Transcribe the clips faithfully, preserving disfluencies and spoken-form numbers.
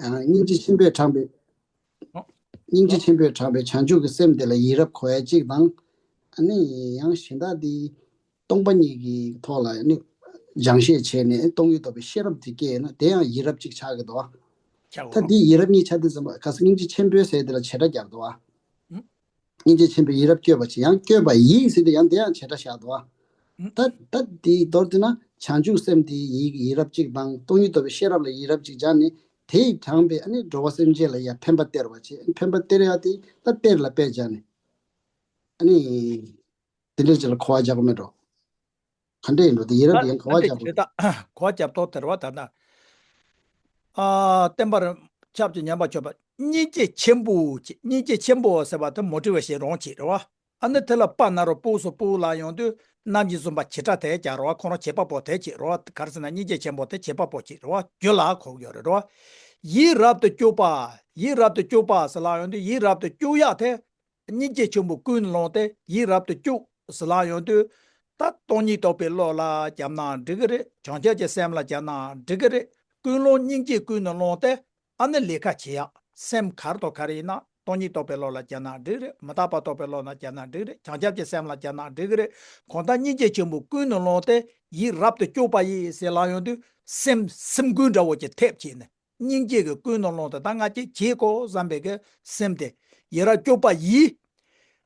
ཨ། སྙིང་རྗེ་ཆེན་པོས་དྲངས་པའི། ཨོ། སྙིང་རྗེ་ཆེན་པོས་དྲངས་པའི་བྱང་ཆུབ་ཀྱི་སེམས་དེ་ལ་ཡིད་རབ་འཁོར་ཡ་གཅིག་དང་། ཨ་ནི་ཡང་གཞན་དག་དེ་སྟོང་པ་ཉིད་ཀྱི་ཐོག་ལ་ཨ་ནི་སྦྱང་བཤད་བྱས་ནས་སྟོང་ཉིད་རྟོགས་པའི་ཤེས་རབ་དེ་སྐྱེས་ན་དེ་ཡང་ཡིད་རབ་གཅིག་ཆགས་ཀྱི་འདུག་བ། ཆགས་ད་འོ། དེ་ཡིད་རབ་གཉིས་ཆགས་དུས་ཙམ་པ་ག་ས་སྙིང་རྗེ་ཆེན་པོས་ཟེར་དེ་ལ་བྱེད་སྒྲ་རྒྱག་འདུག་བ། ཨུ། སྙིང་རྗེ་ཆེན་པོས་ཡིད་རབ་བསྐྱོད་པ་ཅིག་ཡང་བསྐྱོད་པ་ཡིས་ཟེར་དུས་ཡང་དེ་ཡང་བྱེད་སྒྲ་བཞག་འདུག་བ། ད་ད་དེའི་མདོར་བསྡུས་ན་བྱང་ཆུབ་སེམས་དེ་ཡིད་ཡིད་རབ་གཅིག་དང་སྟོང་ཉིད་རྟོགས་པའི་ཤེས་རབ་ལ་ཡིད་རབ་གཅིག་སྦྱར་ནས་དེས་དྲངས་པའི་ཨ་ནི་འགྲོ་བ་སེམས་ཅན་ལ་ཡང་འཕེན་པ་སྟེར་བ་བྱེད། འཕེན་པ་སྟེར་ཡ་དེ་ད་གཏེར་ལ་དཔེ་སྦྱར་ནས་ཨ་ནི་དེ་འདྲ་ཅིག་ལ་གོ་བ་རྒྱག་གི་མེད་འགྲོ། ག་འདྲ་ཡིན་འགྲོ་དེ་ཡིད་རབ་དེ་ཡང་གོ་བ་རྒྱག་དགོས། གོ་བ་རྒྱབ་ཐོག་དེར་བ་ད་ན། ཨ། བསྟན་པར་ཁྱབ་ཅིང་ཉམས་པར་གྱུར་པ། སྙིང་རྗེ་ཆེན་པོ་ཅེས། སྙིང་རྗེ་ཆེན་པོ་ཟེར་བ་དེ་མོ་ཊི་ཝེ་ཤན་རང་ཅིག་རེད་བ། ཨ་ནི་དེ་ལ་པ་ན་རོ་པུ་སོ་པུ་ལ་ཡོང་དུས་རྣམ་བཞི་བཟུང་བ་བྱེད་སྒྲ་དེ་ཀྱང་རེད་བ། ཁོ་རང་བྱེད་པ་པོ་དེ་ཅིག་རེད་བ། ག་རེ་ཟེར་ན་སྙིང་རྗེ་ཆེན་པོ་དེ་བྱེད་པ་པོ་ཅིག་རེད་བ། རྒྱུ་ལ་གོ་དགོས་རེད་བ། ཡིད་རབ་ཏུ་བསྐྱོད་པ། ཡིད་རབ་ཏུ་བསྐྱོད་པ་ཟེར་ལ་ཡོང་དུས་ཡིད་རབ་ཏུ་བསྐྱོད་ཡག་དེ། སྙིང་རྗེ་ཆེན་པོ་ཀུན་ནས་བསླངས་ཏེ་ཡིད་རབ་ཏུ་བསྐྱོད་ཟེར་ལ་ཡོང་དུས། ད་སྟོང་ཉིད་རྟོགས་པའི་བློ་ལ་བརྒྱབ་ན་འགྲིག་གི་རེད། བྱང་ཆུབ་ཀྱི་སེམས་ལ་བརྒྱབ་ན་འགྲིག་གི་རེད། ཀུན་སློང་སྙིང་རྗེ་ཀུན་ནས་བསླངས་ཏེ་ཨ་ནི་ལས་ཀ་བྱེད་ཡག་སེམས་ག་རེ་དང་ག་རེ་ཡིན་ན་སྟོང་ཉིད་རྟོགས་པའི་བློ་ལ་བརྒྱབ་ན་འགྲིག་རེད། མི་རྟག་པ་རྟོགས་པའི་བློ་ལ་བརྒྱབ་ན་འགྲིག་རེད། བྱང་ཆུབ་ཀྱི་སེམས་ལ་བརྒྱབ་ན་འགྲིག་གི་རེད། གང་ལྟར་སྙིང་རྗེ་ཆེན་པོ་ཀུན་ནས་བསླངས་ཏེ་ཡིད་རབ་ཏུ་བསྐྱོད་པ་ཡིས་ཟེར་ལ་ཡོང་དུས་སེམས་སེམས་ཀུན་འདྲ་བོ་ཅིག་ཐེབས་བྱས་ནས། སྙིང་རྗེ་གི་ཀུན་ནས་བསླངས་ཏེ་ད་ང་ཅིག་བྱེད་དགོས་བསམ་པའི་གི་སེམས་དེ་ཡིད་རབ་བསྐྱོད་པ་ཡིས།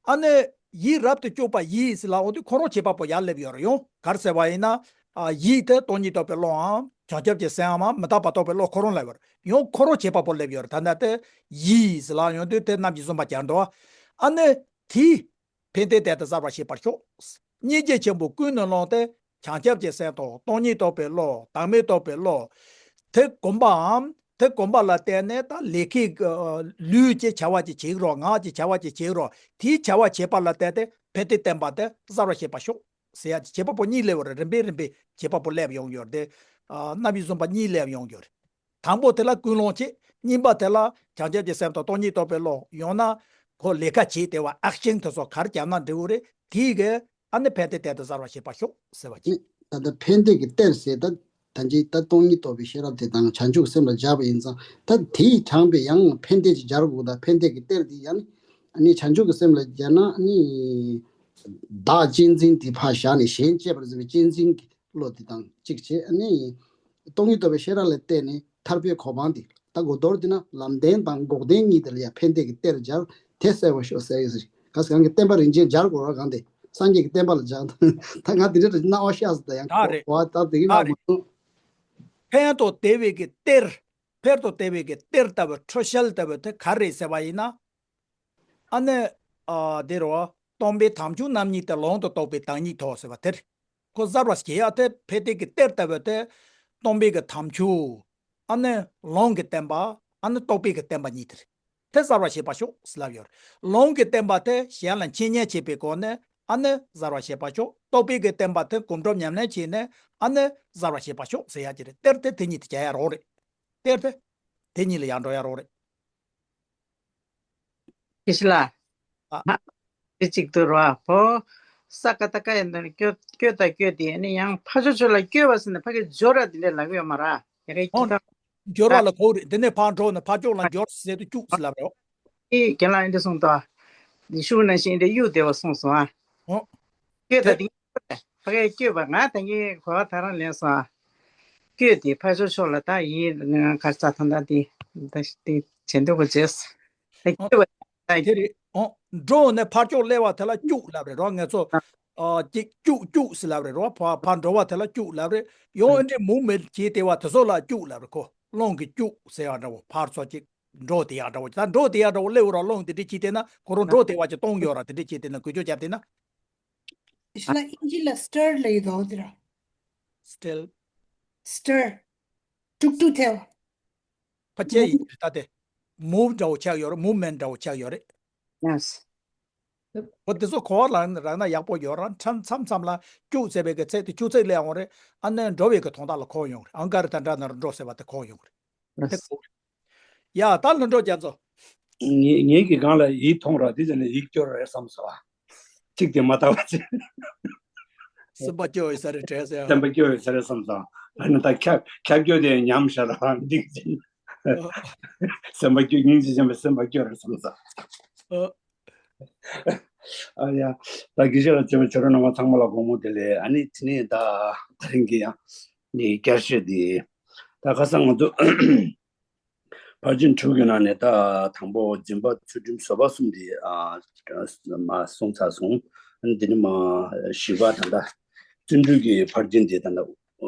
ཨ་ནི་ཡིད་རབ་ཏུ་བསྐྱོད་པ་ཡིས་ཟེར་ལ་འོང་དུས་ཁོ་རང་བྱེད་པ་པོ་ཡར་སླེབས་ཡོད་རེད། ཡང་ག་རེ་ཟེར་བ་ཡིན་ན། ཨ། ཡིད་དེ་སྟོང་ཉིད་རྟོགས་པའི་བློའམ་བྱང་ཆུབ་ཀྱི་སེམས་འམ་མི་རྟག་པ་རྟོགས་པའི་བློ་ཁོ་རང་སླེབས་ཡོད་རེད། ཡང་ཁོ་རང་བྱེད་པ་པོ་སླེབས་ཡོད་རེད། ད་ལྟ་དེ་ཡིས་ཟེར་ལ་ཡོང་དུས་དེ་རྣམ་བཞི་བཟུང་བ་བྱས་འགྲོ། ཨ་ནི་དེ། ཕན་བདེ་དེ་ལྟར་གསལ་བར་བྱེད་པར་ཤོག། སྙིང་རྗེ་ཆེན་པོ་ཀུན་ནས་བསླངས་ཏེ་བྱང་ཆུབ་ཀྱི་སེམས་དང་སྟོང་ཉིད་རྟོགས་པའི་བློ། བདག་མེད་རྟོགས་པའི་བློ། དེ་གོམས་པའམ་དེ་གོམས་པ་ལ་བརྟེན་ནས་ད་ལས་ཀའི་ལུས་ཀྱི་བྱ་བ་ཅིག་བྱེད་ཀྱི་རོགས། ངག་གི་བྱ་བ་ཅིག་བྱེད་ཀྱི་རོགས། དེའི་བྱ་བ་བྱེད་པ་ལ་བརྟེན་ཏེ་ཕན་བདེ་བསྟན་པ་དེ་གསལ་བར་བྱེད་པར་ཤོག་ཟེར་ཡ་ཅིག་བྱེད་པ་པོ་གཉིས་སླེབས་ཡོད་རེད། རིམ་པས་རིམ་པས་བྱེད་པ་པོ་སླེབས་ཡོང་ཡོད་རེད་དེ། རྣམ་པའི་བཟུང་བ་གཉིས་སླེབས་ཡོང་ཡོད་རེད། དང་པོ་དེ་ལ་ཀུན་སློང་བྱེད། གཉིས་པ་དེ་ལ་བྱང་ཆུབ་ཀྱི་སེམས་དང་སྟོང་ཉིད་རྟོགས་པའི་བློ། ཡང་ན་ཁོ་ལས་ཀ་བྱེད་བདེ་བ་ཨེག་ཤན་དེ་ཚོ་ག་རེ་བརྒྱབ་ན་འགྲིག་གི་རེད། དེའི་གི་ཨ་ནི་ཕན་བདེ་དེ་ལྟར་གསལ་བར་བྱེད་པར་ཤོག་ཟེར་བ་ཅིག། ད་ལྟ་ཕན་བདེ་གི་གཏེར་ཟེར་ད་ད་ཅི་ད་སྟོང་ཉིད་རྟོགས་པའི་ཤེས་རབ་དེ་དང་བྱང་ཆུབ་སེམས་ལ་སྦྱར་བ་ཡིན་ཙང་ད་དེས་དྲངས་པའི་ཡང་ཕན་བདེ་ཅིག་སྦྱར་དགོས། ད་ཕན་བདེ་གི་གཏེར་དེ་ཡང་ཨ་ནི་བྱང་ཆུབ་ཀྱི་སེམས་ལ་སྦྱར་ན་ཨ་ནི་བདག་གཅེས་འཛིན་དེ་ཕར་བཞག་ནས་གཞན་གཅེས་པར་འཛིན་པའི་གཅེས་འཛིན་གྱི་བློ་དེ་དང་གཅིག་བྱས། ཨ་ནི་སྟོང་ཉིད་རྟོགས་པའི་ཤེས་རབ་ལ་བརྟེན་ནས་ཐར་པའི་གོ་འཕང་དེ་ད་གོ་མདོར་བསྡུས་ན་ལམ་བདེན་དང་འགོག་བདེན་གཉིས་དེ་ལ་ཡང་ཕན་བདེ་གི་གཏེར་སྦྱར་དེ་གསལ་བར་ཤོག་ཟེར་ཡོད་ཟེར། ག་ས་གང་གི་བསྟན་པ་རིན་ཆེན་སྦྱར་དགོས་ར་གང་དེ་སངས་རྒྱས་ཀྱི་བསྟན་པ་ལ་སྦྱར། ད་ང་དེ་འདྲ་རེ་སྣང་བ་ཤར་སོང་། ད་ཡང་ད་རེད། གོ་བ་ད་དེ་གི་ད་ལ་རེད། མ་སོང་། ཕན་དང་བདེ་བའི་གི་གཏེར། ཕན་དང་བདེ་བའི་གི་གཏེར་ལྟ་བུ་འཕྲོ་བཤལ་ལྟ་བུ་དེ་ག་རེ་ཟེར་བ་ཡིན་ན། ཨ་ནི། ཨ། དེ་རུ་སྟོང་པའི་དམ་ཆོས་རྣམ་གཉིས་ཏེ། ལོང་དུ་རྟོགས་པའི་བདག་ཉིད་དོ་ཟེར་བ་དེ་རེད། ཁོ་གསལ་བར་བྱེད་ཡག་དེ་ཕན་བདེ་གི་གཏེར་ལྟ་བུ་དེ། སྟོང་པའི་གི་དམ་ཆོས། ཨ་ནི་ལོང་གི་བསྟན་པ། ཨ་ནི་རྟོགས་པའི་གི་བསྟན་པ་གཉིས་དེ་རེད། དེ་གསལ་བར་བྱེད་པར་ཤོག་ཟེར་ལབ་ཡོད་རེད། ལོང་གི་བསྟན་པ་དེ་གཞན་ལ་འཆད་ཉན་བྱེད་པའི་སྒོ་ནས་ཨ་ནི་གསལ་བར་བྱེད་པར་ཤོག། རྟོགས་པའི་གི་བསྟན་པ་དེ་སྒོམ་སྒྲུབ་ཉམས་ལེན་བྱས་ནས་ཨ་ནི་གསལ་བར་བྱེད་པར་ཤོག་ཟེར་ཡག་གི་རེད། གཏེར་དེ་དེ་གཉིས་དེ་རྒྱག་ཡག་རང་རེད། གཏེར་དེ་དེ་གཉིས་ལ་ཡར་འགྲོ་ཡག་རང་རེད། དགེ་བཤེས་ལགས། ཨ། ཧ། དེ་གཅིག་ཏུ་རོ། ཨ་ཕོ། ས་ཀ་ད་ཀ་ཡ་འདི་ནི་སྐྱོ་སྐྱོ་ད་སྐྱོ་དེ་ནི་ཡང་ཕ་ཇོ་ཆོ་ལ་སྐྱོ་བ་ཟེར་ནས་ཕ་གི་སྦྱོར་ར་དེ་འདྲ་ལབ་ཡོད་མ་ར། ཡ་གི་ཨོ། ཁྱི་ད། སྦྱོར་བ་ལ་གོ་རེད། དེ་ནས་ཕར་འགྲོ་ནས་ཕར་ཕྱོགས་ལ་སྦྱོར་ཟེར་དུས་སྐྱུག་ཟེར་ལབ་རེད། ཨེ་རྒན་ལགས་ཨེ་འདྲ་གསུངས་ཏོ། འདི་ཤུགས་ནང་བཞིན་ཨེ་འདྲ་གཡུག་བདེ་བ་གསུངས་སོང་ཨ། ཨོ། སྐྱོ་ད་དེ། དེ། ཕ་གིའི་སྐྱོ་བ་ང་ད་གིན་གོ་བ་ད་རང་ལེན་སོང་ཨ། སྐྱོ་དེ་ཕ་ཇོ་ཆོ་ལ་ད་ཡིན་ང་གར་ས་ཐང་ད་དེ་ད་དེ་བྱེད་འདོད་གོ་བྱས། ད་སྐྱོ་བ་ད་དེ་རེད། ཨོ། འགྲོ་ནས་ཕར་ཕྱོགས་སླེབས་པ་དེ་ལ་སྐྱུག་ལབ་རེད་རོ། ང་ཚོ་ཨ་ཅིག་སྐྱུག་སྐྱུག་ཟེར་ལབ་རེད་རོ། ཕ་ཕར་འགྲོ་བ་དེ་ལ་སྐྱུག་ལབ་རེད། ཡང་ཨེ་འདྲའི་མུ་མེད་བྱས་བལྟས་པ་དེ་ཚོ་ལ་སྐྱུག་ལབ་རེད། ཁོ་རླུང་གི་སྐྱུག་ཟེར་ཡག་འདྲ་བོ་ཕར་ཚུར་ཅིག་འགྲོ་དེ་ཡག་འདྲ་བོ། ད་འགྲོ་དེ་ཡག་འདྲ་བོ་སླེབས་ར་རླུང་དེ་འདྲ་ཅིག་བལྟས་ན་ཁོ་རང་འགྲོ་དེ་བ་ཅིག་གཏོང་ཡོད་ར། དེ་འདྲ་ཅིག་བལྟས་ན་འགུལ་སྐྱོད་རྒྱབ་བལྟས་ན། ཨིན་ཇི་ལ་སི་ཊར་ལབ་ཡོད་དོ་དེ་ར། སི་ཊར། སི་ཊར། ཀྲུག་ཀྲུག་ཐལ། ཕ་ཆེ་ཡིན་ད་དེ། མུབ་འདྲ་བོ་ཆགས་ཡོད་རེད། མུབ་མེན་ཊི་འདྲ་བོ་ཆགས་ཡོད་རེད། ཡེ་སི། འོ་དེ་ཚོ་གོ་བ་ལ་རག་ན་ཡག་པོ་ཡོད་ར། མཚམས་མཚམས་མཚམས་ལ་སྐྱུག་ཟེར་བའི་གི་ཚིག་དེ་ཆུ་ཚིག་སླེབས་ཡོང་རེད། ཨ་ནི་འགྲོ་བའི་གི་དོན་དག་ལ་གོ་ཡོང་རེད། ཨང་ཀ་རི་ད་འདྲ་ན་རུ་འགྲོ་ཟེར་བ་དེ་གོ་ཡོང་རེད། དེ་གོ་རེད། ཡ་ད་ལྷུན་གྲུབ་རྒྱ་མཚོ། ངེད་ངེད་ཀྱི་སྒང་ལ་ཡིད་ཐོང་ར་དེ་ཟེར་ནས་ཡིད་སྐྱོ་རེད་བསམ་སོང་ཨ། གཅིག་དེ་མ་བལྟ་བ་ཅི། སེམས་པ་སྐྱོ་ཡོད་ས་རེད་དྲན་སོང་། སེམས་པ་སྐྱོ་ཡོད་ས་རེད་བསམ་སོང་། ཨ་ནི་ད་ཁྱབ་ཁྱབ་སྐྱོ་དེ་ཉམས་ཤར་རང་འགྲིག་ཅིང་། སེམས་པ་སྐྱོ། སྙིང་རྗེ་ཅན་པའི་སེམས་པ་སྐྱོ་རེད་བསམ་ས། ཨ་ཡ། ད་དགེ་བཤེས་ལགས་བྱས་པ་བྱ་རོག་རྣམ་པ་ཚང་མ་ལ་དགོང་མོ་བདེ་ལེགས། ཨ་ནི་དེ་ནས་ད་དེ་རིང་གི་ཡང་ནི་བསྐྱར་བཤད་དེ། ད་ཁ་སང་ང་ཚོ་ཕར་ཕྱིན་དྲུག་གི་ནང་ནས་ད་དང་པོ་སྦྱིན་པ་ཚུལ་ཁྲིམས་བཟོད་པ་གསུམ་དེ་ཨ་མ་གསུངས་ཚར་སོང་། ཨ་ནི་དེ་ནི་མ་བཞི་པ་ད་ལྟ་བརྩོན་འགྲུས་ཀྱི་ཕར་ཕྱིན་དེ་ད་ལྟ་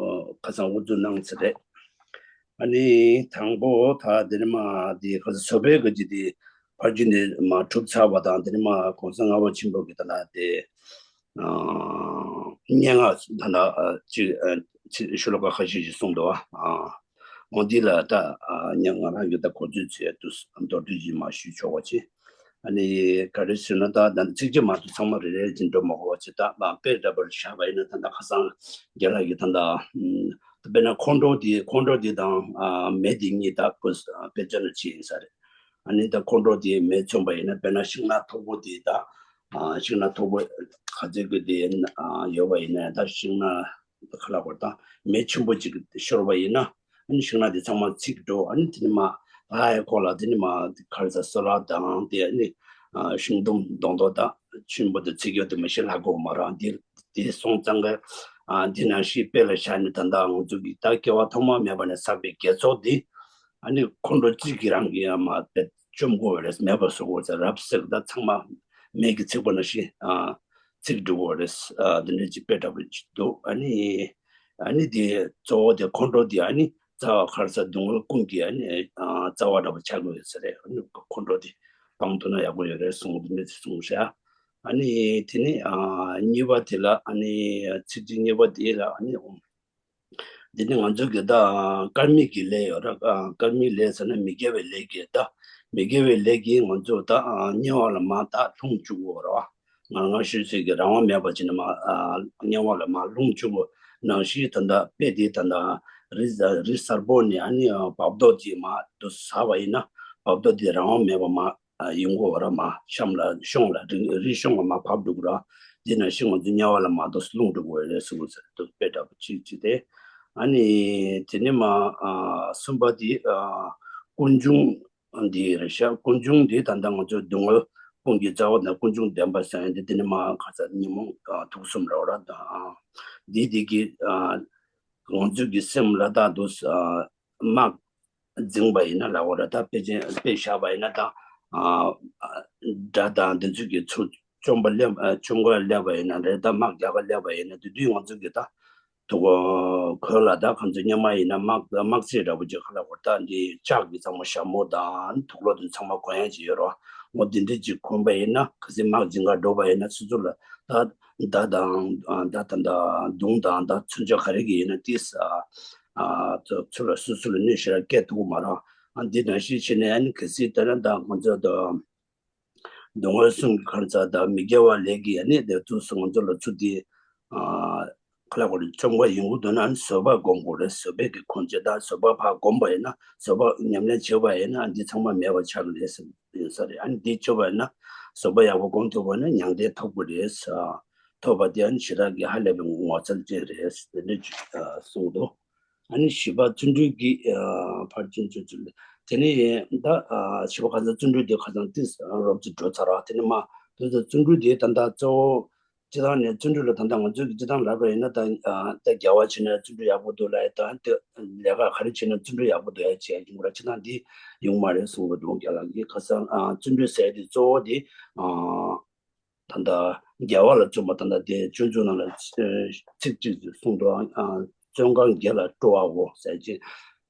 ཁ་སང་དབུ་འཛུགས་གནང་ཚར་རེད། ཨ་ནི་དང་པོ་ད་དེ་ནི་མ་དེ་ཁ་སང་བཟོད་པའི་ག་ཅི་དེ་ཕར་ཕྱིན་དེ་མ་གྲུབ་ཚར་བ་དང་། དེ་ནི་མ་གོང་ས་ལྔ་པ་ཆེན་པོ་གི་ད་ལྟ་དེ། ཨ་སྙན་ངག་ད་ལྟ་ཨ་ཅིག་ཨ་ཅིག་ཤོ་ལོ་ཀ་ཁ་ཤས་ཤིག་གསུངས་འདུག་ཨ་འོ་འདི་ལ་ད་ཨ་སྙན་ངག་རང་གི་ད་གོ་ཚོད་ཚོད་དུ་མདོར་བསྡུས་ཤིག་མ་ཞུས་ཆོག་པ་ཅིག་ཨ་ནི་ག་རེ་ཟེར་ན། ད་ད་ཚིགས་བཅད་མ་གཏོགས་ཚང་མ་རེ་རེ་ཅིག་འགྲོ་མ་དགོས་པ་ཅིག་ད་མ་དཔེ་འདྲ་པོར་བཞག་པ་ཡིན་ན། ད་ད་ཁ་སང་རྒན་ལགས་ཀྱིས་ད་ད་ཨམ་དཔེར་ན་ཁོང་ཁྲོ་འདི་ཁོང་ཁྲོ་འདི་དང་ཨ་མེ་འདི་གཉིས་ད་ཁོས་དཔེ་མཚོན་ལ་ཅིག་ཡིན་ས་རེད། ཨ་ནི་ད་ཁོང་ཁྲོ་དེ་མེ་མཚོན་པ་ཡིན་ན། དཔེར་ན་ཤིང་ནགས་མཐུག་པོ་དེ་ད་ཨ་ཤིང་ནགས་མཐུག་པོ་ག་ཚོད་ཀྱི་དེ་ཨ་ཡོད་པ་ཡིན་ན། ད་ཤིང་ནགས་ག་ལ་བར་ད་མེ་ཆེན་པོ་ཅིག་ཤོར་བ་ཡིན་ན། ཨ་ནི་ཤིང་ནགས་དེ་ཚང་མ་ཚིག་འགྲོ། ཨ་ནི་དེ་ནི་མ་ད་ཧའི་ཁོ་ལ་དེ་ནི་མ་ག་རེ་ཟ་སོ་ལ་དང་དེ་ཨ་ནི་ཨ་ཤིང་དུམ་མདོག་མདོག་ད་ཆེན་པོ་དེ་ཚིག་ཡོད་དེ་མི་ཤེས་ལ་གོ་མ་རང་དེ་དེ་སོང་ཙང་གི་ཨ་དེ་ནང་བཞིན་དཔེ་ལ་བཞག་ནས། ད་ད་ང་ཚོ་གི་ད་སྐྱེ་བ་ཐོག་མ་མེད་པ་ནས་བསགས་པའི་དགེ་ཚོགས་དེ། ཨ་ནི་ཁོང་ཁྲོ་གཅིག་གིས་རང་གི་ཡང་མ་དེ་བཅོམ་དགོས་པ་རེད། མེད་པ་བཟོ་དགོས་ཟེར། རབ་བསྲེགས་ད་ཚང་མ་མེ་གིས་ཚིག་པ་ནང་བཞིན་ཨ་ཚིག་འགྲོ་དགོས་རེད། ཨ་དེ་འདྲ་ཅིག་དཔེ་འདྲ་པོ་ཅིག་འདུག་ཨ་ནི་ཨ་ནི་དེ་གཙོ་བོ་དེ་ཁོང་ཁྲོ་དེ་ཨ་ནི་རྩ་བ་ག་རེ་ཟ་སྡུག་བསྔལ་ཀུན་གྱི་ཨ་ནི་ཨ་རྩ་བ་འདྲ་པོ་ཆགས་དགོས་ཡོད་ས་རེད། ཨ་ནི་ཁོང་ཁྲོ་དེ་སྤང་ཐུབ་ན་ཡག་པོ་ཡོད་རེད་གསུངས། དེ་འདྲ་ཅིག་གསུངས་ཤག་ཨ་ནི་དེ་ནི་ཨ་གཉིས་པ་དེ་ལ། ཨ་ནི་ཚིག་གཅིག་གཉིས་པ་དེ་ལ་ཨ་ནི། འདི་ནི་ང་ཚོ་གི་ད་དཀར་མིག་གི་ལས་ཡོད་ར། ཨ་དཀར་མིག་ལས་ཟེར་ན་མི་དགེ་བའི་ལས་ཀྱི། ད་མི་དགེ་བའི་ལས་ཀྱིས་ང་ཚོ་ད་ཨ་དམྱལ་བ་ལ་མར་ད་ལྷུང་བཅུག་གོ་ར། ང་ང་ཤོད་ཚོད་ཀྱི་རང་དབང་མེད་པ་བྱས་ནས་མར་ཨ་དམྱལ་བ་ལ་མར་ལྷུང་བཅུག་གོ། ནང་བཞིན་ད་ད་དཔེ་དེ་ད་ད་རི་རི་གསར་པོ་ནས་ཨ་ནི་ཨ་བབ་རྡོ་ཅིག་མར་དུ་ཟགས་པ་ཡིན་ན། བབ་རྡོ་དེ་རང་དབང་མེད་པ་མར་ཨ་ཡོང་གོ་ར། མར་གཤམ་ལ་གཤོང་ལ་རི་རི་གཤོང་ལ་མར་བབས་འགྲོ་གི་ར། དེ་ནང་བཞིན་ང་ཚོ་དམྱལ་བ་ལ་མར་དུ་ལྷུང་འགྲོ་གི་རེད་ཟེར་གོ་ཟེར་དུ་དཔེ་འདྲ་པོ་གཅིག་གཅིག་དེ། ཨ་ནི་དེ་ནས་མར་ཨ་གསུམ་པ་དེ་ཨ་ཀུན་འབྱུང་འདི་རེད་ཤག་ཀུན་འབྱུང་འདི་ད་ལྟ་ང་ཚོ་སྡུག་བསྔལ་ཀུན་གྱི་རྩ་བ་དང་ཀུན་འབྱུང་བདེན་པ་ཟེར་ཡ་འདི། དེ་ནས་མར་ག་ས་ཉོན་མོངས་ཨ་དུག་གསུམ་ར་བ་ར་དང་། འདི་འདི་གི་ཨ་ང་ཚོ་གི་སེམས་ལ་ད་དུ་ཨ་དམག་འཛིང་བ་ཡིན་ན་ལབ་དགོས་རེད། ད་དཔེ་ཅན་དཔེ་བཞག་པ་ཡིན་ན། ད་ཨ་དགྲ་དང་དེ་ཚོ་གི་ཚུར་བཅོམ་པ་སླེབས། ཨ་བཅོམ་ག་སླེབས་པ་ཡིན་ན་རེད། ད་དམག་རྒྱག་ག་སླེབས་པ་ཡིན་ན། དེ་དུས་ང་ཚོ་གི་ད་དུ་གོ་གོས་ལ་ད་ཁོང་ཚོ་སྔོན་མ་ཡིན་ན་དམག་དམག་རྩེ་འདྲ་པོ་ཅིག་ག་ལབ་དགོས་རེད། ད་འདི་ལྕགས་ཀྱི་ཚང་མ་ཞྭ་མོ་དང་དུག་ལོག་དེ་ཚང་མ་གོན་ཡ་ཅིག་ཡོད་རེད། འོ་དེ་འདྲ་ཅིག་གོན་པ་ཡིན་ན། གལ་སྲིད་དམག་འཛིང་ག་འགྲོ་བ་ཡིན་ན། སོ་སོ་ལ་ད་མདའ་དང་ཨ་ད་ད་ད་མདུང་དང་ད་མཚོན་ཆ་ག་རེ་གི་ཡིན་ན་དེ་ཨ་ཨ་ཚུར་ལ་སོ་སོ་ལ་གནོད་ཤེད་ར་སྐྱེལ་ཐུབ་ཀྱི་མ་རེད། ཨ་འདི་ནང་བཞིན་བྱས་ནས་ཨ་ནི་གལ་སྲིད་ད་ན་ད་ང་ཚོ་ད་སྡུག་བསྔལ་གསུམ་གྱི་ཁར་ཚ་ད་མི་དགེ་བ་ལས་ཀྱི་ཨ་ནི་དེ་ཚོ་སོ་ང་ཚོ་ལ་ཚུར་དེ་ཨ་ག་ལ་གོ་རེ་བཅོམ་ག་ཡོང་གི་འདུག་ན། ཨ་ནི་བཟོད་པ་སྒོམ་དགོས་རེད། བཟོད་པའི་གི་ཁོང་ཆོད་ད་བཟོད་པ་ཕར་སྒོམ་པ་ཡིན་ན། བཟོད་པ་ཉམས་ལེན་བྱེད་པ་ཡིན་ན། ཨ་འདི་ཚང་མ་མེད་པ་ཆགས་ཀྱི་རེད་ཟེར་ཡིན་ས་རེད། ཨ་ནི་འདི་བྱེད་པ་ཡིན་ན། བཟོད་པ་ཡག་པོ་སྒོམ་ཐུབ་པ་ན་མྱང་འདས་ཐོབ་ཀྱི་རེད་ཟེར། ཐོབ་པ་དེ་ཨ་ནི་ཞེ་དྲག་གི་ཧ་ལས་པའི་ངོ་མཚར་ཅན་རེད་ཟེར་དེ་འདྲ་ཅིག་གསུངས་འདུག་ཨ་ནི་བཞི་པ་བརྩོན་འགྲུས་ཀྱི་ཨ་ཕར་ཕྱིན་བཅུ་བཅུ་ལས། དེ་ནས་ད་ཨ་བཞི་པ་ཁ་སང་བརྩོན་འགྲུས་དེ་ཁ་སང་ཏིས་རོབ་ཙམ་འགྲོ་ཚར་བ། དེ་ནས་མ་དེ་ཚོ་བརྩོན་འགྲུས་དེ་ད་ལྟ་གཙོ་བོ་སྤྱི་བཏང་ནས་བརྩོན་འགྲུས་ལ་ད་ལྟ་ང་ཚོས་ཀྱི་སྤྱི་བཏང་ལབ་པ་ཡིན་ན། ད་ཨ་ད་དགེ་བ་བྱས་ན་བརྩོན་འགྲུས་ཡག་པོ་འདུག་ལབ་ཡ་དང་། ད་ལས་ཀ་ག་རེ་བྱས་ན་བརྩོན་འགྲུས་ཡག་པོ་འདུག་ཡ་བྱས་ཡོང་གི་ར། སྤྱི་བཏང་འདི་ཡོང་མ་རེད་གསུངས་པ་འདུག་རྒན་ལགས་ཀྱིས། ཁ་སང་ཨ་བརྩོན་འགྲུས་ཟེར་དེ་གཙོ་བོ་དེ་ཨ་ད་ལྟ་དགེ་བ་ལ་བརྩོན་པ། ད་ལྟ་དེ་སྤྱོད་འཇུག་ནང་ལ་ཚིག་གཅིག་ཅིག་གསུངས་འདུག་ཨ་བརྩོན་གང་དགེ་ལ་སྤྲོ་བའོ་ཟེར་གྱི།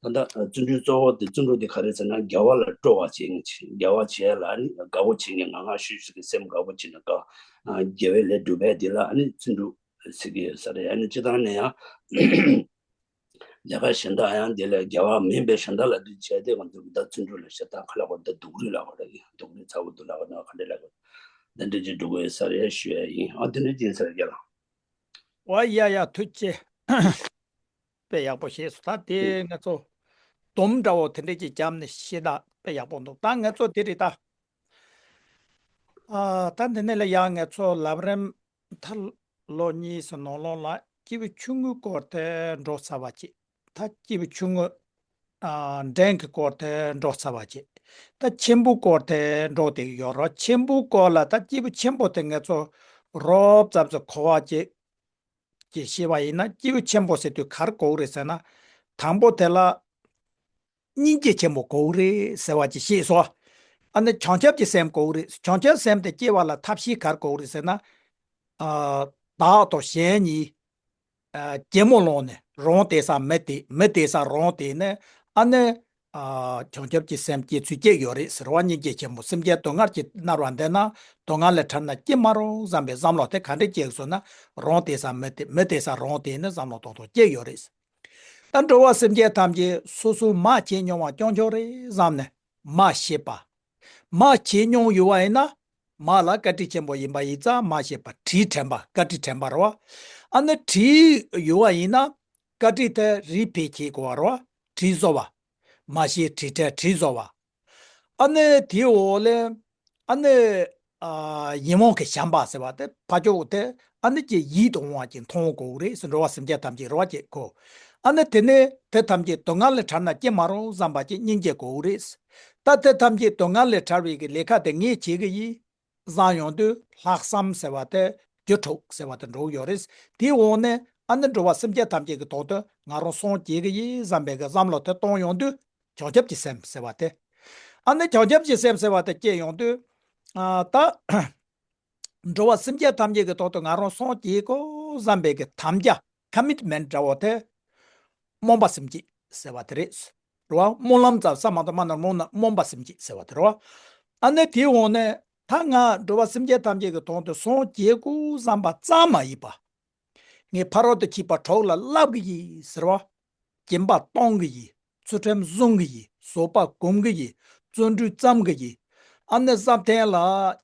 ད་ལྟ་བརྩོན་འགྲུས་གཙོ་བོ་དེ། བརྩོན་འགྲུས་དེ་ག་རེ་ཟེར་ན་དགེ་བ་ལ་སྤྲོ་བ་བྱེད་མཁན་ཅིག་དགེ་བ་བྱེད་ཡ་ལ་ནི་དགའ་བོ་བྱེད་མཁན། ང་ང་ཤུགས་ཤིག་གི་སེམས་དགའ་བོ་བྱེད་ན་དགའ། ཨ་དགེ་བའི་ལས་སྒྲུབ་པའི་དེ་ལ་ཨ་ནི་བརྩོན་འགྲུས་ཟེར་གྱི་ཡོད་ས་རེད། ཨ་ནི་སྤྱི་བཏང་ནས་ཡང་ལས་ཀ་གཞན་དག་ཡང་དེ་ལས་དགེ་བ་མིན་པའི་གཞན་དག་ལ་དུས་བྱས་ཏེ་ང་ཚོ་ད་བརྩོན་འགྲུས་ལ་ཞེ་དྲག་ག་ལ་གོ་ད་སྡུག་རུས་ལ་གོ་རེད། སྡུག་རུས་ཚ་བོ་འདུག་ལ་གོ་ན་ག་འདྲ་ལ་གོ་ད་འདྲ་ཅིག་འགྲོ་གི་ཡོད་ས་རེད་ཞུ་ཡ་ཡིན། ཨ་དེ་འདྲ་ཅིག་ཡིན་ས་རེད་རྒན་ལགས། ཨོ་ཡ་ཡ་ཐུགས་རྗེ་ཆེ། དཔེ་ཡག་པོ་བཤད་སོང་། ད་དེ་ང་ཚོ་སྡོམ་འདྲ་བོ་དེ་འདྲ་ཅིག་བརྒྱབ་ནས་བཤད་ན་དཔེ་ཡག་པོ་འདུག་ད་ང་ཚོ་དེ་རེད་ད། ཨ་ད་འདི་ནས་ལ་ཡང་ང་ཚོ་ལམ་རིམ་མཐར་ལོ་གཉིས་སུ་ནང་ལོགས་ལ་སྐྱེས་བུ་ཆུང་ངུའི་སྐོར་དེ་འགྲོ་ཚར་བ་ཅིག་ད་སྐྱེས་བུ་ཆུང་ངུ་ ཨ། འབྲིང་གི་སྐོར་དེ་འགྲོ་ཚར་བ་བྱས། ད་ཆེན་པོའི་སྐོར་དེ་འགྲོ་བསྡད་ཀྱི་ཡོད་རེད། ཆེན་པོའི་སྐོར་ལ་ད་སྐྱེས་བུ་ཆེན་པོ་དེ་ང་ཚོ་རོབ་ཙམ་ཙམ་གོ་བ་བྱས། ཅེས་བཤད་པ་ཡིན་ན། སྐྱེས་བུ་ཆེན་པོ་ཟེར་དུས་ག་རེ་གོ་གི་རེད་ཟེར་ན། དང་པོ་དེ་ལ་སྙིང་རྗེ་ཆེན་པོ་གོ་གི་རེད་ཟེར་བ་ཅིག་བཤད་སོང་། ཨ་ནི་བྱང་ཆུབ་ཀྱི་སེམས་གོ་གི་རེད། བྱང་ཆུབ་སེམས་དེ་སྐྱེ་བ་ལ་ཐབས་ཤེས་ག་རེ་གོ་གི་རེད་ཟེར་ན། ཨ། བདག་དང་གཞན་གཉིས། ཨ། གད་མོ་བླངས་ནས་རང་དེང་སང་མི་དེ་མི་དེང་སང་རང་དེ་ནས། ཨ་ནི། ཨ། བྱང་ཆུབ་ཀྱི་སེམས་སྐྱེ་ཚུལ་སྐྱེ་ཡོད་རེད་ཟེར་བ། སྙིང་རྗེ་ཆེན་པོ་སེམས་ཅན་སྡུག་བསྔལ་གྱིས་མནར་བ་འདི་ན་སྡུག་བསྔལ་ལས་ཐར་ན་སྐྱེ་མ་རུང་བསམ་པའི་བསམ་བློ་དེ་ག་འདྲས་སྐྱེ་གི་སོང་ན། རང་དེང་སང་མི་དེ་མི་དེང་སང་རང་དེ་ནས་བསམ་བློ་ཏོག་ཏོག་སྐྱེ་ཡོད་རེད། ད་འགྲོ་བ་སེམས་ཅན་ཐམས་ཅད་སོ་སོའི་མ་བྱས་མྱོང་བ་རྐྱང་རྐྱང་རེད་བསམ་ནས་མ་བྱས་པ། མ་བྱས་མྱོང་ཡོད་པ་ཡིན་ན། མ་ལ་བཀའ་དྲིན་ཆེན་པོ་ཡིན་པ་ཡིན་ཙང་མ་བྱས་པ། དྲིན་དྲན་པ། བཀའ་དྲིན་དྲན་པ་རེད་བ། ཨ་ནི་དྲིན་ཡོད་པ་ཡིན་ན་བཀའ་དྲིན་དེ་རིགས་པས་བྱེད་དགོས་པ་རེད་བ། དྲིན་གཟོ་བ། མ་བྱས་དྲིན་དྲན་དྲིན་གཟོ་བ། ཨ་ནི་དེའི་འོག་ལས། ཨ་ནི། ཨ། ཡིད་འོང་གི་བྱམས་པ་ཟེར་བ་དེ་ཕར་ཕྱོགས་དེ། ཨ་ནི་ཀྱི་ཡིད་དུ་འོང་བ་ཅིག་མཐོང་དགོས་རེད། འགྲོ་བ་སེམས་ཅན་ཐམས་ཅད་རེད་བ་ཅེས་གོ། ཨ་ནི་དེ་ནས་དེ་ཐམས་ཅད་སྡུག་བསྔལ་ལས་ཐར་ན་སྐྱེ་མ་རུང་བསམ་པ་ཅིག་སྙིང་རྗེ་དགོས་རེད། ད་དེ་ཐམས་ཅད་སྡུག་བསྔལ་ལས་ཐར་བའི་གི་ལས་ཀ་དེ་ངས་བྱེད་གི་ཡིན་བསམ་ཡོང་དུས། ལྷག་བསམ་ཟེར་བ་དེ་རྒྱུ་དྲུག་ཟེར་བ་དེ་འགྲོ་གི་ཡོད་རེད། དེའི་འོག་ནས་ཨ་ནི་འགྲོ་བ་སེམས་ཅན་ཐམས་ཅད་ཀྱི་དོན་དུ་ང་རང་སྲུང་བྱེད་གི་ཡིན་བསམ་པའི་གི་བསམ་བློ་དེ་གཏོང་ཡོང་དུས། བྱང་ཆུབ་ཀྱི་སེམས་ཟེར་བ་དེ། ཨ་ནི་བྱང་ཆུབ་ཀྱི་སེམས་ཟེར་བ་དེ་སྐྱེ་ཡོང་དུས། ཨ། ད་འགྲོ་བ་སེམས་ཅན་ཐམས་ཅད་ཀྱི་དོན་དུ་ང་རང་སྲུང་བྱེད་དགོས་བསམ་པའི་གི་དམ་བཅའ། ཀོ་མིཊ་མེན་ཊི་འདྲ་བོ་དེ། སྨོན་པ་སེམས་བསྐྱེད་ཟེར་བ་དེ་རེད། རེད་བ། སྨོན་ལམ་ཙམ་བསམ་མ་གཏོགས་མ་ནོར་སྨོན་ན་སྨོན་པ་སེམས་བསྐྱེད་ཟེར་བ་དེ་རེད་བ། ཨ་ནི་དེའི་འོག་ནས་ད་ང་འགྲོ་བ་སེམས་ཅན་ཐམས་ཅད་ཀྱི་དོན་དུ་སྲུང་བྱེད་དགོས་བསམ་པ་ཙམ་མ་ཡིན་པ། ངས་ཕ་རོལ་ཏུ་ཕྱིན་པ་དྲུག་ལ་བསླབ་གི་ཡིན་ཟེར་བ། སྦྱིན་པ་གཏོང་གི་ཡིན། ཚུལ་ཁྲིམས་བསྲུང་གི་ཡིན། བཟོད་པ་སྒོམ་གི་ཡིན། བརྩོན་འགྲུས་བརྩམ་གི་ཡིན། ཨ་ནི་བསམ་གཏན་ལ་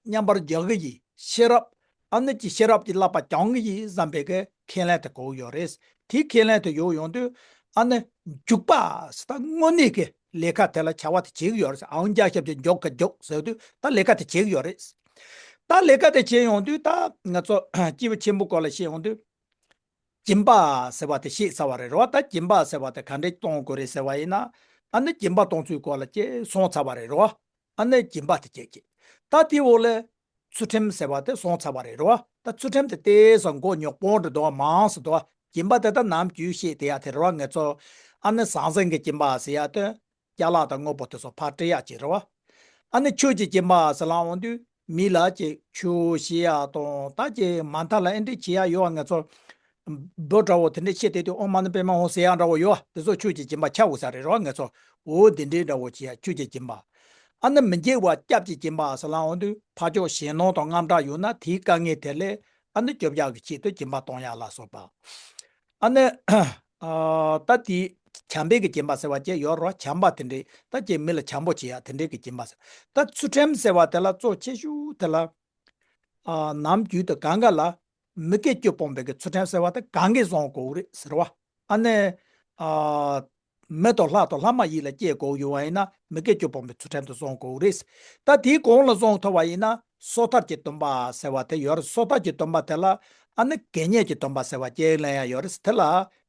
མཉམ་པར་རྒྱག་གི་ཡིན། ཤེས་རབ། ཨ་ནི་ཀྱི་ཤེས་རབ་ཀྱི་བསླབ་པ་སྦྱང་གི་ཡིན་བསམ་པའི་གི་ཁས་ལེན་དེ་དགོས་ཡོད་རེད། དེའི་ཁས་ལེན་དེ་ཡོད་ཡོང་དུས། ཨ་ནི་འཇུག་པ་ཟེར། ད་དངོས་གནས་ཀྱི་ལས་ཀ་དེ་ལ་བྱ་བ་དེ་བྱེད་ཀྱི་ཡོད་རེད། ཨང་རྒྱ་ཞབས་ཀྱི་འཇོག་གི་འཇུག་ཟེར་དུས་ད་ལས་ཀ་དེ་བྱེད་ཀྱི་ཡོད་རེད། ད་ལས་ཀ་དེ་བྱེད་ཡོང་དུས་ད་ང་ཚོ་སྐྱེས་བུ་ཆེན་པོའི་སྐོར་ལ་བཤད་ཡོང་དུས། སྦྱིན་པ་ཟེར་བ་དེ་བཤད་ཚར་བ་རེད་རོ། ད་སྦྱིན་པ་ཟེར་བ་དེ་ག་འདྲས་གཏོང་དགོས་རེད་ཟེར་བ་ཡིན་ན། ཨ་ནི་སྦྱིན་པ་གཏོང་ཚུལ་སྐོར་ལ་ཅིག་གསུངས་ཚར་བ་རེད་རོ། ཨ་ནི་སྦྱིན་པ་དེ་ཅིག་ཅིག་ད་དེའི་འོག་ལས་ཚུལ་ཁྲིམས་ཟེར་བ་དེ་གསུངས་ཚར་བ་རེད་རོ། ད་ཚུལ་ཁྲིམས་དེ་ཏོག་ཙམ་མགོ་རྙོག་པོ་འདྲ་འདུག་མང་སུ་འདུག་སྦྱིན་པ་དེ་ད་ནམ་རྒྱུན་བཤད་བསྡད་ཡ་དེ་རེད་བ། ང་ཚོ་ཨ་ནི་ཟང་ཟིང་གི་སྦྱིན་པ་ཟེར་ཡ་དེ། ཅ་ལག་དང་དངོས་པོ་དེ་ཚོ་ཕར་སྤྲད་ཡག་ཅིག་རེད་བ། ཨ་ནི་ཆོས་ཀྱི་སྦྱིན་པ་ཟེར་ལབ་འོང་དུས། མི་ལ་ཅིག་ཆོས་བཤད་ཡག་དང་། ད་ཅིག་མ་མཐའ་ལ་ཨེ་འདྲས་བྱེད་ཡག་ཡོད་བ། ང་ཚོ་འབུ་འདྲ་བོ་དེ་འདྲས་བཤད་བསྡད་དུས་ཨོཾ་མ་ཎི་པདྨེ་ཧཱུྃ་ཟེར་ཡག་འདྲ་བོ་ཡོད་བ། དེ་ཚོ་ཆོས་ཀྱི་སྦྱིན་པ་ཆགས་འོང་ས་རེད་རོ། ང་ཚོ་འོ་དེ་འདྲས་འདྲ་བོ་བྱེད་ཡག་ཆོས་ཀྱི་སྦྱིན་པ། ཨ་ནི་མི་དགེ་བ་སྐྱབས་ཀྱི་སྦྱིན་པ་ཟེར་ལབ་འོང་དུས། ཕར་ཕྱོགས་ཞེད་སྣང་དང་དངངས་སྐྲག་ཡོད་ན་དེའི་དཀའ་ངལ་དེ་ལས་ཨ་ནི་སྐྱོབ་ཡག་གི་ཆེད་དུ་སྦྱིན་པ་གཏོང་ཡག་ལ་སོགས་པ། ཨ་ནི། ཨ། ད་དེ་བྱམས་པའི་གི་སྦྱིན་པ་ཟེར་བ་ཅིག་ཡོད་རེད་བ། བྱམས་པ་དེ་འདྲས། ད་ཅིག་མི་ལ་བྱམས་པོ་བྱེད་ཡག་དེ་འདྲས་ཀྱི་སྦྱིན་པ་ཟེར། ད་ཚུལ་ཁྲིམས་ཟེར་བ་དེ་ལ་གཙོ་ཆེ་ཤོས་དེ་ལ། ཨ། ནམ་རྒྱུན་དུ་གང་ག་ལ་མི་སྐད་ཅིག་སྤོང་བའི་གི་ཚུལ་ཁྲིམས་ཟེར་བ་དེ་གང་གིས་བཟུང་དགོས་རེད་ཟེར་བ། ཨ་ནི། ཨ། མི་དང་ལྷ་དང་ལྷ་མ་ཡིན་ལ་སྐྱེ་དགོས་ཡོད་བ་ཡིན་ན་མི་སྐད་ཅིག་སྤོང་བའི་ཚུལ་ཁྲིམས་དེ་བཟུང་དགོས་རེད། ད་དེའི་གོང་ལ་བཟུང་ཐུབ་པ་ཡིན་ན་སོ་ཐར་གྱི་སྡོམ་པ་ཟེར་བ་དེ་ཡོད་རེད། སོ་ཐར་གྱི་སྡོམ་པ་དེ་ལ་ཨ་ནི་དགེ་བསྙེན་གྱི་སྡོམ་པ་ཟེར་བ་ཅིག་ལེན་ཡག་ཡོད་རེད། དེ་ལ་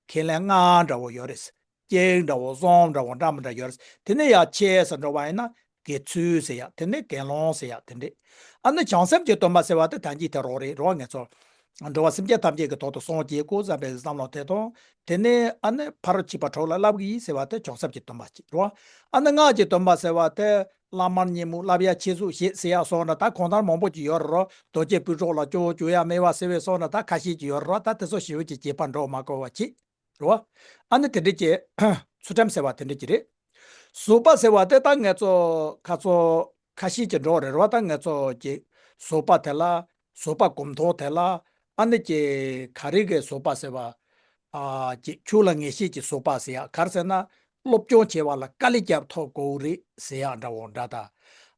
ཁས་ལེན་ལྔ་འདྲ་བོ་ཡོད་རེད། གཅིག་འདྲ་བོ། གསུམ་འདྲ་བོ། འདྲ་མི་འདྲ་ཡོད་རེད། དེ་ནས་ཡར་ཆེ་སར་འགྲོ་བ་ཡིན་ན་དགེ་ཚུལ་ཟེར་ཡག་དེ་ནས་དགེ་སློང་ཟེར་ཡག་དེ་འདྲས། ཨ་ནི་བྱང་སེམས་ཀྱི་སྡོམ་པ་ཟེར་བ་དེ་ད་གིན་དེ་རང་རེད་རོ། ང་ཚོ་འགྲོ་བ་སེམས་ཅན་ཐམས་ཅད་ཀྱི་དོན་དུ་སྲུང་བྱེད་དགོས་བསམ་པའི་བསམ་བློ་དེ་དང་། དེ་ནས་ཨ་ནི་ཕ་རོལ་ཕྱིན་པ་དྲུག་ལ་བསླབ་ཀྱི་ཡིན་ཟེར་བ་དེ་བྱང་སེམས་ཀྱི་སྡོམ་པ་ཅིག་རོ། ཨ་ནི་སྔགས་ཀྱི་སྡོམ་པ་ཟེར་བ་དེ་བླ་མར་བརྙས་སྨོད། བསླབ་ཡག་ཆེད་བཟོ་བྱེད་ཟེར་ཡག་སོགས་འདྲ། ད་གང་ལྟར་མང་པོ་ཅིག་ཡོད་རེད་རོ། རྡོ་རྗེ་སྤུན་གྲོགས་ལ་སྐྱོ་བོ་བྱུང་ཡག་སྨེ་བ་སེལ་བའི་སོགས་འདྲ། ད་ཁ་ཤས་ཅིག་ཡོད་རེད་རོ། ད་དེ་ཚོ་ཞེ་པོ་ཅིག་བྱེད་པ་འགྲོ་མ་དགོས་པ་བྱེད། རེད་བ། ཨ་ནི་དེ་འདྲ་ཅིག་ཚུལ་ཁྲིམས་ཟེར་བ་དེ་འདྲ་ཅིག་རེད། བཟོད་པ་ཟེར་བ་དེ་ད་ང་ཚོ་ཁ་ཚོ་ཁ་ཤས་ཀྱི་འགྲོ་རེད་རེད་བ། ད་ང་ཚོ་ཀྱི་བཟོད་པ་དེ་ལ། བཟོད་པ་སྒོམ་སྟངས་དེ་ལ། ཨ་ནི་ཀྱི་ག་རེ་གི་བཟོད་པ་ཟེར་བ། ཨ། ཀྱི་ཆོས་ལ་ངེས་ཤེས་ཀྱི་བཟོད་པ་ཟེར་ཡག་ག་རེ་ཟེར་ན། སློབ་སྦྱོང་བྱེད་པ་ལ་དཀའ་ལས་རྒྱབ་ཐུབ་དགོས་རེད་ཟེར་ཡག་འདྲ་བོ་འདྲ། ད་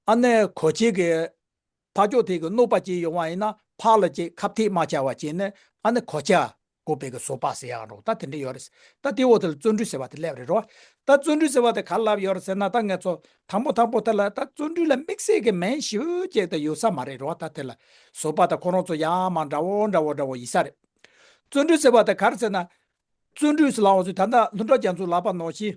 ཨ་ནི་གོ་ཆེ་གི་ཕར་ཕྱོགས་དེ་གི་གནོད་པ་ཅིག་ཡོང་བ་ཡིན་ན་ཕར་ལ་ཅིག་ཁ་གཏད་མ་བཅག་པ་བྱས་ནས་ཨ་ནི་གོ་ཆ་བགོ་བའི་གི་བཟོད་པ་ཟེར་ཡག་རོ། ད་དེ་འདྲ་ཡོད་རེད། ད་དེའི་འོག་དེ་ལ་བརྩོན་འགྲུས་ཟེར་བ་དེ་སླེབས་རེད་རོ། ད་བརྩོན་འགྲུས་ཟེར་བ་དེ་ག་རེ་ལབ་ཡོད་རེད་ཟེར་ན། ད་ང་ཚོ་དང་པོ་དང་པོ་དེ་ལ་ད་བརྩོན་འགྲུས་ལ་དམིགས་བསལ་གྱི་མིང་ཞིབ་ཅིག་ད་ཡོད་ས་མ་རེད་རོ། ད་དེ་ལ་བཟོད་པ་དང་ཁོ་རང་ཚོ་ཡར་མར་འདྲ་བོ་འདྲ་བོ་འདྲ་བོ་ཡིན་ས་རེད། བརྩོན་འགྲུས་ཟེར་བ་དེ་ག་རེ་ཟེར་ན། བརྩོན་འགྲུས་ཟེར་ལབ་འོང་དུས་ད་ལྟ་ལྷུན་གྲུབ་རྒྱ་མཚོས་ལབ་པ་ནང་བཞིན།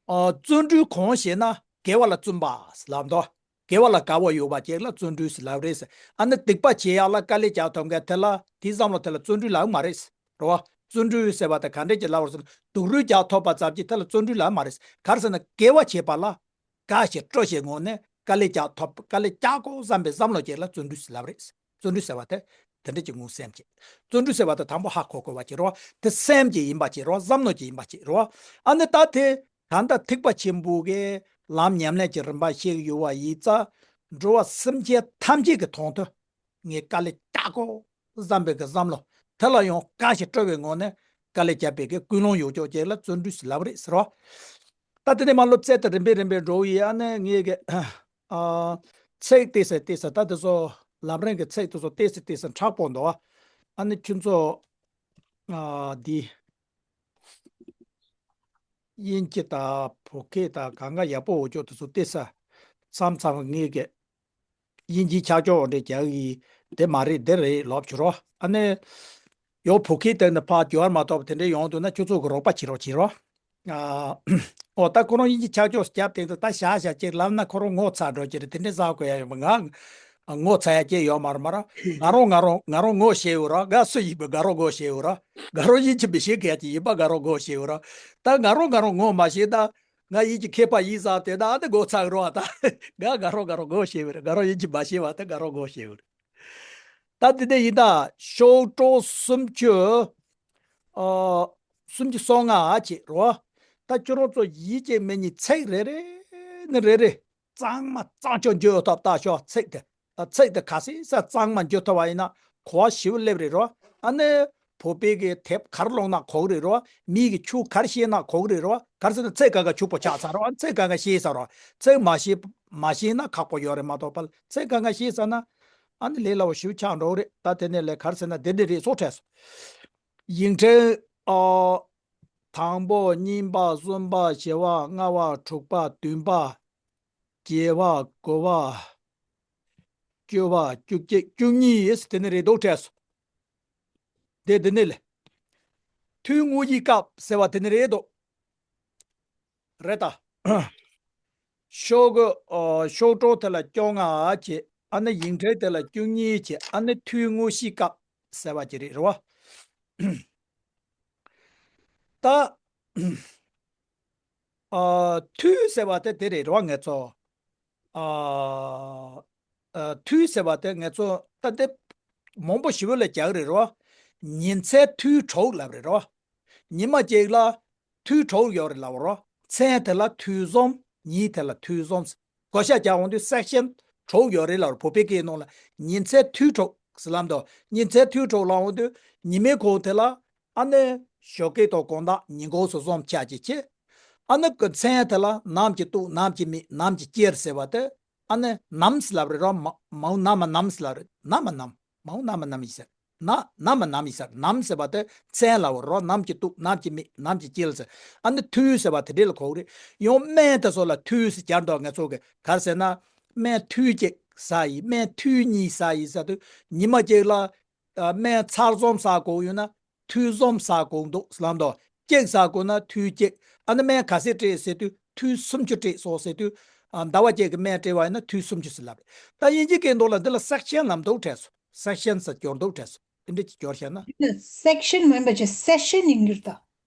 ཨ། བརྩོན་འགྲུས་གང་བྱེད་ན་དགེ་བ་ལ་བརྩོན་པ་ལབ་འདུག་དགེ་བ་ལ་དགའ་བ་ཡོད་པ་ཅིག་ལ་བརྩོན་འགྲུས་ལབ་རེད། ཨ་ནི་སྡིག་པ་བྱེད་ཡག་ལ་དཀའ་ལས་རྒྱག་ཐུབ་མཁན་དེ་ལ་དེའི་བསམ་བློ་དེ་ལ་བརྩོན་འགྲུས་ལབ་མ་རེད། རེད་བ། བརྩོན་འགྲུས་ཟེར་བ་དེ་ག་འདྲས་ཀྱི་ལབ་པ་རེད་ཟེར་ན་སྡུག་རུས་རྒྱག་ཐུབ་པ་ཙམ་གྱིས་དེ་ལ་བརྩོན་འགྲུས་ལབ་མ་རེད། ག་རེ་ཟེར་ན་དགེ་བ་བྱེད་པ་ལ་དགའ་ཞིང་སྤྲོ་ཞིང་ངང་ནས་དཀའ་ལས་རྒྱག་ཐུབ། དཀའ་ལས་རྒྱག་དགོས་བསམ་པའི་བསམ་བློ་ཅིག་ལ་བརྩོན་འགྲུས་ལབ་རེད། བརྩོན་འགྲུས་ཟེར་བ་དེ་དེ་འདྲ་ཅིག་ངོས་སེམས་ཅིག་བརྩོན་འགྲུས་ཟེར་བ་དེ་དང་པོ་ཧ་གོ་དགོས་པ་ཅིག་རེད་བ། དེ་སེམས་ཅིག་ཡིན་པ་ཅིག་རེད་བ། བསམ་བློ་ཅིག་ཡིན་པ་ཅིག་རེད་བ། ཨ་ནི་ད་དེ་ད་ལྟ་ཐེག་པ་ཆེན་པོ་གི་ལམ་ཉམས་ལེན་གྱི་རིམ་པ་ཤེས་ཀྱི་ཡོད་པ་ཡིན་ཙང་འགྲོ་བ་སེམས་ཅན་ཐམས་ཅད་ཀྱི་དོན་དུ་ངས་དཀའ་ལས་རྒྱག་དགོས་བསམ་པའི་གི་བསམ་བློ་དེ་ལ་ཡང་དགའ་ཞིང་སྤྲོ་བའི་ངང་ནས་དཀའ་ལས་བརྒྱབ་པའི་གི་ཀུན་སློང་ཡོད་ཅོག་ཅིག་ལ་བརྩོན་འགྲུས་ལབ་རེད་ཟེར་བ། ད་དེ་ནས་མར་སློབ་ཚན་དེ་རིམ་པས་རིམ་པས་འགྲོ་ཡི། ཨ་ནི་ངས་གི་ཨ། ཚིག་ཏོག་ཙམ་ཏོག་ཙམ་ད་དེ་ཚོ་ལམ་རིམ་གྱི་ཚིག་དེ་ཚོ་ཏོག་ཙམ་ཏོག་ཙམ་མཁྲེགས་པོ་འདུག་ཨ་ནི་ཁྱོད་ཚོ་ཨ། འདི་དབྱིན་ཇི་དང་བོད་སྐད་དང་གང་ག་ཡག་པོ་འོ་ཅོག་དེ་ཚོ་ཏོག་ཙམ་མཚམས་མཚམས་ངས་གི་དབྱིན་ཇིའི་ཆ་ཅོག་འདྲ་རྒྱག་གི་དེ་མ་རེད། འདི་རེད་ལབ་བྱོས་རོགས། ཨ་ནི་ཡོ་བོད་སྐད་སྟེང་ནས་ཕར་སྦྱོར་མ་གཏོགས་དེ་འདྲ་ཡོང་འདུག་ན་ཁྱོད་ཚོ་གི་རོགས་པ་བྱེད་རོགས་བྱེད་རོགས། ཨ། ཨོ་ད་ཁོ་རང་དབྱིན་ཇི་ཆ་ཅོག་རྒྱབ་སྟེང་དུ་ད་བཞག་བཞག་ཅིག་ལབ་ན་ཁོ་རང་ངོ་ཚ་འགྲོ་གི་རེད། དེ་འདྲ་བཟོ་དགོས་ཡ་ཡོད་པ། ང་ངོ་ཚ་ཡ་ཅིག་ཡོད་མ་རེད་མ་རེད། ང་རང་ང་རང་ང་རང་ངོ་ཤེས་ཡོད་ར། ང་སུ་ཡིན་པ་ང་རང་ངོ་ཤེས་ཡོད་ར། ང་རང་དབྱིན་ཇི་མི་ཤེས་མཁན་ཅིག་ཡིན་པ་ང་རང་ངོ་ཤེས་ཡོད་ར། ད་ང་རང་ང་རང་ངོ་མ་ཤེས་ད། ང་དབྱིན་ཇི་མཁས་པ་ཡིན་བསམ་བསྡད་ན་ཨ་ནི་ངོ་ཚ་གི་རེད་བ། ད་ང་ང་རང་ང་རང་ངོ་ཤེས་ཡོད་རེད། ང་རང་དབྱིན་ཇི་མ་ཤེས་པ་ད་ང་རང་ངོ་ཤེས་ཡོད་རེད། ད་དེ་འདྲ་ཡིན་ད་ཤོག་གྲངས་སུམ་ཅུ། ཨ། སུམ་ཅུ་སོ་ལྔ་བྱེད་རོགས། ད་ཁྱོད་རང་ཚོ་ཡིད་ཀྱི་མི་ཉིད་ཚིག་རེ་རེ་ནི་རེ་རེ་གཙང་མ་གཙང་ཆོག་འཇོག་ཐབས་ལྟ་ཤོག་ཚིག་དེ། ད་ཚིག་དེ་ག་སེ་ས་གཙང་མ་འཇོག་ཐུབ་པ་ཡིན་ན་གོ་བ་ཞིབ་སླེབས་རེད་རོ། ཨ་ནི་བོད་པའི་གི་དེབ་ག་རེ་ཀློག་ན་གོ་གི་རེད་རོ། མི་གི་ཆོས་ག་རེ་བཤད་ན་གོ་གི་རེད་རོ། ག་རེ་ཟེར་ན་ཚིག་གང་ག་ཕྱུག་པོ་ཆགས་ཚར་རོ། ཨ་ནི་ཚིག་གང་ག་ཤེས་ཚར་རོ། ཚིག་མ་ཤེས་མ་ཤེས་ན་ཁག་པོ་ཡོད་རེད་མ་གཏོགས་པ་ཚིག་གང་ག་ཤེས་ཚར་ན་ཨ་ནི་ལས་སླ་བོ་ཞིབ་ཆགས་འགྲོ་གི་རེད། ད་དེ་ནས་ལས་ག་རེ་ཟེར་ན་དེ་འདྲ་རེད་སོ་ཁྲལ་སོ། ཡིག་ཕྲེང་ཨ། དང་པོ་གཉིས་པ་གསུམ་པ་བཞི་པ་ལྔ་པ་དྲུག་པ་བདུན་པ། བརྒྱད་པ། དགུ་པ། བཅུ་པ། བཅུ་གཅིག་བཅུ་གཉིས་དེ་ནི་རེད་འདུག་བྲིས་སོ། དེ་དེ་ནི་ལས། ཐུན་དངོས་གཞིའི་སྐབས་ཟེར་བ་དེ་ནི་རེད་འདུག་རེད་ད། ཤོག་གུ། ཨོ། ཤོག་གྲངས་དེ་ལ་བཅོ་ལྔ་བྱས། ཨ་ནི་ཡིག་ཕྲེང་དེ་ལ་བཅུ་གཉིས་བྱས། ཨ་ནི་ཐུན་དངོས་གཞིའི་སྐབས་ཟེར་བ་ཅིག་རེད། རེད་བ། ད། ཨ། ཐུན་ཟེར་བ་དེ་དེ་རེད་རེད་བ་ང་ཚོ། ཨ། ཨ། ཐུན་ཟེར་བ་དེ་ང་ཚོ་ད་དེ་མང་པོ་ཞིག་ལ་རྒྱག་རེད་རེད་བ། ཉིན་མཚན་ཐུན་དྲུག་ལབ་རེད་རེད་བ། ཉི་མ་གཅིག་ལ་ཐུན་དྲུག་ཡོད་རེད་ལབ་རེད་བ། མཚན་དེ་ལ་ཐུན་གསུམ། ཉིན་དེ་ལ་ཐུན་གསུམ། བགོ་བཤའ་རྒྱག་འོང་དུས་སེག་ཤན་དྲུག་ཡོད་རེད་ལབ་རེད། བོད་པའི་སྐད་ནང་ལ་ཉིན་མཚན་ཐུན་དྲུག་ཟེར་ལབ་འདུག་ཉིན་མཚན་ཐུན་དྲུག་ལབ་འོང་དུས་ཉི་མའི་གུང་དེ་ལ་ཨ་ནི་ཞོགས་ཀས་དང་དགོང་དག་ཉིན་གུང་སོ་གསུམ་ཆ་གཅིག་བྱས། ཨ་ནི་གི་མཚན་དེ་ལ་ནམ་གྱི་སྟུག་ནམ་གྱི་མིག་ནམ་གྱི་སྐྱེར་ཟེར་བ་དེ་ཨ་ནི་ནམ་ཟེར་ལབ་རེད་རོ། མ་མ་འོ་ནམ་མ་ནམ་ཟེར་ལབ་རེད། ནམ་མ་ནམ་མ་འོ་ནམ་མ་ནམ་ཡིན་ཟེར། ན་ནམ་མ་ནམ་ཡིན་ཟེར། ནམ་ཟེར་བ་དེ་མཚན་ལབ་རོ། ནམ་གྱི་སྟུག་ནམ་གྱི་མིག་ནམ་གྱི་སྐྱེར་ཟེར། ཨ་ནི་ཐུན་ཟེར་བ་དེ་འདྲས་ལ་གོ་གི་རེད། ཡང་སྨན་དེ་ཚོ་ལ་ཐུན་ཟེར་སྦྱར་འདུག་ང་ཚོ་གི་ག་རེ་ཟེར་ན་སྨན་ཐུན་གཅིག་ཟ་ཡིན། སྨན་ཐུན་གཉིས་ཟ་ཡིན་ཟེར་དུས་ཉི་མ་གཅིག་ལ་ཨ། སྨན་ཚར་གསུམ་ཟ་དགོས་ཡོད་ན་ཐུན་གསུམ་ཟ་དགོས་འདུག་ལབ་འདུག་གཅིག་ཟ་དགོས་ན་ཐུན་གཅིག་ཨ་ནི་སྨན་ག་ཚོད་སྤྲད་ཟེར་དུས་ཐུན་སུམ་ཅུ་སྤྲད་སོང་ཟེར་དུས། ཨ། ཟླ་བ་གཅིག་གི་སྨན་སྤྲད་པ་ཡིན་ན་ཐུན་སུམ་ཅུ་ཟེར་ལབ་རེད། ད་དབྱིན་ཇི་སྐད་མདོ་ལ་འདི་ལ་སེག་ཤན་ལབ་འདུག་བྲིས་སོང་། སེག་ཤན་ཟེར་སྦྱོར་འདུག་བྲིས་སོང་། དེ་འདྲ་ཅིག་སྦྱོར་བཤད་ན། སེག་ཤན་མིན་པ་ཅིག་སེ་ཤན་ཡིན་གྱི་རེད་ད།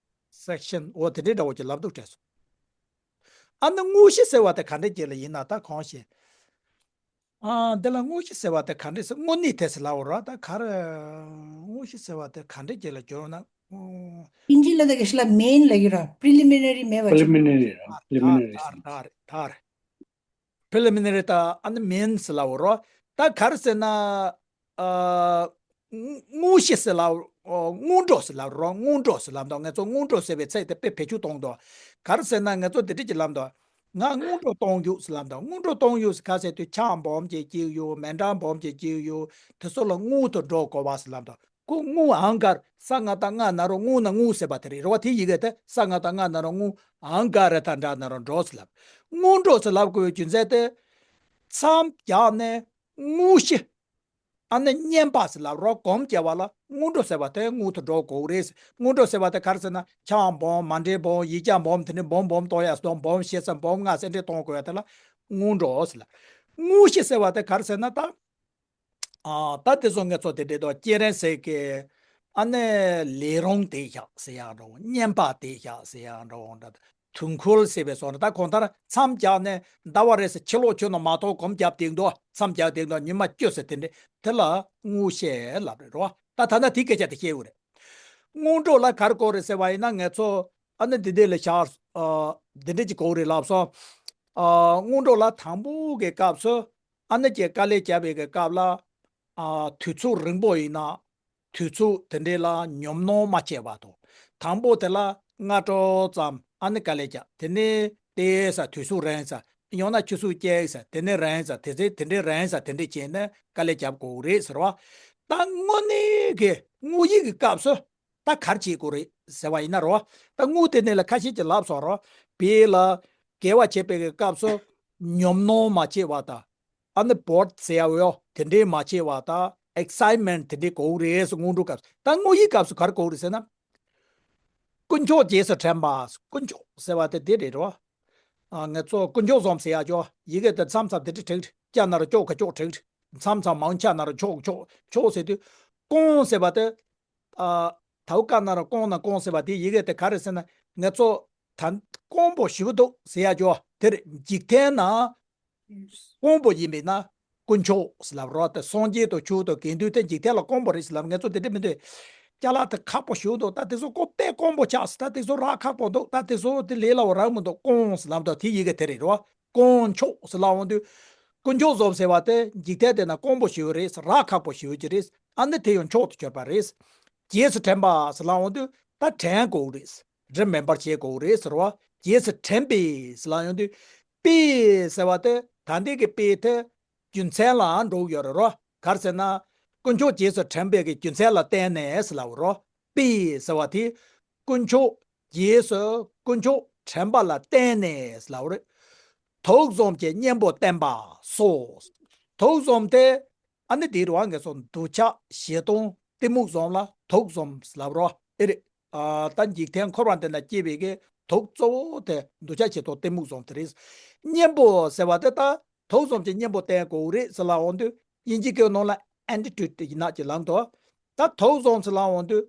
སེག་ཤན། འོ་དེ་འདྲའི་འདྲ་བོ་ཅིག་ལབ་འདུག་བྲིས་སོང་། ཨ་ནི་དངོས་གཞི་ཟེར་བ་དེ་ག་འདྲ་ཅིག་ལ་ཡིན་ན་ད་གང་ཤེས། ཨ། འདི་ལ་དངོས་གཞི་ཟེར་བ་དེ་ག་འདྲས་ཟེར། དངོས་གནས་དེ་ཟེར་ལབ་ར། ད་ག་རེ། དངོས་གཞི་ཟེར་བ་དེ་ག་འདྲས་ཅིག་ལ་སྦྱོར་ན། ཨོ། དབྱིན་ཇི་ལ་ད་ག་ཞིག་ལ་མེན་ལབ་ཀྱི་ར། པི་རི་ལི་མི་ནེ་རི་མེད་པ་ཅིག་པི་རི་ལི་མི་ནེ་རི་ར། པི་རི་ལི་མི་ནེ་རི། ད་རེད་ད་རེད་ད་རེད། པི་རི་ལི་མི་ནེ་རི་ད་ཨ་ནི་མེན་ཟེར་ལབ་ར། ད་ག་རེ་ཟེར་ན། ཨ། དངོས་གཞི་ཟེར་ལབ། ཨོ། སྔོན་འགྲོ་ཟེར་ལབ་ར། སྔོན་འགྲོ་ཟེར་ལབ་འདུག་ང་ཚོ་སྔོན་འགྲོ་ཟེར་བའི་ཚིག་དེ་དཔེ་བེད་སྤྱོད་གཏོང་འདུག་ག་རེ་ཟེར་ན་ང་ཚོ་འདི་འདྲས་ཅིག་ལབ་འདུག་ང་སྔོན་འགྲོ་གཏོང་རྒྱུ་ཟེར་ལབ་འདུག་སྔོན་འགྲོ་གཏོང་རྒྱུ་ཟེར་ག་ཟེར་དུས་ཆང་སྦོམ་ཅིག་བསྐྱེད་ཡོད། མེ་འདྲ་སྦོམ་ཅིག་བསྐྱེད་ཡོད། དེ་ཚོ་ལ་སྔོན་དུ་འགྲོ་དགོས་པ་ཟེར་ལབ་འདུག་ཁོ་སྔོན་ཨང་གར་ས་ང་བཏགས་སྔ་ན་རོ་སྔོ་ན་སྔོ་ཟེར་བ་དེ་རེད། རེད་བ། དེ་ཡི་གེ་དེ་ས་ང་བཏགས་སྔ་ན་རོ་སྔོ། ཨང་ག་ར་ད་འདྲ་ན་རོ་འགྲོ་ཟེར་ལབ། སྔོན་འགྲོ་ཟེར་ལབ་དགོས་པའི་རྒྱུ་མཚན་དེ། མཚམས་བཞག་ནས་དངོས་གཞི། ཨ་ནི་བསྙེན་པ་ཟེར་ལབ་རོགས། སྒོམ་རྒྱག་པ་ལ་སྔོན་འགྲོ་ཟེར་བ་དེ་སྔོན་དུ་འགྲོ་དགོས་རེད། སྔོན་འགྲོ་ཟེར་བ་དེ་ག་རེ་ཟེར་ན། ཕྱག་སྦོམ། མཎྜལ་སྦོམ། ཡིག་བརྒྱ་སྦོམ། དེ་ནས་སྦོམ་སྦོམ་གཏོང་ཡ་སྡོམ་སྦོམ་བཞེས་ས་སྦོམ་ལྔ་ཟེར་འདྲ་གཏོང་དགོས་ཡ་དེ་ལ་སྔོན་འགྲོ་ཟེར་ལ། དངོས་གཞི་ཟེར་བ་དེ་ག་རེ་ཟེར་ན་ད། ཨ། ད་དེ་ཚོ་ངས་ཚོ་དེ་འདྲའི་ཐོག་སྤྱན་རས་གཟིགས་ཀྱི་ཨ་ནི་ལས་རུང་དེ་བཞག་ཟེར་ཡང་འདྲ་བོ། བསྙེན་པ་དེ་བཞག་ཟེར་ཡང་འདྲ་བོ་འདྲ། དུས་འཁོར་ཟེར་བའི་སོགས་ནི་ད་གང་ལྟར་མཚམས་བཞག་ནས་ཟླ་བ་རེ་ཟེར་ཕྱི་ལོགས་ཁྱོན་ནས་མ་གཏོགས་གོམ་རྒྱབ་བསྡད་འདུག་མཚམས་བཞག་བསྡད་འདུག་ཉི་མ་བཅུ་ཟེར་དེ་འདྲའི་དེ་ལ་དངོས་གཞི་ལབ་རེད་རོ། ད་ད་ལྟ་དེའི་སྐད་ཆ་དེ་བཤད་དགོས་རེད། སྔོན་འགྲོ་ལ་ག་རེ་དགོས་རེད་ཟེར་བ་ཡིན་ན། ངས་ཚོ་ཨ་ནི་འདི་འདྲ་ལ་བཞག་ཨ། འདི་འདྲ་ཅིག་དགོས་རེད་ལབ་སོང་། ཨ། སྔོན་འགྲོ་ལ་དང་པོ་གི་སྐབས་སུ་ཨ་ནི་ཀྱི་དཀའ་ལས་བརྒྱབ་པའི་གི་སྐབས་ལ། ཨ། དུས་ཚོད་རིང་པོ་ཡིན་ན་དུས་ཚོད་དེ་འདྲའི་ལ་ཉོབ་སྣང་མ་བྱས་པ་དང་། དང་པོ་དེ་ལ་སྔ་དྲོ་ཙམ་ཨ་ནི་དཀའ་ལས་བརྒྱབ། དེ་ནས་ཏོག་ཙམ་དུས་ཚོད་རིང་ཙམ། ཡང་ན་ཆུ་ཚོད་བཅུ་ཙམ། དེ་ནས་རིང་ཙམ། དེ་ཚེ་དེ་འདྲའི་རིང་ཙམ་དེ་འདྲའི་བྱས་ནས་དཀའ་ལས་བརྒྱབ་དགོས་རེད་ཟེར་བ། ད་དངོས་གནས་ཀྱི་དངོས་ཡིད་ཀྱི་སྐབས་སུ་ད་ག་རེ་བྱེད་དགོས་རེད་ཟེར་བ་ཡིན་ན་རོ། ད་དངོས་དེ་ནས་ལ་ཁ་ཤས་ཀྱིས་ལབ་སོང་རོ། དཔེ་ལ་དགེ་བ་བྱེད་པའི་གི་སྐབས་སུ་ཉོབ་སྣང་མ་བྱེད་པ་དང་། ཨ་ནི་བོར་ཟེར་ཡ་ཡོད་དེ་འདྲའི་མ་བྱེད་པ་དང་། ཨེག་སའི་ཊི་མེན་ཊི་དེ་འདྲའི་དགོས་རེད་ཟེར། སྔོན་འགྲོ་སྐབས་སུ། ད་དངོས་ཡིད་སྐབས་སུ་ག་རེ་དགོས་རེད་ཟེར་ན། དཀོན་མཆོག་རྗེས་སུ་དྲན་པ། དཀོན་མཆོག་ཟེར་བ་དེ་དེ་རེད་རོ། ཨ། ངས་ཚོ་དཀོན་མཆོག་གསུམ་ཟེར་ཡ་ཅོ། ཡི་གེ་དེ་མཚམས་མཚམས་དེ་འདྲ་བྲིས། ཅ་ན་རོ་ཅོག་ག་ཅོག་བྲིས། མཚམས་མཚམས་མང་ཆ་ན་རོ་ཆོག་ཆོག་ཆོག་ཟེར་དུས། ཀོང་ཟེར་བ་དེ། ཨ། དའུ་ཀ་ན་རོ་ཀོང་ན་ཀོང་ཟེར་བ་དེ་ཡི་གེ་དེ་ག་རེ་ཟེར་ན། ངས་ཚོ་ད་དཀོན་པོ་ཞེ་པོ་འདུག་ཟེར་ཡ་ཅོ། དེར་འཇིག་རྟེན་ན་དཀོན་པོ་ཡིན་པས་ན་དཀོན་མཆོག་ཟེར་ལབ་རོགས། དེ་སངས་རྒྱས་དང་ཆོས་དང་དགེ་འདུན་དེ་འཇིག་རྟེན་ལ་དཀོན་པོ་རེད་ཟེར་ལབ། ངས་ཚོ་དེ་འདྲ་མི་འདུག་ཅ་ལག་དེ་ཁག་པོ་ཞེ་པོ་འདུག་ད་དེ་ཚོ་ཀོ་དེ་དཀོན་པོ་ཆགས་ཟེར། ད་དེ་ཚོ་རག་ཁག་པོ་འདུག་ད་དེ་ཚོ་དེ་ལས་སླ་བོ་རག་མི་འདུག་ཀོང་ཟེར་ལབ་འདུག་དེ་ཡི་གེ་དེ་རེད་རོ། དཀོན་མཆོག་ཟེར་ལབ་འོང་དུས། དཀོན་མཆོག་གསུམ་ཟེར་བ་དེ་འཇིག་རྟེན་དེ་ན་དཀོན་པོ་ཞེ་པོ་རེད། རག་ཁག་པོ་ཞེ་པོ་ཅིག་རེད། ཨ་ནི་དེ་ཡང་མཆོག་ཏུ་གྱུར་པ་རེད། རྗེས་སུ་དྲན་པ་ཟེར་ལབ་འོང་དུས་ད་དྲན་དགོས་རེད། རིམ་མེ་འབར་བྱེད་དགོས་རེད་ཟེར་བ། རྗེས་སུ་དྲན་པས་ཟེར་ལབ་ཡོང་དུས། པས་ཟེར་བ་དེ་ད་ལྟའི་གི་པས་དེ་རྒྱུ་མཚན་ལའང་འགྲོ་གི་ཡོད་རེད་རོ། ག་རེ་ཟེར་ན། དཀོན་མཆོག་རྗེས་སུ་དྲན་པའི་གི་རྒྱུ་མཚན་ལ་བརྟེན་ནས་ཟེར་ལབ་རོ། པས་ཟེར་བ་དེ་དཀོན་མཆོག་རྗེས་སུ་དཀོན་མཆོག་དྲན་པ་ལ་བརྟེན་ནས་ཟེར་ལབ་རེད། དུག་གསུམ་གྱི་གཉེན་པོ་བསྟེན་པ་སོགས། དུག་གསུམ་དེ་ཨ་ནི་དེ་རུ་ང་ཚོ་འདོད་ཆགས་ཞེ་སྡང་གཏི་མུག་གསུམ་ལ་དུག་གསུམ་ལབ་རོ། ཨེ་རེད། ཨ། ད་འཇིག་རྟེན་འཁོར་བ་འདི་ན་སྐྱེ་བའི་གི་དུག་གཙོ་བོ་དེ་འདོད་ཆགས་ཞེ་སྡང་གཏི་མུག་གསུམ་དེ་རེད། གཉེན་པོ་ཟེར་བ་དེ་ད་དུག་གསུམ་གྱི་གཉེན་པོ་བསྟེན་དགོས་རེད་ཟེར་ལབ་འོང་དུས། དབྱིན་ཇི་སྐད་ནང་ལ་ཨན་ཊི་ཌོཊ་ཡིན་ན་ཅིག་ལབ་འདུག་ད་དུག་གསུམ་ཟེར་ལབ་འོང་དུས།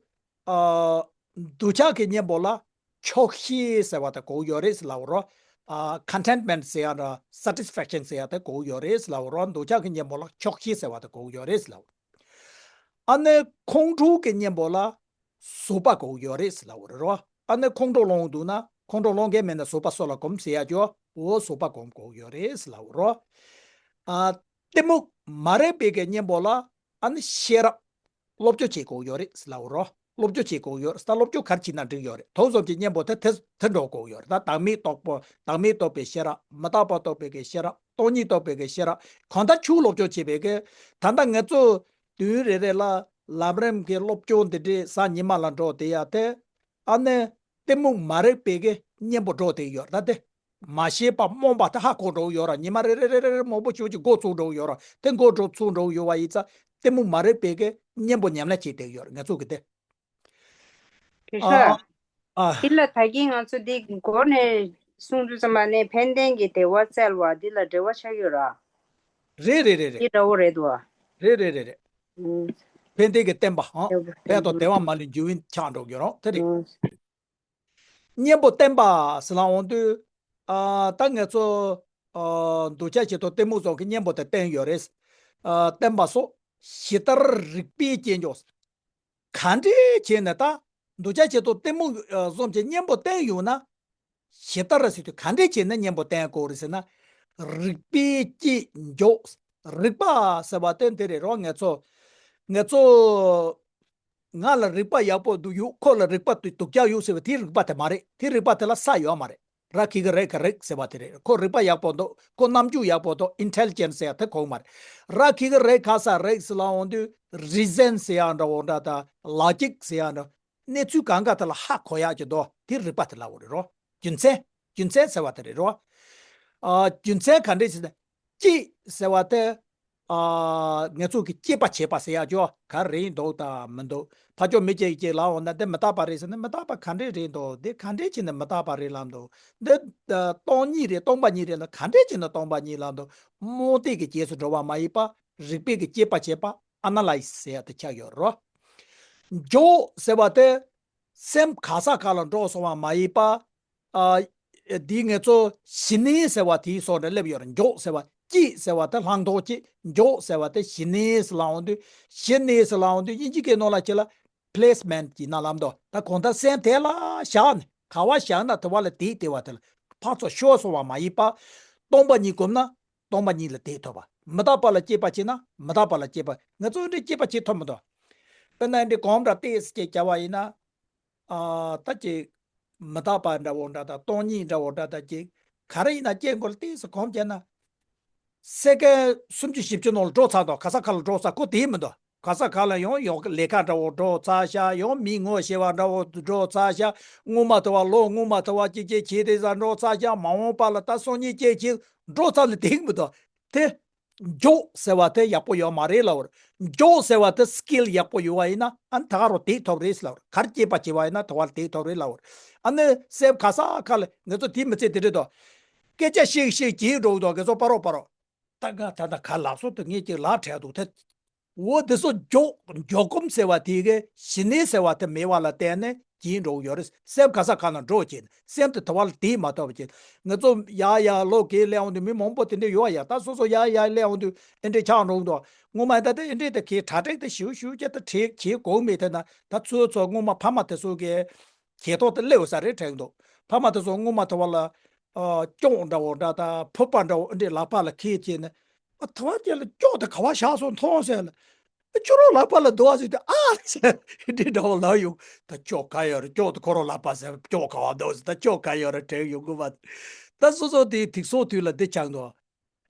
ཨ། འདོད་ཆགས་ཀྱི་གཉེན་པོ་ལ་ཆོག་ཤེས་ཟེར་བ་དེ་དགོས་ཡོད་རེད་ཟེར་ལབ་རོ། ཨ། ཁོན་ཊེན་མེན་ཊི་ཟེར་ཡ་འདྲ། སེ་ཊི་སི་ཕེག་ཤན་ཟེར་ཡ་དེ་དགོས་ཡོད་རེད་ཟེར་ལབ་རོ། འདོད་ཆགས་ཀྱི་གཉེན་པོ་ལ་ཆོག་ཤེས་ཟེར་བ་དེ་དགོས་ཡོད་རེད་ཟེར་ལབ་རོ། ཨ་ནི་ཁོང་ཁྲོ་གི་གཉེན་པོ་ལ་བཟོད་པ་དགོས་ཡོད་རེད་ཟེར་ལབ་རོ། ཨ་ནི་ཁོང་ཁྲོ་ལངས་འདུག་ན། ཁོང་ཁྲོ་ལངས་མཁན་མེད་ན་བཟོད་པ་གསོ་ལ་སྒོམ་ཟེར་ཡ་ཅོ། འོ་བཟོད་པ་སྒོམ་དགོས་ཡོད་རེད་ཟེར་ལབ་རོ། ཨ། གཏི་མུག་མ་རིག་པའི་གི་གཉེན་པོ་ལ་ཨ་ནི་ཤེས་རབ། སློབ་སྦྱོང་བྱེད་དགོས་ཡོད་རེད་ཟེར་ལབ་རོ། སློབ་སྦྱོང་བྱེད་དགོས་ཡོད་རེད། ད་སློབ་སྦྱོང་ག་རེ་བྱེད་ན་འགྲིག་ཡོད་རེད། དུག་གསུམ་གྱི་གཉེན་པོ་དེ་དེ་དེ་འགྲོ་དགོས་ཡོད་རེད། ད་བདག་མེད་རྟོགས་པ། བདག་མེད་རྟོགས་པའི་ཤེས་རབ། མི་རྟག་པ་རྟོགས་པའི་གི་ཤེས་རབ། སྟོང་ཉིད་རྟོགས་པའི་གི་ཤེས་རབ། གང་ལྟར་ཆོས་སློབ་སྦྱོང་བྱེད་པའི་གི། ད་ལྟ་ང་ཚོ་དུས་རེ་རེ་ལ་ལམ་རིམ་གྱི་སློབ་སྦྱོང་འདི་འདྲའི་གཟའ་ཉི་མ་ལ་འགྲོ་བསྡད་ཡ་དེ། ཨ་ནི་གཏི་མུག་མ་རིག་པའི་གི་གཉེན་པོ་འགྲོ་བསྡད་ཡོད་རེད། ད་དེ། མ་ཤེས་པ་རྨོངས་པ་དེ་ཧ་གོ་འགྲོ་གི་ཡོད་ར། ཉི་མ་རེ་རེ་རེ་རེ་མང་པོ་ཞེ་པོ་ཅིག་འགོ་ཚུགས་འགྲོ་གི་ཡོད་ར། དེ་འགོ་འགྲོ་ཚུགས་འགྲོ་གི་ཡོད་པ་ཡིན་ཙང་གཏི་མུག་མ་རིག་པའི་གི་གཉེན་པོ་ཉམས་ལེན་བྱེད་བསྡད་ཡོད་ར། ང་ཚོ་གི་དེ། དེ་ཨ། ཤ། ཨ། འདི་ལ་ད་གིན་ང་ཚོ་འདི་འགོ་ནས་གསུང་དུས་ཙམ་པ་ནས་ཕན་བདེན་གྱི་བདེ་བ་བཙལ་བ་འདི་ལ་འབྲེལ་བ་ཆགས་ཡོད་ར། རེད་རེད་རེད་རེད། འདི་འདྲ་བོ་རེད་འདུག་བ། རེད་རེད་རེད་རེད། ཨུམ། ཕན་བདེ་གི་བསྟན་པ་ཨང་། བདེ་བ་ཕན་དང་བདེ་བ་མ་ལུས་འབྱུང་བའི་ཆགས་འགྲོ་གི་ཡོད་ར། དེ་རེད། ཨུམ། གཉེན་པོ་བསྟེན་པ་ཟེར་ལབ་འོང་དུས། ཨ། ད་ང་ཚོ། ཨ། འདོད་ཆགས་ཞེ་སྡང་གཏི་མུག་སོགས་ཀྱི་གཉེན་པོ་དེ་བསྟེན་ཡོད་རེད། ཨ། བསྟེན་པ་སོགས་ཇི་ལྟར་རིགས་པས་བསྐྱེད་འཇོག་ག་འདྲས་བྱས་ནས་ད་འདོད་ཆགས་ཞེ་སྡང་གཏི་མུག་ཨ། གསུམ་གྱི་གཉེན་པོ་བསྟེན་ཡོང་ན། ཇི་ལྟར་ཟེར་དུས་ག་འདྲས་བྱས་ནས་གཉེན་པོ་བསྟེན་དགོས་རེད་ཟེར་ན། རིགས་པས་བསྐྱེད་འཇོག་རིགས་པ་ཟེར་བ་དེ་འདི་རེད་རོ། ང་ཚོ། ང་ཚོ། ང་ལ་རིག་པ་ཡག་པོ་འདུག་ཡོད། ཁོ་ལ་རིག་པ་སྡུག་སྡུག་ཅག་ཡོད་ཟེར་བ་དེ་རིགས་པ་དེ་མ་རེད། དེ་རིགས་པ་དེ་ལ་ས་ཡོད་མ་རེད། ར་གི་གུ་རེ་ག་རིགས་ཟེར་བ་དེ་རེད། ཁོ་རིག་པ་ཡག་པོ་འདུག་ཁོ་རྣམ་འགྱུར་ཡག་པོ་འདུག་ཨིན་ཊེ་ལི་ཇེན་སི་ཟེར་ཡ་དེ་གོ་གི་མ་རེད། ར་གི་གུ་རེ་ག་ས་རིགས་ཟེར་ལབ་འོང་དུས་རི་ཛན་ཟེར་ཡ་འདྲ་བོ་འདྲ་དང་ལོ་ཇིག་ཟེར་ཡ་འདྲ། གནས་ཚུལ་གང་ག་དེ་ལ་ཧ་གོ་ཡག་གི་འདུག་དེ་རིགས་པ་དེ་ལབ་དགོས་རེད་རོ། རྒྱུ་མཚན། རྒྱུ་མཚན་ཟེར་བ་དེ་རེད་རོ། ཨ། རྒྱུ་མཚན་ག་འདྲས་ཟེར་ན། བསྐྱེད་ཟེར་བ་དེ། ཨ་ང་ཚོ་གི་དཔྱད་པ་བྱེད་པ་ཟེར་ཡག་ཅོ་ག་རེ་འདུག་དང་མི་འདུག་ཕར་ཕྱོགས་མི་གཅིག་གཅིག་ལབ་འོང་ན་འདི་མི་རྟག་པ་རེད་ཟེར་ན་མི་རྟག་པ་ག་འདྲས་རེད་འདུག་འདི་ག་འདྲས་བྱས་ནས་མི་རྟག་པ་རེད་ལབ་འདུག་འདི་ཨ་སྟོང་ཉིད་རེད་སྟོང་པ་ཉིད་རེད་ན་ག་འདྲས་བྱས་ནས་སྟོང་པ་ཉིད་ལབ་འདུག་རྨོངས་དད་ཀྱི་རྗེས་སུ་འགྲོ་བ་མ་ཡིན་པ་རིགས་པས་ཀྱི་དཔྱད་པ་བྱེད་པ་ཨ་ན་ལའི་སི་ཟེར་ཡག་དེ་ཆགས་ཡོད་རོ། འཇོག་ཟེར་བ་དེ་སེམས་ག་ས་ག་ལ་འགྲོ་སོང་བ་མ་ཡིན་པ། ཨ། འདི་ང་ཚོ་ཞི་གནས་ཟེར་བ་དེའི་སོགས་ནས་སླེབས་ཡོད་རེད། འཇོག་ཟེར་བ་སྐྱེས་ཟེར་བ་དེ་ལྷག་མཐོང་སྐྱེས། འཇོག་ཟེར་བ་དེ་ཞི་གནས་སུ་ལབ་འོང་དུས་ཞི་གནས་སུ་ལབ་འོང་དུས་དབྱིན་ཇི་སྐད་ནང་ལ་ཁྱེད་ལ་པི་ལེ་སི་མེན་ཊི་ཡིན་ན་ལབ་འདུག་ད་གང་ལྟར་སེམས་དེ་ལ་བཞག་ནས་ག་བ་བཞག་ན་དེ་བ་ལ་དེ་དེ་བ་དེ་ལ་ཕར་ཚུར་ཤོར་སོང་བ་མ་ཡིན་པ། སྟོང་པ་ཉིད་བསྒོམས་ན་སྟོང་པ་ཉིད་ལ་དེ་ཐོབ་པ། མི་རྟག་པ་ལ་དཔྱད་པ་བྱས་ན་མི་རྟག་པ་ལ་དཔྱད་པ། ང་ཚོ་འདི་དཔྱད་པ་བྱེད་ཐུབ་མི་འདུག་དཔེར་ན་འདི་གོམ་ར་ཏེས་སྐྱེ་བྱ་བ་ཡིན་ན། ཨ། ད་ཅིག་མི་རྟག་པ་འདྲ་བོ་འདྲ་དང་སྟོང་ཉིད་འདྲ་བོ་འདྲ་དང་ཅིག་ག་རེ་ཡིན་ན་སྐྱེ་དགོས་ལ་ཏོག་ཙམ་གོམས་བྱས་ན། སེ་ཀན་སུམ་ཅུ་བཞི་བཅུ་ནང་ལ་འགྲོ་ཚར་འདུག་ག་ས་ག་ལ་འགྲོ་ཚར་ཁོ་དེ་མི་འདུག་ག་ས་ག་ལ་ཡང་ཡང་ལས་ཀ་འདྲ་བོ་འགྲོ་ཚར་ཤག་ཡང་མི་ངོ་ཤེས་པ་འདྲ་བོ་འགྲོ་ཚར་ཤག་སྔོན་མ་དུ་བ་ལོ་སྔོན་མ་དུ་བ་ཅིག་ཅིག་བྱས་དེ་ས་འགྲོ་ཚར་ཤག་མ་འོངས་པ་ལ་ད་སང་ཉིན་སྐྱེ་ཅིག་འགྲོ་ཚར་ལ་དེ་མི་འདུག་དེ། འཇོག་ཟེར་བ་དེ་ཡག་པོ་ཡོད་མ་རེད་ལབ་པར། འཇོག་ཟེར་བ་དེ་སི་ཀིལ་ཡག་པོ་ཡོད་པ་ཡིན་ན་ཨ་ནི་ད་ག་རང་དེ་ཐོབ་རེད་ལབ་པར། ག་རེ་དཔྱད་པ་བྱེད་པ་ཡིན་ན་ད་ག་རང་དེ་ཐོབ་རེད་ལབ་པར། ཨ་ནི་སེམས་ག་ས་ག་ལ་ང་ཚོ་དེ་མི་ཚེ་དེ་རེད་དོ། སྐད་ཆ་བཤད་བཤད་བྱེད་འགྲོ་གི་འདུག་ང་ཚོ་པ་རོག་པ་རོག་ད་ང་ད་ལྟ་ག་ལབ་སོང་དུ་ངས་ཅིག་ལབ་བྲལ་འདུག་ད། འོ་དེ་ཚོ་འཇོག་འཇོག་གོམས་ཟེར་བ་དེ་གའི་ཞི་གནས་ཟེར་བ་དེ་མེད་པ་ལ་བརྟེན་ནས་བྱེད་འགྲོ་གི་ཡོད་རེད། སེམས་ག་ས་ག་ན་འགྲོ་བྱེད་ནས་སེམས་དེ་དུ་བ་ལ་དེ་མ་ཐོབ་བྱེད། ང་ཚོ་ཡ་ཡ་ལོ་གས་སླེབས་འོང་དུས་མི་མང་པོ་དེ་འདྲ་ཡོད་ཡ། ད་སོ་སོ་ཡ་ཡ་སླེབས་འོང་དུས་ཨེ་འདྲས་ཆགས་འགྲོ་གི་འདུག་སྔོན་མ་ད་ལྟ་ཨེ་འདྲས་དེ་གས་གྲ་སྒྲིག་དེ་ཞིབ་ཞིབ་བྱས་ད་བྲིས་བྱེད་དགོས་མེད་དེ་ན་ད་ཚོ་ཚོ་སྔོན་མ་ཕ་མ་དེ་ཚོ་གས་གས་ཐོག་དེ་སླེབས་ས་རེད་དྲན་གི་འདུག་ཕ་མ་དེ་ཚོ་སྔོན་མ་དུ་བ་ལ་ཨ་ལྕོག་འདྲ་བོ་འདྲ་ད་ཕུར་པ་འདྲ་བོ་ཨེ་འདྲས་ལག་པ་ལ་འཁྱེར་བྱས་ནས། ཨ་ཐ་བ་ཅན་ལ་ལྕོག་དེ་ག་བ་བཞག་སོང་མཐོང་ཟེར་ལ། ཨ་ཁྱོད་རང་ལག་པ་ལ་འདུག་ཨ་ཟེར་ཏེ་ཨ་ཟེར་འདི་འདྲ་བོ་ལབ་ཡོང་། ད་ལྕོག་ག་ཡོད་རེད། ལྕོག་དེ་ཁོ་རང་ལག་པ་ཟེར་ལྕོག་ག་བ་འདུག་ཟེར། ད་ལྕོག་ག་ཡོད་རེད་དྲན་ཡོང་གི་མ། ད་སོ་སོ་དེ་དུག་སོང་དུས་ལ་འདི་ཆགས་འདུག་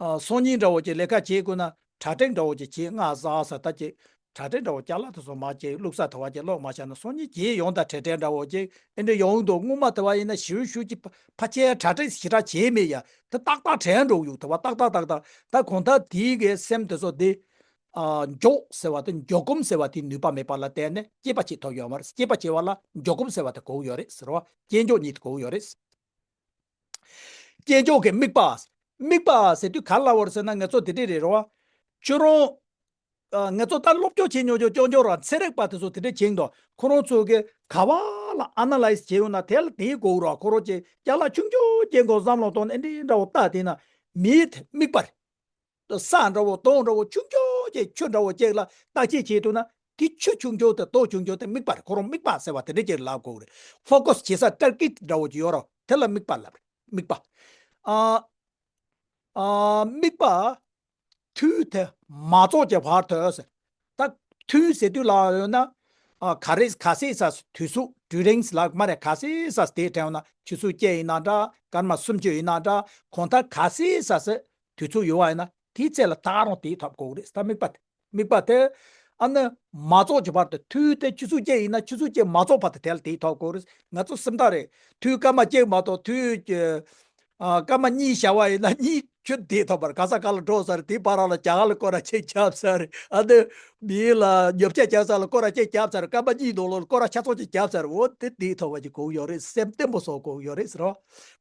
ཨ་སང་ཉིན་འདྲ་བོ་ཅིག་ལས་ཀ་བྱེད་དགོས་ན་གྲ་སྒྲིག་འདྲ་བོ་ཅིག་བྱེད། སྔ་ས་ས་ད་ཅིག་གྲ་སྒྲིག་འདྲ་བོ་ཅ་ལག་དེ་ཚོ་མ་བྱེད། བླུགས་ས་དུ་བ་ཅིག་བླུགས་མ་བྱས་ན་སང་ཉིན་བྱེད་ཡོང་ད་གྲ་སྒྲིག་འདྲ་བོ་ཅིག་ཨེ་འདྲ་ཡོང་འདུག་སྔོན་མ་དུ་བ་ཡིན་ན་ཞིབ་ཞིབ་ཅིག་ཕ་ཕ་ཆེ་གྲ་སྒྲིག་ཞེ་དྲག་བྱས་མེད་ཡ། ད་ཏག་ཏག་དྲན་འགྲོ་ཡོད་དུ་བ་ཏག་ཏག་ཏག་ཏག་ད་གང་ལྟར་དེའི་གའི་སེམས་དེ་ཚོ་དེ། ཨ་འཇོག་ཟེར་བ་དེ་འཇོག་གོམས་ཟེར་བ་དེ་ནུས་པ་མེད་པ་ལ་བརྟེན་ནས་དཔྱད་པ་བྱེད་ཐུབ་ཡོད་མ་རེད། དཔྱད་པ་བྱེད་པ་ལ་འཇོག་གོམས་ཟེར་བ་དེ་དགོས་ཡོད་རེད་ཟེར་བ། དཔྱད་འཇོག་གཉིས་དེ་དགོས་ཡོད་རེད། དཔྱད་འཇོག་གི་དམིགས་པ། དམིགས་པ་ཟེར་དུས་ག་ལ་བར་ཟེར་ན་ང་ཚོ་དེ་འདྲས་རེད་རོ། ཁྱོད་རང་། ཨ་ང་ཚོ་ད་སློབ་སྦྱོང་བྱེད་མྱོང་ཆོག་ཅོག་ཅོག་རང་ཚན་རིག་པ་དེ་ཚོ་དེ་འདྲས་བྱེད་འདུག་ཁོ་རང་ཚོ་གི་ག་བ་ལ་ཨ་ན་ལའི་སི་བྱེད་ཡོང་ན་དེ་ལ་དེའི་གོ་རོ། ཁོ་རང་ཚོས་ཅ་ལག་ཆུང་ཆུང་ཅན་གོ་བསམ་བློ་གཏོང་ནས་འདི་འདྲ་བོ་ལྟ་དེ་ན་མིའི་དམིགས་པ་རེད། ས་འདྲ་བོ་དོང་འདྲ་བོ་ཆུང་ཆུང་ཅན་ཆུ་འདྲ་བོ་ཅན་ལ་བརྟག་དཔྱད་བྱེད་ཐུབ་ན་དེ་ཆུ་ཆུང་ཆུང་དེ་དོང་ཆུང་ཆུང་དེ་དམིགས་པ་རེད། ཁོ་རང་དམིགས་པ་ཟེར་བ་དེ་འདྲས་ཅན་ལབ་གོ་རེད། ཕོ་ཀོ་སི་བྱེད་ས་ཊར་གེ་ཊི་འདྲ་བོ་ཅིག་ཡོད་རོ། དེ་ལ་དམིགས་པ་ལབ་རེད། དམིགས་པ། ཨ། ཨ། དམིགས་པ། དུས་དེ་མ་རྫོགས་ཀྱི་བར་དུ་ཟེར། ད་དུས་ཟེར་དུས་ལ་ཡོད་ན། ཨ། ག་རེ་ག་ཚད་ས་དུས་ཚོད་ཌུ་རིང་ལ་མ་རེད། ག་ཚད་ས་དེ་དྲན་ན་ཆུ་ཚོད་བཅུ་ཡིན་ན་འདྲ། སྐར་མ་སུམ་ཅུ་ཡིན་ན་འདྲ། གང་ལྟར་ག་ཚད་ས་དུས་ཚོད་ཡོད་པ་ཡིན་ན་དེའི་ཚད་ལ་ད་རུང་དེ་ཐོབ་དགོས་རེད། ད་དམིགས་པ་དེ། དམིགས་པ་དེ། ཨ་ནི། མ་རྫོགས་ཀྱི་བར་དུ་དུས་དེ་ཆུ་ཚོད་བཅུ་ཡིན་ན་ཆུ་ཚོད་བཅུ་མ་རྫོགས་བར་དུ་དེ་ལ་དེའི་ཐོག་གོ་རེད། ང་ཚོ་སེམས་ཐག་རེད། དུས་སྐར་མ་གཅིག་མ་གཏོགས་དུས་ཀྱི། ཨ། སྐར་མ་གཉིས་བཞག་པ་ཡིན་ན་གཉིས་ཆུ་དེའི་ཐོག་བར་ག་ས་ག་ལ་འགྲོ་ས་རེད། དེའི་བར་ལ་རྒྱ་གར་ལ་སྐོར་ར་གཅིག་བརྒྱབ་ས་རེད། ཨ་ནི། མིའི་ལ་ཉོ་ཆ་རྒྱག་ས་ལ་སྐོར་ར་གཅིག་བརྒྱབ་ས་རེད། སྐར་མ་གཉིས་ནང་ལོགས་ལ་སྐོར་ར་ཆ་ཚང་གཅིག་བརྒྱབ་ས་རེད། འོ་དེ་དེའི་ཐོག་བར་གྱི་གོ་ཡོད་རེད། སེམས་བརྟན་པོ་བཟོ་དགོས་ཡོད་རེད་ཟེར་རོ།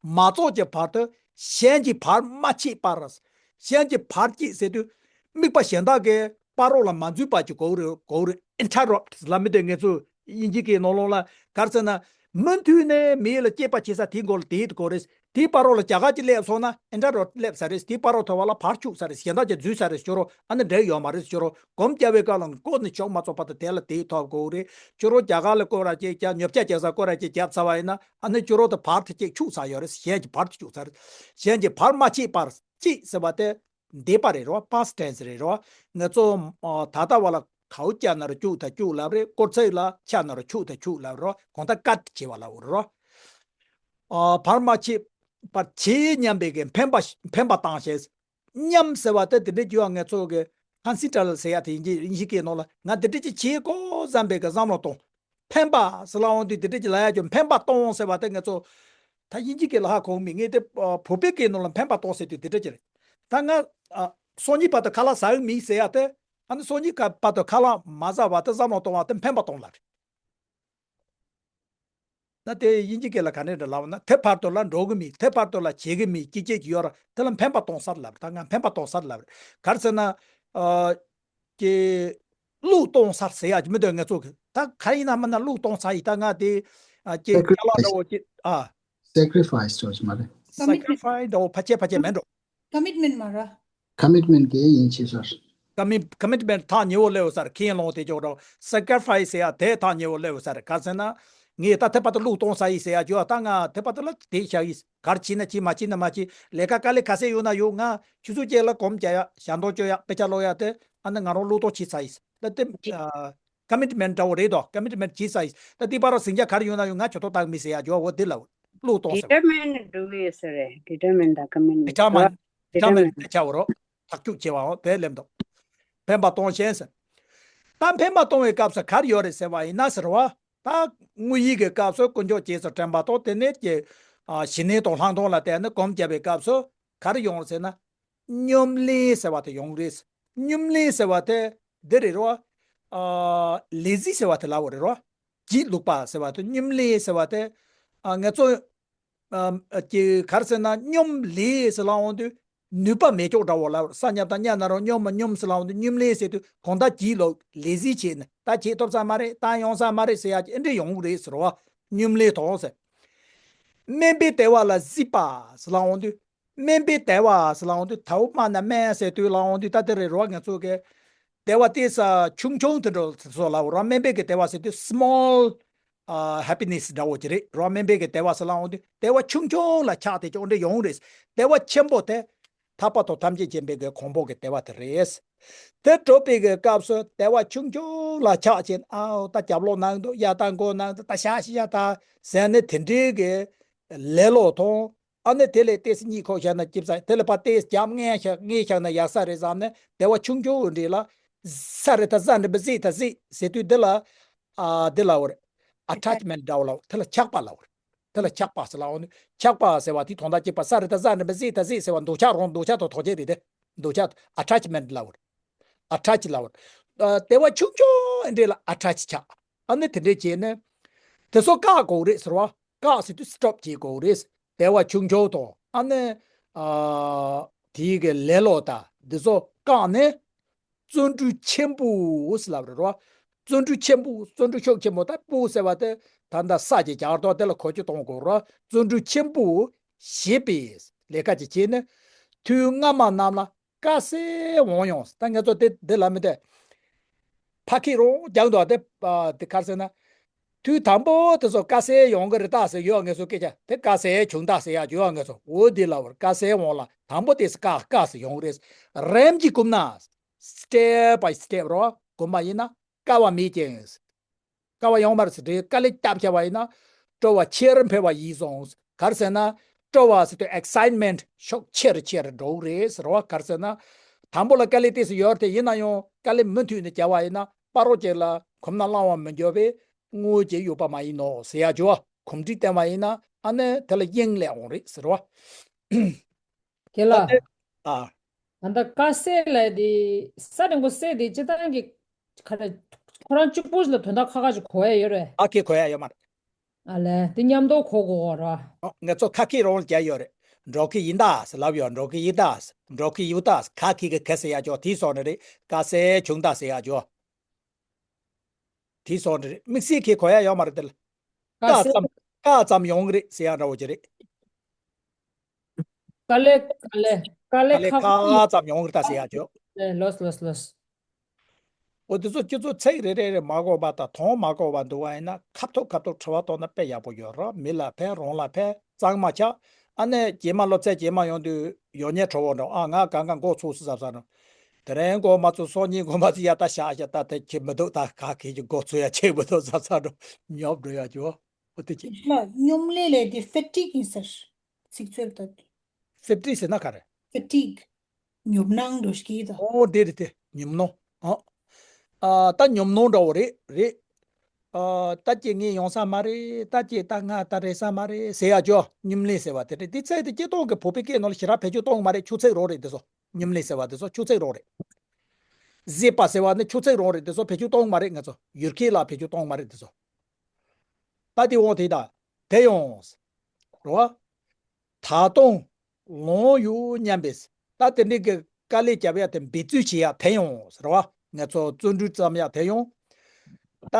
མ་རྫོགས་ཀྱི་བར་དུ། གཞན་གྱིས་བར་མ་ཆད་པར། གཞན་གྱིས་བར་གཅིག་ཟེར་དུས། དམིགས་པ་གཞན་དག་གིས་བར་རོ་ལ་མ་འཛུལ་བར་གྱི་གོ་རེ་གོ་རེ་ཨིན་ཊར་རབ་ཊི་ལབ་མི་དེ་ང་ཚོ་དབྱིན་ཇི་སྐད་ནང་ལོགས་ལ་ག་རེ་ཟེར་ན། མུ་མཐུད་ནས་མི་ལ་དཔྱད་པ་བྱེད་ས་དེའི་མགོ་ལ་དེའི་གོ་རེ། དེའི་བར་རོ་ལ་རྒྱ་གར་གྱིས་སླེབས་སོང་ན་ཨིན་ཊར་རབ་ཊི་སླེབས་ས་རེད། དེའི་བར་རོ་ཐོབ་པ་ལ་བར་འཆུག་ས་རེད། གཞན་དག་གིས་འཛུལ་ས་རེད། ཁྱོད་རང་ཨ་ནི་འགྲིག་ཡོད་མ་རེད། ཁྱོད་རང་གོམ་རྒྱག་པའི་སྐབས་ལ་མགོ་ནས་ཆོག་མ་ཚོགས་བར་དུ་དེ་ལ་དེའི་ཐོག་གོ་རེ། ཁྱོད་རང་རྒྱ་གར་ལ་སྐོར་ར་གཅིག་རྒྱབ། ཉོ་ཆ་རྒྱག་ས་སྐོར་ར་གཅིག་བརྒྱབ་ཚར་བ་ཡིན་ན་ཨ་ནི་ཁྱོད་རང་དེ་བར་དེ་གཅིག་འཆུག་ཚར་ཡོད་རེད། གཞན་གྱིས་བར་དེ་འཆུག་ཚར་རེད། གཞན་གྱིས་བར་མ་ཆད་པར། གཅིག་ཟེར་བ་དེ་འདས་པ་རེད་རོ། past tense རེད་རོ། ང་ཚོ་ཨ་ད་ལྟ་བ་ལ་གའུ་ཆ་ན་རོ་བཅུག་ད་བཅུག་ལབ་རེད། སྐོར་ཚིག་ལ་ཆ་ན་རོ་ཆུག་ད་ཆུག་ལབ་རོ། གང་ལྟར་ཀཊ་བྱེད་པ་ལབ་རོ། ཨ་བར་མ་ཆད་པར་བྱེད་སྙམ་པའི་གི་འཕེན་པ་འཕེན་པ་བཏང་ཞེས། སྙམ་ཟེར་བ་དེ་དེ་འདྲའི་རྒྱུ་བ་ང་ཚོ་གི་ཀོན་སི་ཊར་ཟེར་ཡ་དེ་ཡིན་གྱི་ཡིན་གྱི་སྐད་ནང་ལ་ང་དེ་འདྲ་ཅིག་བྱེད་དགོས་བསམ་པའི་གི་བསམ་བློ་གཏོང་། འཕེན་པ་ཟེར་ལ་འོང་དུས་དེ་འདྲ་ཅིག་ལ་ཡ་ཅོ་འཕེན་པ་གཏོང་ཟེར་བ་དེ་ང་ཚོ་ད་དབྱིན་ཇི་སྐད་ལ་ཧ་གོ་མི་ངེས་ཏེ། ཨ་བོད་པའི་སྐད་ནང་ལ་འཕེན་པ་གཏོང་ཟེར་དུས་དེ་འདྲ་ཅིག་རེད། ད་ང་ཨ་ སང་ཉིན་བར་དུ་ཁ་ལག་ཟ་གི་མེད་ཟེར་ཡ་དེ། ཨ་ནི་སང་ཉིན་བར་དུ་ཁ་ལག་མ་ཟ་བར་དུ་བསམ་བློ་གཏོང་བ་དེ་འཕེན་པ་གཏོང་ལབ་རེད། ན་དེ་དབྱིན་ཇི་སྐད་ལ་ག་འདྲ་འདྲ་ལབ་ན། དེ་བར་དུ་ལ་འགྲོ་གི་མེད། དེ་བར་དུ་ལ་བྱེད་གི་མེད། སྐྱིད་སྐྱིད་ཀྱི་ཡོད་ར། དེ་ལ་འཕེན་པ་གཏོང་ས་ལབ་རེད། ད་ང་འཕེན་པ་གཏོང་ས་ལབ་རེད། ག་རེ་ཟེར་ན། ཨ། ཀྱི། བློས་གཏོང་ས་ཟེར་ཡ་ཅིག་མི་འདུག་ང་ཚོ་གི་ད་ག་ཡིན་ན་མིན་ན་བློས་གཏོང་ས་ཡིན། ད་ང་དེ། ཨ། ཀྱི་ཅ་ལག་འདྲ་བོ་ཅིག་ཨ། Sacrifice ཅོག་ཅིག་མ་རེད། Commitment. Sacrifice འདྲ་བོ་ཕལ་ཆེར་ཕལ་ཆེར་མེད་འགྲོ། Commitment མ་ར། Commitment གི་ཡིན་ཆེ་སར། Commit- commitment ཐག་ཉེ་བོ་སླེབས་ས་རེད། ཁེ་ལོང་དེ་ཅོག་འདྲ་བོ། Sacrifice ཟེར་ཡ་དེ་ཐག་ཉེ་བོ་སླེབས་ས་རེད། ག་ཟེར་ན། ངས་ད་དེ་བར་དུ་བློས་གཏོང་ས་ཡིན་ཟེར་ཡ་ཅོག་ད་ང་དེ་བར་དུ་ལ་དེ་བྱ་ཡིན། གར་བྱེད་ན་བྱེད། མ་བྱེད་ན་མ་བྱེད། ལས་ཀ་དཀའ་ལས་ཁ་གསལ་ཡོད་ན་ཡོད། ང་ཆུ་ཚོད་བཅས་ལ་གོམ་རྒྱག་ཡ། ཞལ་འདོན་བཅོ་ཡ། དཔེ་ཆ་ཀློག་ཡ་དེ་ཨ་ནི་ང་རང་བློས་གཏོང་བྱེད་ས་ཡིན། ད་དེ་ཨ། commitment འདྲ་བོ་རེད་དོ། commitment བྱེད་ས་ཡིན། ད་དེ་བར་ཟིང་ཆ་ག་རེ་ཡོད་ན་ཡོད། ང་ཇུས་གཏོགས་བཏང་མི་ཟེར་ཡ་ཅོག་འོ་དེ་ལ་བློས་གཏོང་ཟེར། Determine འགྲོ་གི་ཡོད་ས་རེད། Determine དང་commitment determine determine དེ་ཆགས་འོ་རོགས། ཐག་གཅོད་བྱེད་པའང་དེ་ལེམ་དོ། འཕེན་པ་གཏོང་ཞེན་ཟེར། ད་འཕེན་པ་གཏོང་བའི་སྐབས་སུ་ག་རེ་ཡོད་རེད་ཟེར་བ་ཡིན་ན་ཟེར་བ། ད་དངོས་ཡིད་ཀྱི་སྐབས་སུ་དཀོན་མཆོག་རྗེས་སུ་དྲན་པ་དང་། དེ་ནས་ཀྱི། ཨ། ཞི་གནས་དང་ལྷག་མཐོང་ལ་བརྟེན་ནས་གོམས་བརྒྱབ་པའི་སྐབས་སུ་ག་རེ་ཡོང་ཟེར་ན། སྙོམས་ལེན་ཟེར་བ་དེ་ཡོང་རེད། སྙོམས་ལེན་ཟེར་བ་དེ་འདི་རེད་རོ། ཨ། lazy ཟེར་བ་དེ་ལབ་པ་རེད་རོ། སྒྱིད་ལུག་པ་ཟེར་བ་དེ། སྙོམས་ལེན་ཟེར་བ་དེ། ཨ། ང་ཚོ། ཨ། ཀྱི་ག་རེ་ཟེར་ན། སྙོམས་ལེན་ཟེར་ལབ་འོང་དུས་ནུས་པ་མེད་ཀྱོག་འདྲ་བོ་ལབ། ས་ཉབ་དང་ཉ་ན་རོ། སྙོམས་མ་སྙོམས་ཟེར་ལབ་འོང་དུས་སྙོམས་ལེན་ཟེར་དུས་གང་ལྟར་སྒྱིད་ལུག lazy བྱས་ནས། ད་བྱེད་ཐུབ་ས་མ་རེད། ད་ཡོང་ས་མ་རེད་ཟེར་ཡ་ཅིག་ཨེ་འདྲ་ཡོང་གི་རེད་ཟེར་བ། སྙོམས་ལེན་དང་ཟེར། དམན་པའི་དལ་བ་ལ་གཟིགས་པ་ཟེར་ལབ་འོང་དུས། དམན་པའི་དལ་བ་ཟེར་ལབ་འོང་དུས། དལ་བ་མ་ན་དམན་ཟེར་དུས་ལབ་འོང་དུས། ད་དེ་རེད་རོ། ང་ཚོ་གི་དལ་བ་དེ་ས་ཆུང་ཆུང་དེ་འདྲ་སོགས་ལབ་རོ། དམན་པའི་གི་དལ་བ་ཟེར་དུས་small ཨ། happiness འདྲ་བོ་ཅིག་རེད་རོ། དམན་པའི་གི་དལ་བ་ཟེར་ལབ་འོང་དུས་དལ་བ་ཆུང་ཆུང་ལ་ཆགས་ཏེ་ཅོག་འདྲ་ཡོང་རེད། དལ་བ་ཆེན་པོ་དེ་ཐར་པ་དང་ཐམས་ཅད་མཁྱེན་པའི་གི་གོ་འཕང་གི་དལ་བ་དེ་རེད། དེ་གྲུབ་པའི་གི་སྐབས་སུ་དལ་བ་ཆུང་ཆུང་ལ་ཆགས་ཕྱིན། ཨའོ། ད་རྒྱབ་ལོག་གནང་འདུག་ཡ། ད་མགོ་གནང་འདུག་ད་ཤ་ཤི་ཡ་ད་ཟེར་ནས་དེ་འདྲའི་གི་ལེ་ལོ་དང་། ཨ་ནི་དེ་ལས་ཏོག་ཙམ་གཉིད་ཁུག་བཞག་ན་སྐྱིད་ས། དེ་ལས་ཕར་ཏོག་ཙམ་རྒྱབ་ངས་བཞག་ངས་བཞག་ན་ཡག་ས་རེད་བསམ་ནས་དལ་བ་ཆུང་ཆུང་འདྲ་ལ། ས་རེད་ད་ས་འདྲ་མི་གཟིགས་ད་གཟིགས་ཟེར་དུས་འདི་ལ། ཨ། འདི་ལབ་པ་རེད། attachment འདྲ་བོ་ལབ། དེ་ལ་ཆགས་པ་ལབ་པ་རེད། དེ་ལ་ཆགས་པ་ཟེར་ལབ་འོང་དུས། ཆགས་པ་ཟེར་བ་དེ་དོན་དག་གཅིག་པ། ས་རེད་ད་ས་འདྲ་མི་གཟིགས་ད་གཟིགས་ཟེར་བ་འདོད་ཆགས་རང་འདོད་ཆགས་དང་ཐོགས་ཆེ་རེད་དེ། འདོད་ཆགས་attachment ལབ་པ་རེད། attach ལབ་པ་རེད། ཨ། དལ་བ་ཆུང་ཆུང་འདྲ་ལ་attach ཆགས། ཨ་ནི་དེ་འདྲ་བྱས་ནས་དེ་ཚོ་བཀག་དགོས་རེད་ཟེར་བ། བཀག་ཟེར་དུས་stop བྱེད་དགོས་རེད། དལ་བ་ཆུང་ཆུང་དང་། ཨ་ནི། ཨ། དེའི་གི་ལེ་ལོ་དང་འདི་ཚོ་བཀག་ནས་བརྩོན་འགྲུས་ཆེན་པོ་ཟེར་ལབ་རེད་རོ། བརྩོན་འགྲུས་ཆེན་པོ། བརྩོན་འགྲུས་ཤུགས་ཆེན་པོ། ད་པོ་ཟེར་བ་དེ་ད་ལྟ་ས་ཀྱི་རྒྱ་གར་ཐོག་དེ་ལ་གོ་རྒྱུ་གཏོང་དགོས་རོ། བརྩོན་འགྲུས་ཆེན་པོ་བྱེད་པའི་ལས་ཀ་ཅིག་བྱས་ནས་དུས་སྔ་མ་རྣམས་ལ་དཀའ་སེལ་འོང་ཡོང་། ད་ང་ཚོ་དེ་འདི་ལ་མི་དེ་ཕ་ཁི་རོང་རྒྱག་འདུག་དེ། ཨ། དེ་ག་རེ་ཟེར་ན། དུས་དང་པོ་དེ་ཚོ་དཀའ་སེལ་ཡོང་གི་རེད་ད་ཟེར་ཡོད། ང་ཚོ་སྐད་ཆ་དེ་དཀའ་སེལ་བྱུང་ད་ཟེར་ཡག་ཡོད། ང་ཚོ་འོ་དེ་ལབ་པ་རེད། དཀའ་སེལ་འོང་ལ་དང་པོ་དེ་དཀའ་དཀའ་ཟེར་ཡོང་གི་རེད། རིམ་གྱིས་བསྒོམས་ན། step by step རོ། བསྒོམས་པ་ཡིན་ན་དཀའ་བ་མེད་ཀྱང་། དཀའ་བ་ཡོང་མ་རེད་ཟེར་དེ། དཀའ་ལས་བརྒྱབ་བྱས་པ་ཡིན་ན་སྤྲོ་བ་ཆེ་རུ་འཕེལ་བ་ཡིན་སོང་། ག་རེ་ཟེར་ན། སྤྲོ་བ་ཟེར་དུས་excitement ཤུགས་ཆེ་རུ་ཆེ་རུ་འགྲོ་གི་རེད་ཟེར་བ། ག་རེ་ཟེར་ན། དང་པོ་ལ་དཀའ་ལས་ཏོག་ཙམ་ཡོད་རེད་དེ། ཡིན་ན་ཡང་དཀའ་ལས་མུ་མཐུད་ནས་བརྒྱབ་པ་ཡིན་ན་ཕ་རོལ་ཅིག་ལ་གོམས་ན་བླང་བར་མི་འགྱུར་བས་བསྔོ་བྱེད་ཡོད་པ་མ་ཡིན་ནོ་ཟེར་ཡག་ཅིག་གོམས་འདྲིས་བསྟེན་པ་ཡིན་ན། ཨ་ནི་དེ་ལ་དབྱིངས་སླེབས་འོང་རེད་ཟེར་བ། དེ་ལ། ད་དེ། ཨ། ད་ལྟ་དཀའ་སེལ་ལབ་དེ། ས་རིང་པོ་སེལ་དེ་སྤྱིར་བཏང་གི་ག་རེ། ཁོ་རང་གཅིག་པོ་ཞིག་ལ་དོན་དག་ཁ་ཁ་ཞིག་གོ་ཡ་ཡོད་རེད། ཨ། ཁེ་གོ་ཡ་ཡོད་མ་རེད། ཨ་ལས། དེ་མཉམ་དུ་གོ་དགོས་ར། ཨོ། ང་ཚོ་ཁ་ཁེ་རོང་ལ་རྒྱག་ཡོད་རེད། འགྲོ་གི་ཡིན་ད་ཟེར་ལབ་ཡོད། འགྲོ་གི་ཡིན་ད་ཟེར། འགྲོ་གི་ཡོད་ད་ཟེར། ཁ་ཁེ་གི་ག་ཟེར་ཡག་ཅིག་དེ་སོགས་ནི་རེད། དཀའ་སེལ་བྱུང་ད་ཟེར་ཡག་ཅིག་དེ་སོགས་ནི་རེད། དམིགས་བསལ་ཁེ་གོ་ཡ་ཡོད་མ་རེད་དེ་ལ། དཀའ་ཙམ། དཀའ་ཙམ་ཡོང་གི་རེད་ཟེར་ཡག་འདྲ་བོ་ཅིག་རེད། དཀའ་ལས། དཀའ་ལས། དཀའ་ལས་དཀའ་ལས་ཁག་ཁག་ཙམ་ཡོང་གི་རེད་ད་ཟེར་ཡག་ཅིག་ལོས་ལོས་ལོས། འོ། དེ་ཚོ་ཁྱེད་ཚོ་ཚིག་རེ་རེ་རེ་མ་གོ་བ་དང་དོན་མ་གོ་བ་འདུག་པ་ཡིན་ན་ཁ་ཐུག་ཁ་ཐུག་དྲི་བ་གཏོང་ན་དཔེ་ཡག་པོ་ཡོད་ར། མི་ལ་ཕན་རང་ལ་ཕན་གཙང་མ་ཆགས། ཨ་ནི་རྗེས་མ་སློབ་ཚན་རྗེས་མ་ཡོང་དུས་ཡོད་ཉེ་གྲོགས་པོ་འདྲ། ཨ། ང་གང་ག་མགོ་ཚོས་སུ་ཟབ་ས་འགྲོ། དེ་རིང་མགོ་མ་ཚོས། སང་ཉིན་མགོ་མ་ཚོས། ཡ་ད་ཤག་ཤག་ད་དེ་ཁྱེད་མི་འདུག་ད་ག་གེ་ཅིག་མགོ་ཚོས་ཡ་ཆེ་མི་འདུག་ཟབ་ས་འགྲོ། ཉོབ་འགྲོ་ཡ་ཅིག་འོ་དེ་ཅིག་ལ་སྙོམས་ལས་ལས་དེ་fatigue ཡིན་ཟེར། ཚིག་མཛོད་ད། fatigue ཟེར་ན་ག་རེ། fatigue ཉོབ་སྣང་འགྲོ་ཤེས་ད། ཨོ། དེ་རེད་དེ། ཉོབ་སྣང་། ཨ། ཨ། ད་ཉོབ་སྣང་འདྲ་བོ་རེད། རེད། ཨ། ད་ཅིག་ངས་ཡོང་ས་མ་རེད། ད་ཅིག་ད་ང་ད་རེད་ས་མ་རེད་ཟེར་ཡག་ཅིག་སྙོམས་ལས་ཟེར་བ་དེ་རེད། དེ་ཚིག་དེ་སྤྱིར་བཏང་གི་བོད་པའི་སྐད་ནང་ལ་ཞེ་དྲག་བེད་སྤྱོད་གཏོང་གི་མ་རེད། ཆུ་ཚིག་རང་རེད་དེ་ཚོ། སྙོམ་ལས་ཟེར་བ་དེ་ཚོ་ཆུ་ཚོད་རང་རེད། གཟིགས་པ་ཟེར་བ་ནི་ཆུ་ཚོད་རང་རེད། དེ་ཚོ་བེད་སྤྱོད་གཏོང་མ་རེད། ང་ཚོ་ཡུལ་སྐད་ལ་བེད་སྤྱོད་གཏོང་མ་རེད་དེ་ཚོ། ད་དེ་འོང་དེ་ད་དེ་ཡོང་། རེད་བ། ད་དུང་ལོང་ཡོད་སྙམ་པས། ད་དེ་འདྲའི་གི་དཀའ་ལས་རྒྱབ་ཡ་དེ་འབད་རྩོལ་བྱེད་ཡ་དེ་ཡོང་ཟེར་བ། ང་ཚོ་བརྩོན་འགྲུས་བརྩམ་ཡ་དེ་ཡོང་། ད་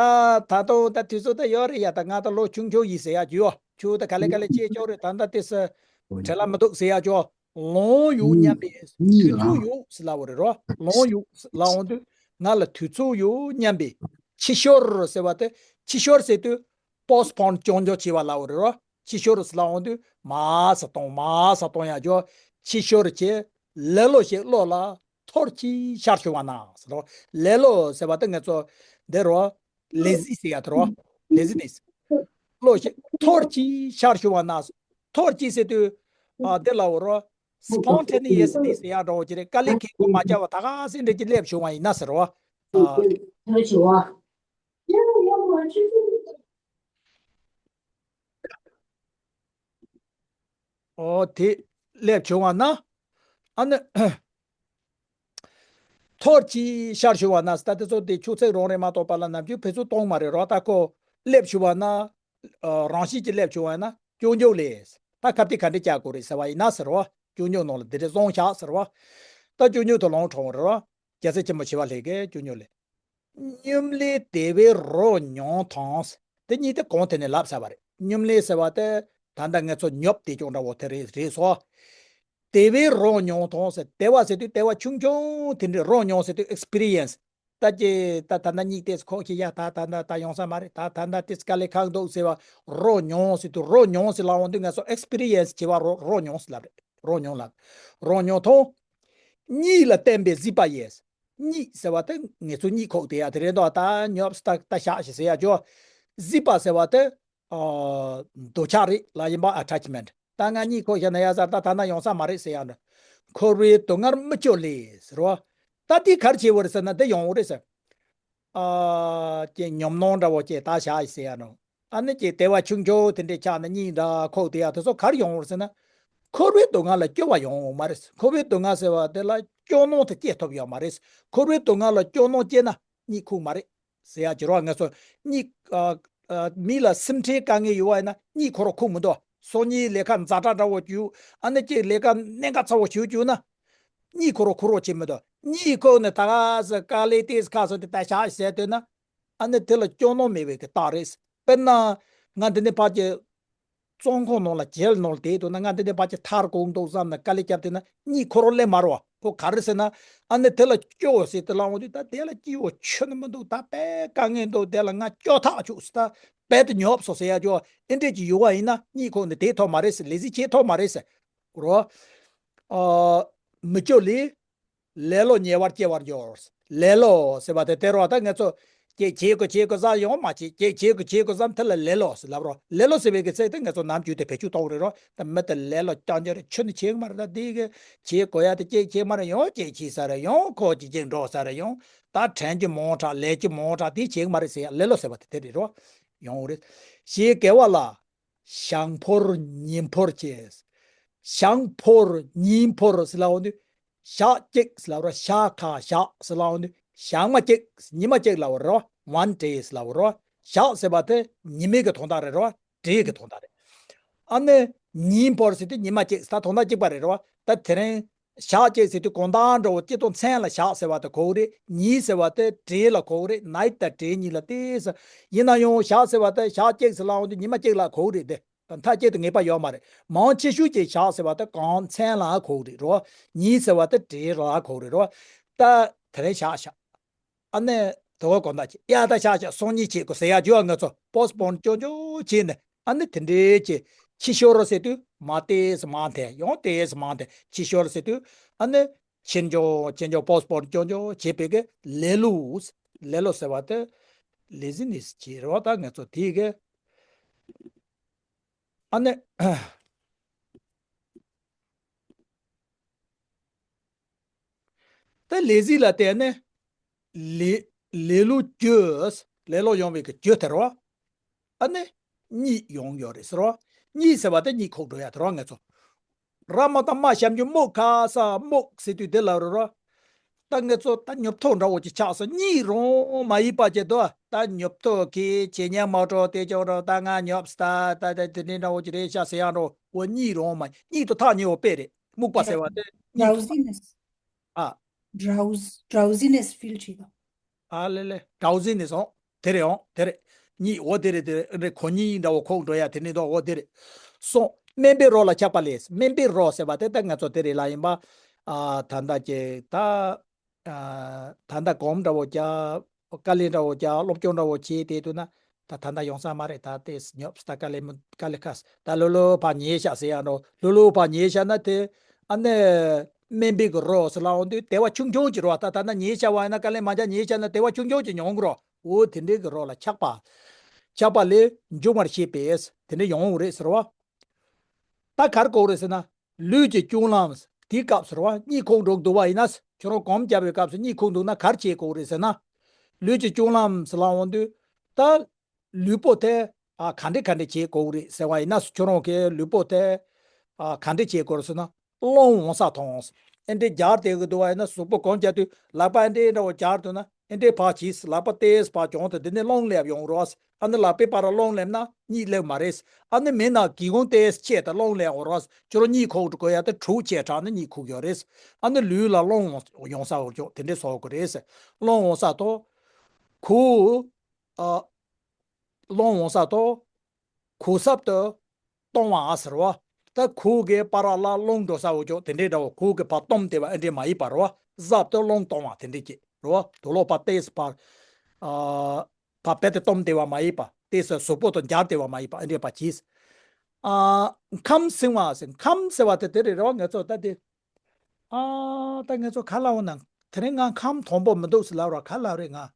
ད་དུང་ད་དུས་ཚོད་ད་ཡོད་རེད་ཡ། ད་ང་ད་ལོ་ཆུང་ཆུང་ཡིན་ཟེར་ཡ་ཅིག་ཡོད། ཁྱོད་ད་ག་ལེ་ག་ལེ་བྱེད་ཆོག་རེད། ད་ད་དེ་སུ་བྲེལ་ལ་མི་འདུག་ཟེར་ཡ་ཅིག་ཡོད། ལོང་ཡོད་སྙམ་པས། དུས་ཚོད་ཡོད་ཟེར་ལབ་པ་རེད་རོ། ལོང་ཡོད་ཟེར་ལབ་འོང་དུས་ང་ལ་དུས་ཚོད་ཡོད་སྙམ་པས། ཕྱི་བཤོལ་ཟེར་བ་དེ། ཕྱི་བཤོལ་ཟེར་དུས་པོ་སི་པོན་སྐྱོན་སྐྱོན་བྱེད་པ་ལབ་པ་རེད་རོ། ཕྱི་བཤོལ་ཟེར་ལབ་འོང་དུས་མ་ས་གཏོང་མ་ས་གཏོང་ཡ་ཅོ། ཕྱི་བཤོལ་བྱེད། ལེ་ལོ་ཞིག་བློ་ལ་ཐོར་གྱིས་ཤར་བྱུང་བ་ན་ཟེར་རོ། ལེ་ལོ་ཟེར་བ་དེ་ང་ཚོ་འདི་རོ། ལེ་ཟི་ཟེར་ཡ་དེ་རོ། ལེ་ཟི་ནེ་སི། བློ་ཞིག་ཐོར་གྱིས་ཤར་བྱུང་བ་ན། ཐོར་གྱིས་ཟེར་དུས། ཨ་དེ་ལ་འོ་རོ། སི་པོན་ཊེ་ནི་ཡས་ནེ་སི་ཟེར་ཡ་འདྲ་བོ་ཅིག་རེད། དཀའ་ལས་ཁག་པོ་མ་བྱས་པ་ད་ག་སེ་འདྲ་ཅིག་སླེབས་བྱུང་བ་ཡིན་ན་ཟེར་རོ། ཨ། ཨོ་དེ་སླེབས་བྱུང་བ་ན། ཨ་ནི། ཐོར་གྱིས་ཤར་བྱུང་བ་ན་ཟེར། ད་དེ་ཚོ་དེ་ཆུ་ཚོད་རང་རེད་མ་གཏོགས་པ་ལ་ནམ་རྒྱུན་བེད་སྤྱོད་གཏོང་མ་རེད་རོ། ད་ཁོ་སླེབས་བྱུང་བ་ན། ཨ། རང་བཞིན་གྱིས་སླེབས་བྱུང་བ་ན་སྐྱོན་བརྗོད་ལས། ད་ཁ་གཏད་ག་འདྲ་བྱ་དགོས་རེད་ཟེར་བ་ཡིན་ན་ཟེར་བ། སྐྱོན་བརྗོད་ནང་ལ་འདི་འདྲ་བཟོས་བཞག་ཟེར་བ། ད་སྐྱོན་བརྗོད་དུ་ལོང་དྲངས་རེད་རོ། རྒྱལ་སྲས་ཆེན་པོ་ཞི་བ་ལྷས་ཀྱིས་སྐྱོན་བརྗོད་ལས། སྙོམ་ལས་དེ་བས་རོ་མྱོང་དང་། དེ་གཉིས་དེ་གོང་དེ་ནས་ལབ་ཚར་བ་རེད། སྙོམ་ལས་ཟེར་བ་དེ་ད་ལྟ་ང་ཚོ་ཉོབ་བསྡད་ཀྱང་འདྲ་བོ་དེ་རེད་རེད་སོ། དེ་བས་རོ་མྱོང་དང་ཟེར། དེ་བ་ཟེར་དུས་དེ་བ་ཆུང་ཆུང་དེ་འདྲའི། རོ་མྱོང་ཟེར་དུས་ཨེག་སི་པི་རི་ཡན་སི། ད་ཀྱེ་ད་ད་ན་གཉིད་ཏེས་ཁོག་ཁྱི་ཡ་ད་ད་ད་ད་ཡོང་ས་མ་རེད། ད་ད་ད་ཏིས་དཀའ་ལས་ཁག་འདུག་ཟེར་བ། རོ་མྱོང་ཟེར་དུས་རོ་མྱོང་ཟེར་ལབ་འོང་དུས་ང་ཚོ་ཨེག་སི་པི་རི་ཡན་སི་བྱེད་པ་རོ་རོ་མྱོང་ཟེར་ལབ་རེད། རོ་མྱོང་ལབ། རོ་མྱོང་དང་། གཉིད་ལ་བརྟེན་པའི་གཟིགས་པ་ཡིས། གཉིད་ཟེར་བ་དེ་ང་ཚོ་གཉིད་ཁུག་དེ་ཡ་དེ་རེད་འདུག་ད་ཉོབ་ད་ད་ཤག་ཞིག་ཟེར་ཡ་ཅོ། གཟིགས་པ་ཟེར་བ་དེ། ཨ། འདོད་ཆགས་རེད་ལ་ཡིན་པ། ཨ་ཊེཆ་མེན་ཊི། ད་ང་གཉིད་ཁུག་བཞག་ན་ཡ་ཟེར། ད་ད་ན་ཡོང་ས་མ་རེད་ཟེར་ཡ་འདྲ། འཁོར་བའི་སྡུག་བསྔལ་མི་སྐྱོ་ལས་ཟེར་བ། ད་དེ་ག་རེ་བྱེད་དགོས་རེད་ཟེར་ན་དེ་ཡོང་དགོས་རེད་ཟེར། ཨ། ཀྱེ་ཉོབ་སྣང་འདྲ་བོ་ཀྱེ་ད་བཞག་ཟེར་ཡ་འདྲ། ཨ་ནི་ཀྱེ་དེ་བ་ཆུང་ཆུང་དེ་འདྲས་ཆགས་ན་གཉིད་འདྲ་ཁུག་དེ་ཡ་དེ་ཚོ་ག་རེ་ཡོང་དགོས་རེད་ཟེར་ན། འཁོར་བའི་སྡུག་བསྔལ་ལ་སྐྱོ་བ་ཡོང་མ་རེད། འཁོར་བའི་སྡུག་བསྔལ་ཟེར་བ་དེ་ལ་སྐྱོ་སྣང་དེ་སྐྱེ་ཐུབ་ཡོད་མ་རེད། འཁོར་བའི་སྡུག་བསྔལ་ལ་སྐྱོ་སྣང་སྐྱེས་ན་གཉིད་ཁུག་མ་རེད། ཟེར་ཡ་ཅིག་རོ། ང་ཚོ་གཉིད། ཨ། ཨ། མི་ལ་སེམས་ཁྲལ་དཀའ་ངལ་ཡོད་པ་ཡིན་ན་གཉིད་ཁོ་རང་ཁུག་མི་འདུག་སང་ཉིན་ལས་ཀ་ཛ་དྲག་འདྲ་བོ་བྱུང་། ཨ་ནི་ཅིག་ལས་ཀ་གནད་འགག་ཚ་བོ་བྱུང་བྱུང་ན། གཉིད་ཁོ་རང་ཁུག་རོགས་བྱེད་མི་འདུག་གཉིད་ཁུག་ནས་ད་ག་ཟེ་དཀའ་ལས་ཏོག་ཙམ་ཁག་སོང་དེ་ད་བཞག་ཟེར་འདོད་ན། ཨ་ནི་དེ་ལ་སྐྱོ་སྣང་མེད་པའི་གི་རྟགས་རེད། དཔེར་ན། ང་འདི་ནས་ཕར་གྱི་བཙོན་ཁང་ནང་ལ་ཇེལ་ནང་ལ་བསྡད་འདུག་ན། ང་འདི་ནས་ཕར་གྱི་ཐར་དགོས་འདུག་བསམ་ནས་དཀའ་ལས་བརྒྱབ་བསྡད་ན་གཉིད་ཁོ་རང་སླེབས་མ་རེད་བ། ཁོ་ག་རེ་ཟེར་ན། ཨ་ནི་དེ་ལ་སྐྱོ་ཟེར་དེ་ལབ་འོང་དུས་ད་དེ་ལ་སྐྱིད་པོ་ཆོ་ནི་མི་འདུག་ད་དཔེ་དཀའ་ངལ་འདུག་དེ་ལ་ང་སྐྱོ་ཐག་ཆོད་ཟེར། ད་དཔེ་དེ་ཉོབ་སོང་ཟེར་ཡ་ཅོ། ཨེ་འདྲས་ཀྱི་ཡོད་པ་ཡིན་ན་གཉིད་ཁུག་ནས་བསྡད་ཐུབ་མ་རེད་ཟེར། ལས་གཟིགས་བྱེད་ཐུབ་མ་རེད་ཟེར། རོ། ཨ། མི་སྐྱོ་ལས། ལེ་ལོ་ཉེ་བར་སྐྱེ་བར་འགྱུར། ལེ་ལོ་ཟེར་བ་དེ་དེ་རོ། ད་ང་ཚོ་ཀྱེ་བྱེད་དགོས་བྱེད་དགོས་བསམ་ཡོང་མ་བྱེད། ཀྱེ་བྱེད་དགོས་བྱེད་དགོས་བསམ་དེ་ལ་ལེ་ལོ་ཟེར་ལབ་རོ། ལེ་ལོ་ཟེར་བའི་གི་ཚིག་དེ་ང་ཚོ་ནམ་རྒྱུན་དུ་བེད་སྤྱོད་གཏོང་གི་རེད་རོ། ད་མི་དེ་ལེ་ལོ་རྐྱང་རྐྱང་རེད། ཆུ་ནི་བྱེད་གི་མ་རེད། ད་འདི་གི་བྱེད་དགོས་ཡ་དེ་ཀྱེ་བྱེད་མ་རེད། ཡང་ཀྱེ་བྱེད་ས་རེད། ཡང་ཁོ་ཅིག་ཅིག་འགྲོ་ས་རེད། ཡང་ད་དྲན་རྒྱུ་མང་དྲགས། ལས་རྒྱུ་མང་དྲགས། དེ་བྱེད་གི་མ་རེད་ཟེར་ཡ་ལེ་ལོ་ཟེར་བ་དེ་དེ་རེད་རོ། ཡོང་རེད། ཞེས་དགེ་བ་ལ། ཞག་ཕོར་ཉིན་ཕོར་བྱས། ཞག་ཕོར་ཉིན་ཕོར་ཟེར་ལབ་འོང་དུས། ཞག་གཅིག་ཟེར་ལབ་རོ། ཞག་ཁ་ཞག་ཟེར་ལབ་འོང་དུས། ཞག་མ་གཅིག་ཉི་མ་གཅིག་ལབ་རོ། ཝན་ཌེ་ཟེར་ལབ་རོ། ཞག་ཟེར་བ་དེ་ཉི་མའི་གི་དོན་དག་རེད་རོ། ཌེ་གི་དོན་དག་རེད། ཨ་ནི་ཉིན་ཕོར་ཟེར་དུས་ཉི་མ་གཅིག་ད་དོན་དག་གཅིག་པ་རེད་རོ། ད་དེ་རིང་ཞག་གཅིག་ཟེར་དུས་དགོང་དག་འདྲ་བོ་སྐྱིད་ཏོང་མཚན་ལ་ཞག་ཟེར་བ་དེ་གོ་གི་རེད། ཉིན་ཟེར་བ་དེ་ཌེ་ལ་གོ་གི་རེད། ནའིཊ་དང་ཌེ་གཉིས་ལ་དེ་ཟེར། ཡིན་ན་ཡང་ཞག་ཟེར་བ་དེ་ཞག་གཅིག་ཟེར་ལབ་འོང་དུས་ཉི་མ་གཅིག་ལ་གོ་གི་རེད་དེ། ད་མཐའ་གཅིག་ཏུ་ངེས་པ་ཡོད་མ་རེད། མང་ཆེ་ཤོས་ཀྱི་ཞག་ཟེར་བ་དེ་གང་མཚན་ལ་གོ་གི་རེད་རོ། ཉིན་ཟེར་བ་དེ་ཌེ་ལ་གོ་གི་རེད་རོ། ད་དེ་རིང་ཞག་ཞག་ཨ་ནི་དོ་གོ་གོ་འདའ་ཅི་ཡ་ད་ཤ་ཤ་སང་ཉིན་བྱེད་དགོས་ཟེར་ཡ་ཇོ་ང་ཚོ་པོ་སི་པོན་ཅོ་ཅོ་བྱས་ནས། ཨ་ནི་དེ་འདྲའི་ཅི་ཕྱི་ཤོར་ཟེར་དུས་མ་ཏེས་མ་འཐེན། ཡང་ཏེས་མ་འཐེན། ཕྱི་ཤོར་ཟེར་དུས་ཨ་ནི་ཕྱིར་འཇོག་ཕྱིར་འཇོག་པོ་སི་པོན་ཅོ་ཅོ་བྱེད་པའི་གི་ལེ་ལོ། ལེ་ལོ་ཟེར་བ་དེ་ལེ་ཟི་ནེ་སི་བྱེད་རེད་བ། ད་ང་ཚོ་དེའི་གི་ཨ་ནི། ད་ལེ་ཟི་ལ་བརྟེན་ནས་ལེ་ལེ་ལོ་རྒྱུ། ལེ་ལོ་ཡོང་བའི་གི་རྒྱུ་དེ་རེད་བ། ཨ་ནི་གཉིད་ཡོང་ཡོད་རེད་ཟེར་བ། གཉིད་ཟེར་བ་དེ་གཉིད་ཁུག་འགྲོ་ཡ་དེ་རེད་བ། ང་ཚོ་ ར་མ་དང་མ་ཞབས་ཀྱུ་རྨུགས་ཁ་ས་རྨུགས་ཟེར་དུས་དེ་ལ་རོ་རོ། ད་ངེད་ཚོ་ད་ཉོབ་ཐོ་འདྲ་བོ་ཅིག་ཆགས་སོང་། གཉིད་རུང་མ་ཡིན་པ་ཅིག་འདུག་ད་ཉོབ་ཐོ་གི་ཆེ་ཉན་མ་འགྲོ་དེ་ཅོག་རོ། ད་ང་ཉོབ་སྟ་ད་ད་དེ་འདྲའི་འདྲ་བོ་ཅིག་རེད་ཤག་ཟེར་ཡང་རོ། འོ་གཉིད་རུང་མ། གཉིད་དུ་ཐག་ཉེ་བོ་དཔེ་རེད། རྨུགས་པ་ཟེར་བ་དེ་གཉིད་དུ་ཐག Drowsiness. ཨ། Drowse- drowsiness feel བྱེད་དོ། ཨ་ལེ་ལེ། drowsiness འོང་། དེ་རེད་འོང་། དེ་རེད། གཉིད་འོ་དེ་རེད། དེ་རེད། གོ་གཉིད་འདྲ་བོ་ཁུག་འགྲོ་ཡ་དེ་ནི་འདུག་འོ་དེ་རེད། སོང་། སྨན་པའི་རོ་ལ་ཆགས་པ་ལས། སྨན་པའི་རོ་ཟེར་བ་དེ་ད་ང་ཚོ་དེ་རེད་ལ་ཡིན་པ། ཨ། ད་ལྟ་ཀྱི་ད། ཨ། ད་ལྟ་སྒོམ་འདྲ་བོ་རྒྱག་དཀའ་ལས་འདྲ་བོ་རྒྱག་སློབ་སྦྱོང་འདྲ་བོ་བྱེད་དེ་དུས་ན། ད་ད་ལྟ་ཡོང་ས་མ་རེད། ད་ལྟའི་ཉོབ་སྟ་དཀའ་ལས་མི་དཀའ་ལས་ཁག་ད་ལྷོད་ལྷོད་ཕར་ཉལ་ཤག་ཟེར་ཡ་འགྲོ། ལྷོད་ལྷོད་ཕར་ཉལ་ཤག་ན་དེ། ཨ་ནི། སྨན་པའི་གི་རོ་ཟེར་ལ་འོང་དུས་དལ་བ་ཆུང་ཆུང་ཅིག་རོ། ད་ད་ན་ཉལ་ཤག་བ་ཡིན་ན་དཀའ་ལས་མ་རྒྱག་ཉལ་ཤག་ན་དལ་བ་ཆུང་ཆུང་ཅིག་མྱོང་གི་རོ། འོ་དེ་འདྲའི་གི་རོ་ལ་ཆགས་པ། ཆགས་པ་ལས་འབྱུང་བར་བཤད་པས་དེ་འདྲ་ཡོང་རེད་ཟེར་བ། ད་གར་གོ་རེད་ཟེར་ན། ལུས་ཀྱི་སྐྱོན་ལམ། དེའི་སྐབས་སུ་རེད་བ། གཉིད་ཁུག་འགྲོ་འདུག་བ་ཡིན་ན། ཁྱོད་རང་གོམ་བརྒྱབ་པའི་སྐབས་སུ་གཉིད་ཁུག་འདུག་ན་ག་རེ་བྱེད་དགོས་རེད་ཟེར་ན། ལུས་ཀྱི་སྐྱོན་ལམ་ཟེར་ལ་འོང་དུས། ད། ལུས་པོ་དེ། ཨ། ག་འདྲས་ག་འདྲས་བྱེད་དགོས་རེད་ཟེར་བ་ཡིན་ན། ཁྱོད་རང་གི་ལུས་པོ་དེ། ཨ། ག་འདྲས་བྱེད་དགོས་རེད་ཟེར་ན། རླུང་འོང་ས་མཐོང་། ཨེ་འདྲས་རྒྱག་བསྡད་གི་འདུག་བ་ཡིན་ན། གཟུགས་པོ་གོམ་རྒྱག་དུས་ལག་པ་ཨེ་འདྲས་འདྲ་བོ་རྒྱག་འདུག་ན། ཨེ་འདྲས་ཕར་གྱིས། ལག་པ་ཏོག་ཙམ་ཕར་གྱོང་དང་དེ་ནས་རླུང་སླེབས་ཡོང་རོགས། ཨ་ནི་ལག་པའི་བར་རླུང་སླེབས་ན་གཉིད་སླེབས་མ་རེད། ཨ་ནི་མིན་ན་སྒེའུ་ཁུང་ཏོག་ཙམ་ཕྱེ་དང་རླུང་སླེབས་འོང་རོགས། ཁྱོད་རང་གཉིད་ཁུག་འགྲོ་ཡ་དེ་དྲུག་བྱས་དྲགས་ན་གཉིད་ཁུག་ཡོད་རེད། ཨ་ནི་ལུས་ལ་རླུང་ཡོང་ས་འོར་ཀྱོག་དེ་འདྲས་བཟོ་དགོས་རེད། རླུང་འོང་ས་ཐོག་ཁུག་ཨ། རླུང་འོང་ས་ཐོག་ཁུག་གཟབ་ཏུ་གཏོང་བ་ཟེར་བ། ད་ཁུག་གི་བར་ལ་རླུང་འགྲོ་ས་འོར་ཀྱོག་དེ་འདྲས་འདྲ་བོ། ཁུག་གི་ཕར་སྟོམ་དེ་བ་ཨེ་འདྲས་མ་ཡིན་པ་རེད་བ། གཟབ་ཏུ་རླུང་གཏོང་བ་དེ་འདྲས་ཀྱི་རེད་བ། དུག་ལོག་ཕར་ཏོག་ཙམ་ཕར། ཨ། ཕར་རྦད་དེ་སྟོམ་དེ་བ་མ་ཡིན་པ། ཏོག་ཙམ་གཟུགས་པོ་དང་སྦྱར་དེ་བ་མ་ཡིན་པ་ཨེ་འདྲས་པ་གྱིས། ཨ། ཁམས་ཟིང་བ་ཟེར། ཁམས་ཟེར་བ་དེ་དེ་རེད་རེད་བ། ང་ཚོ་ད་དེ། ཨ། ད་ང་ཚོ་ག་ལབ་འོང་ན། དེ་རིང་ང་ཁམས་དང་པོ་མི་འདུག་ཟེར་ལབ་ར། ག་ལབ་རེད་ང་།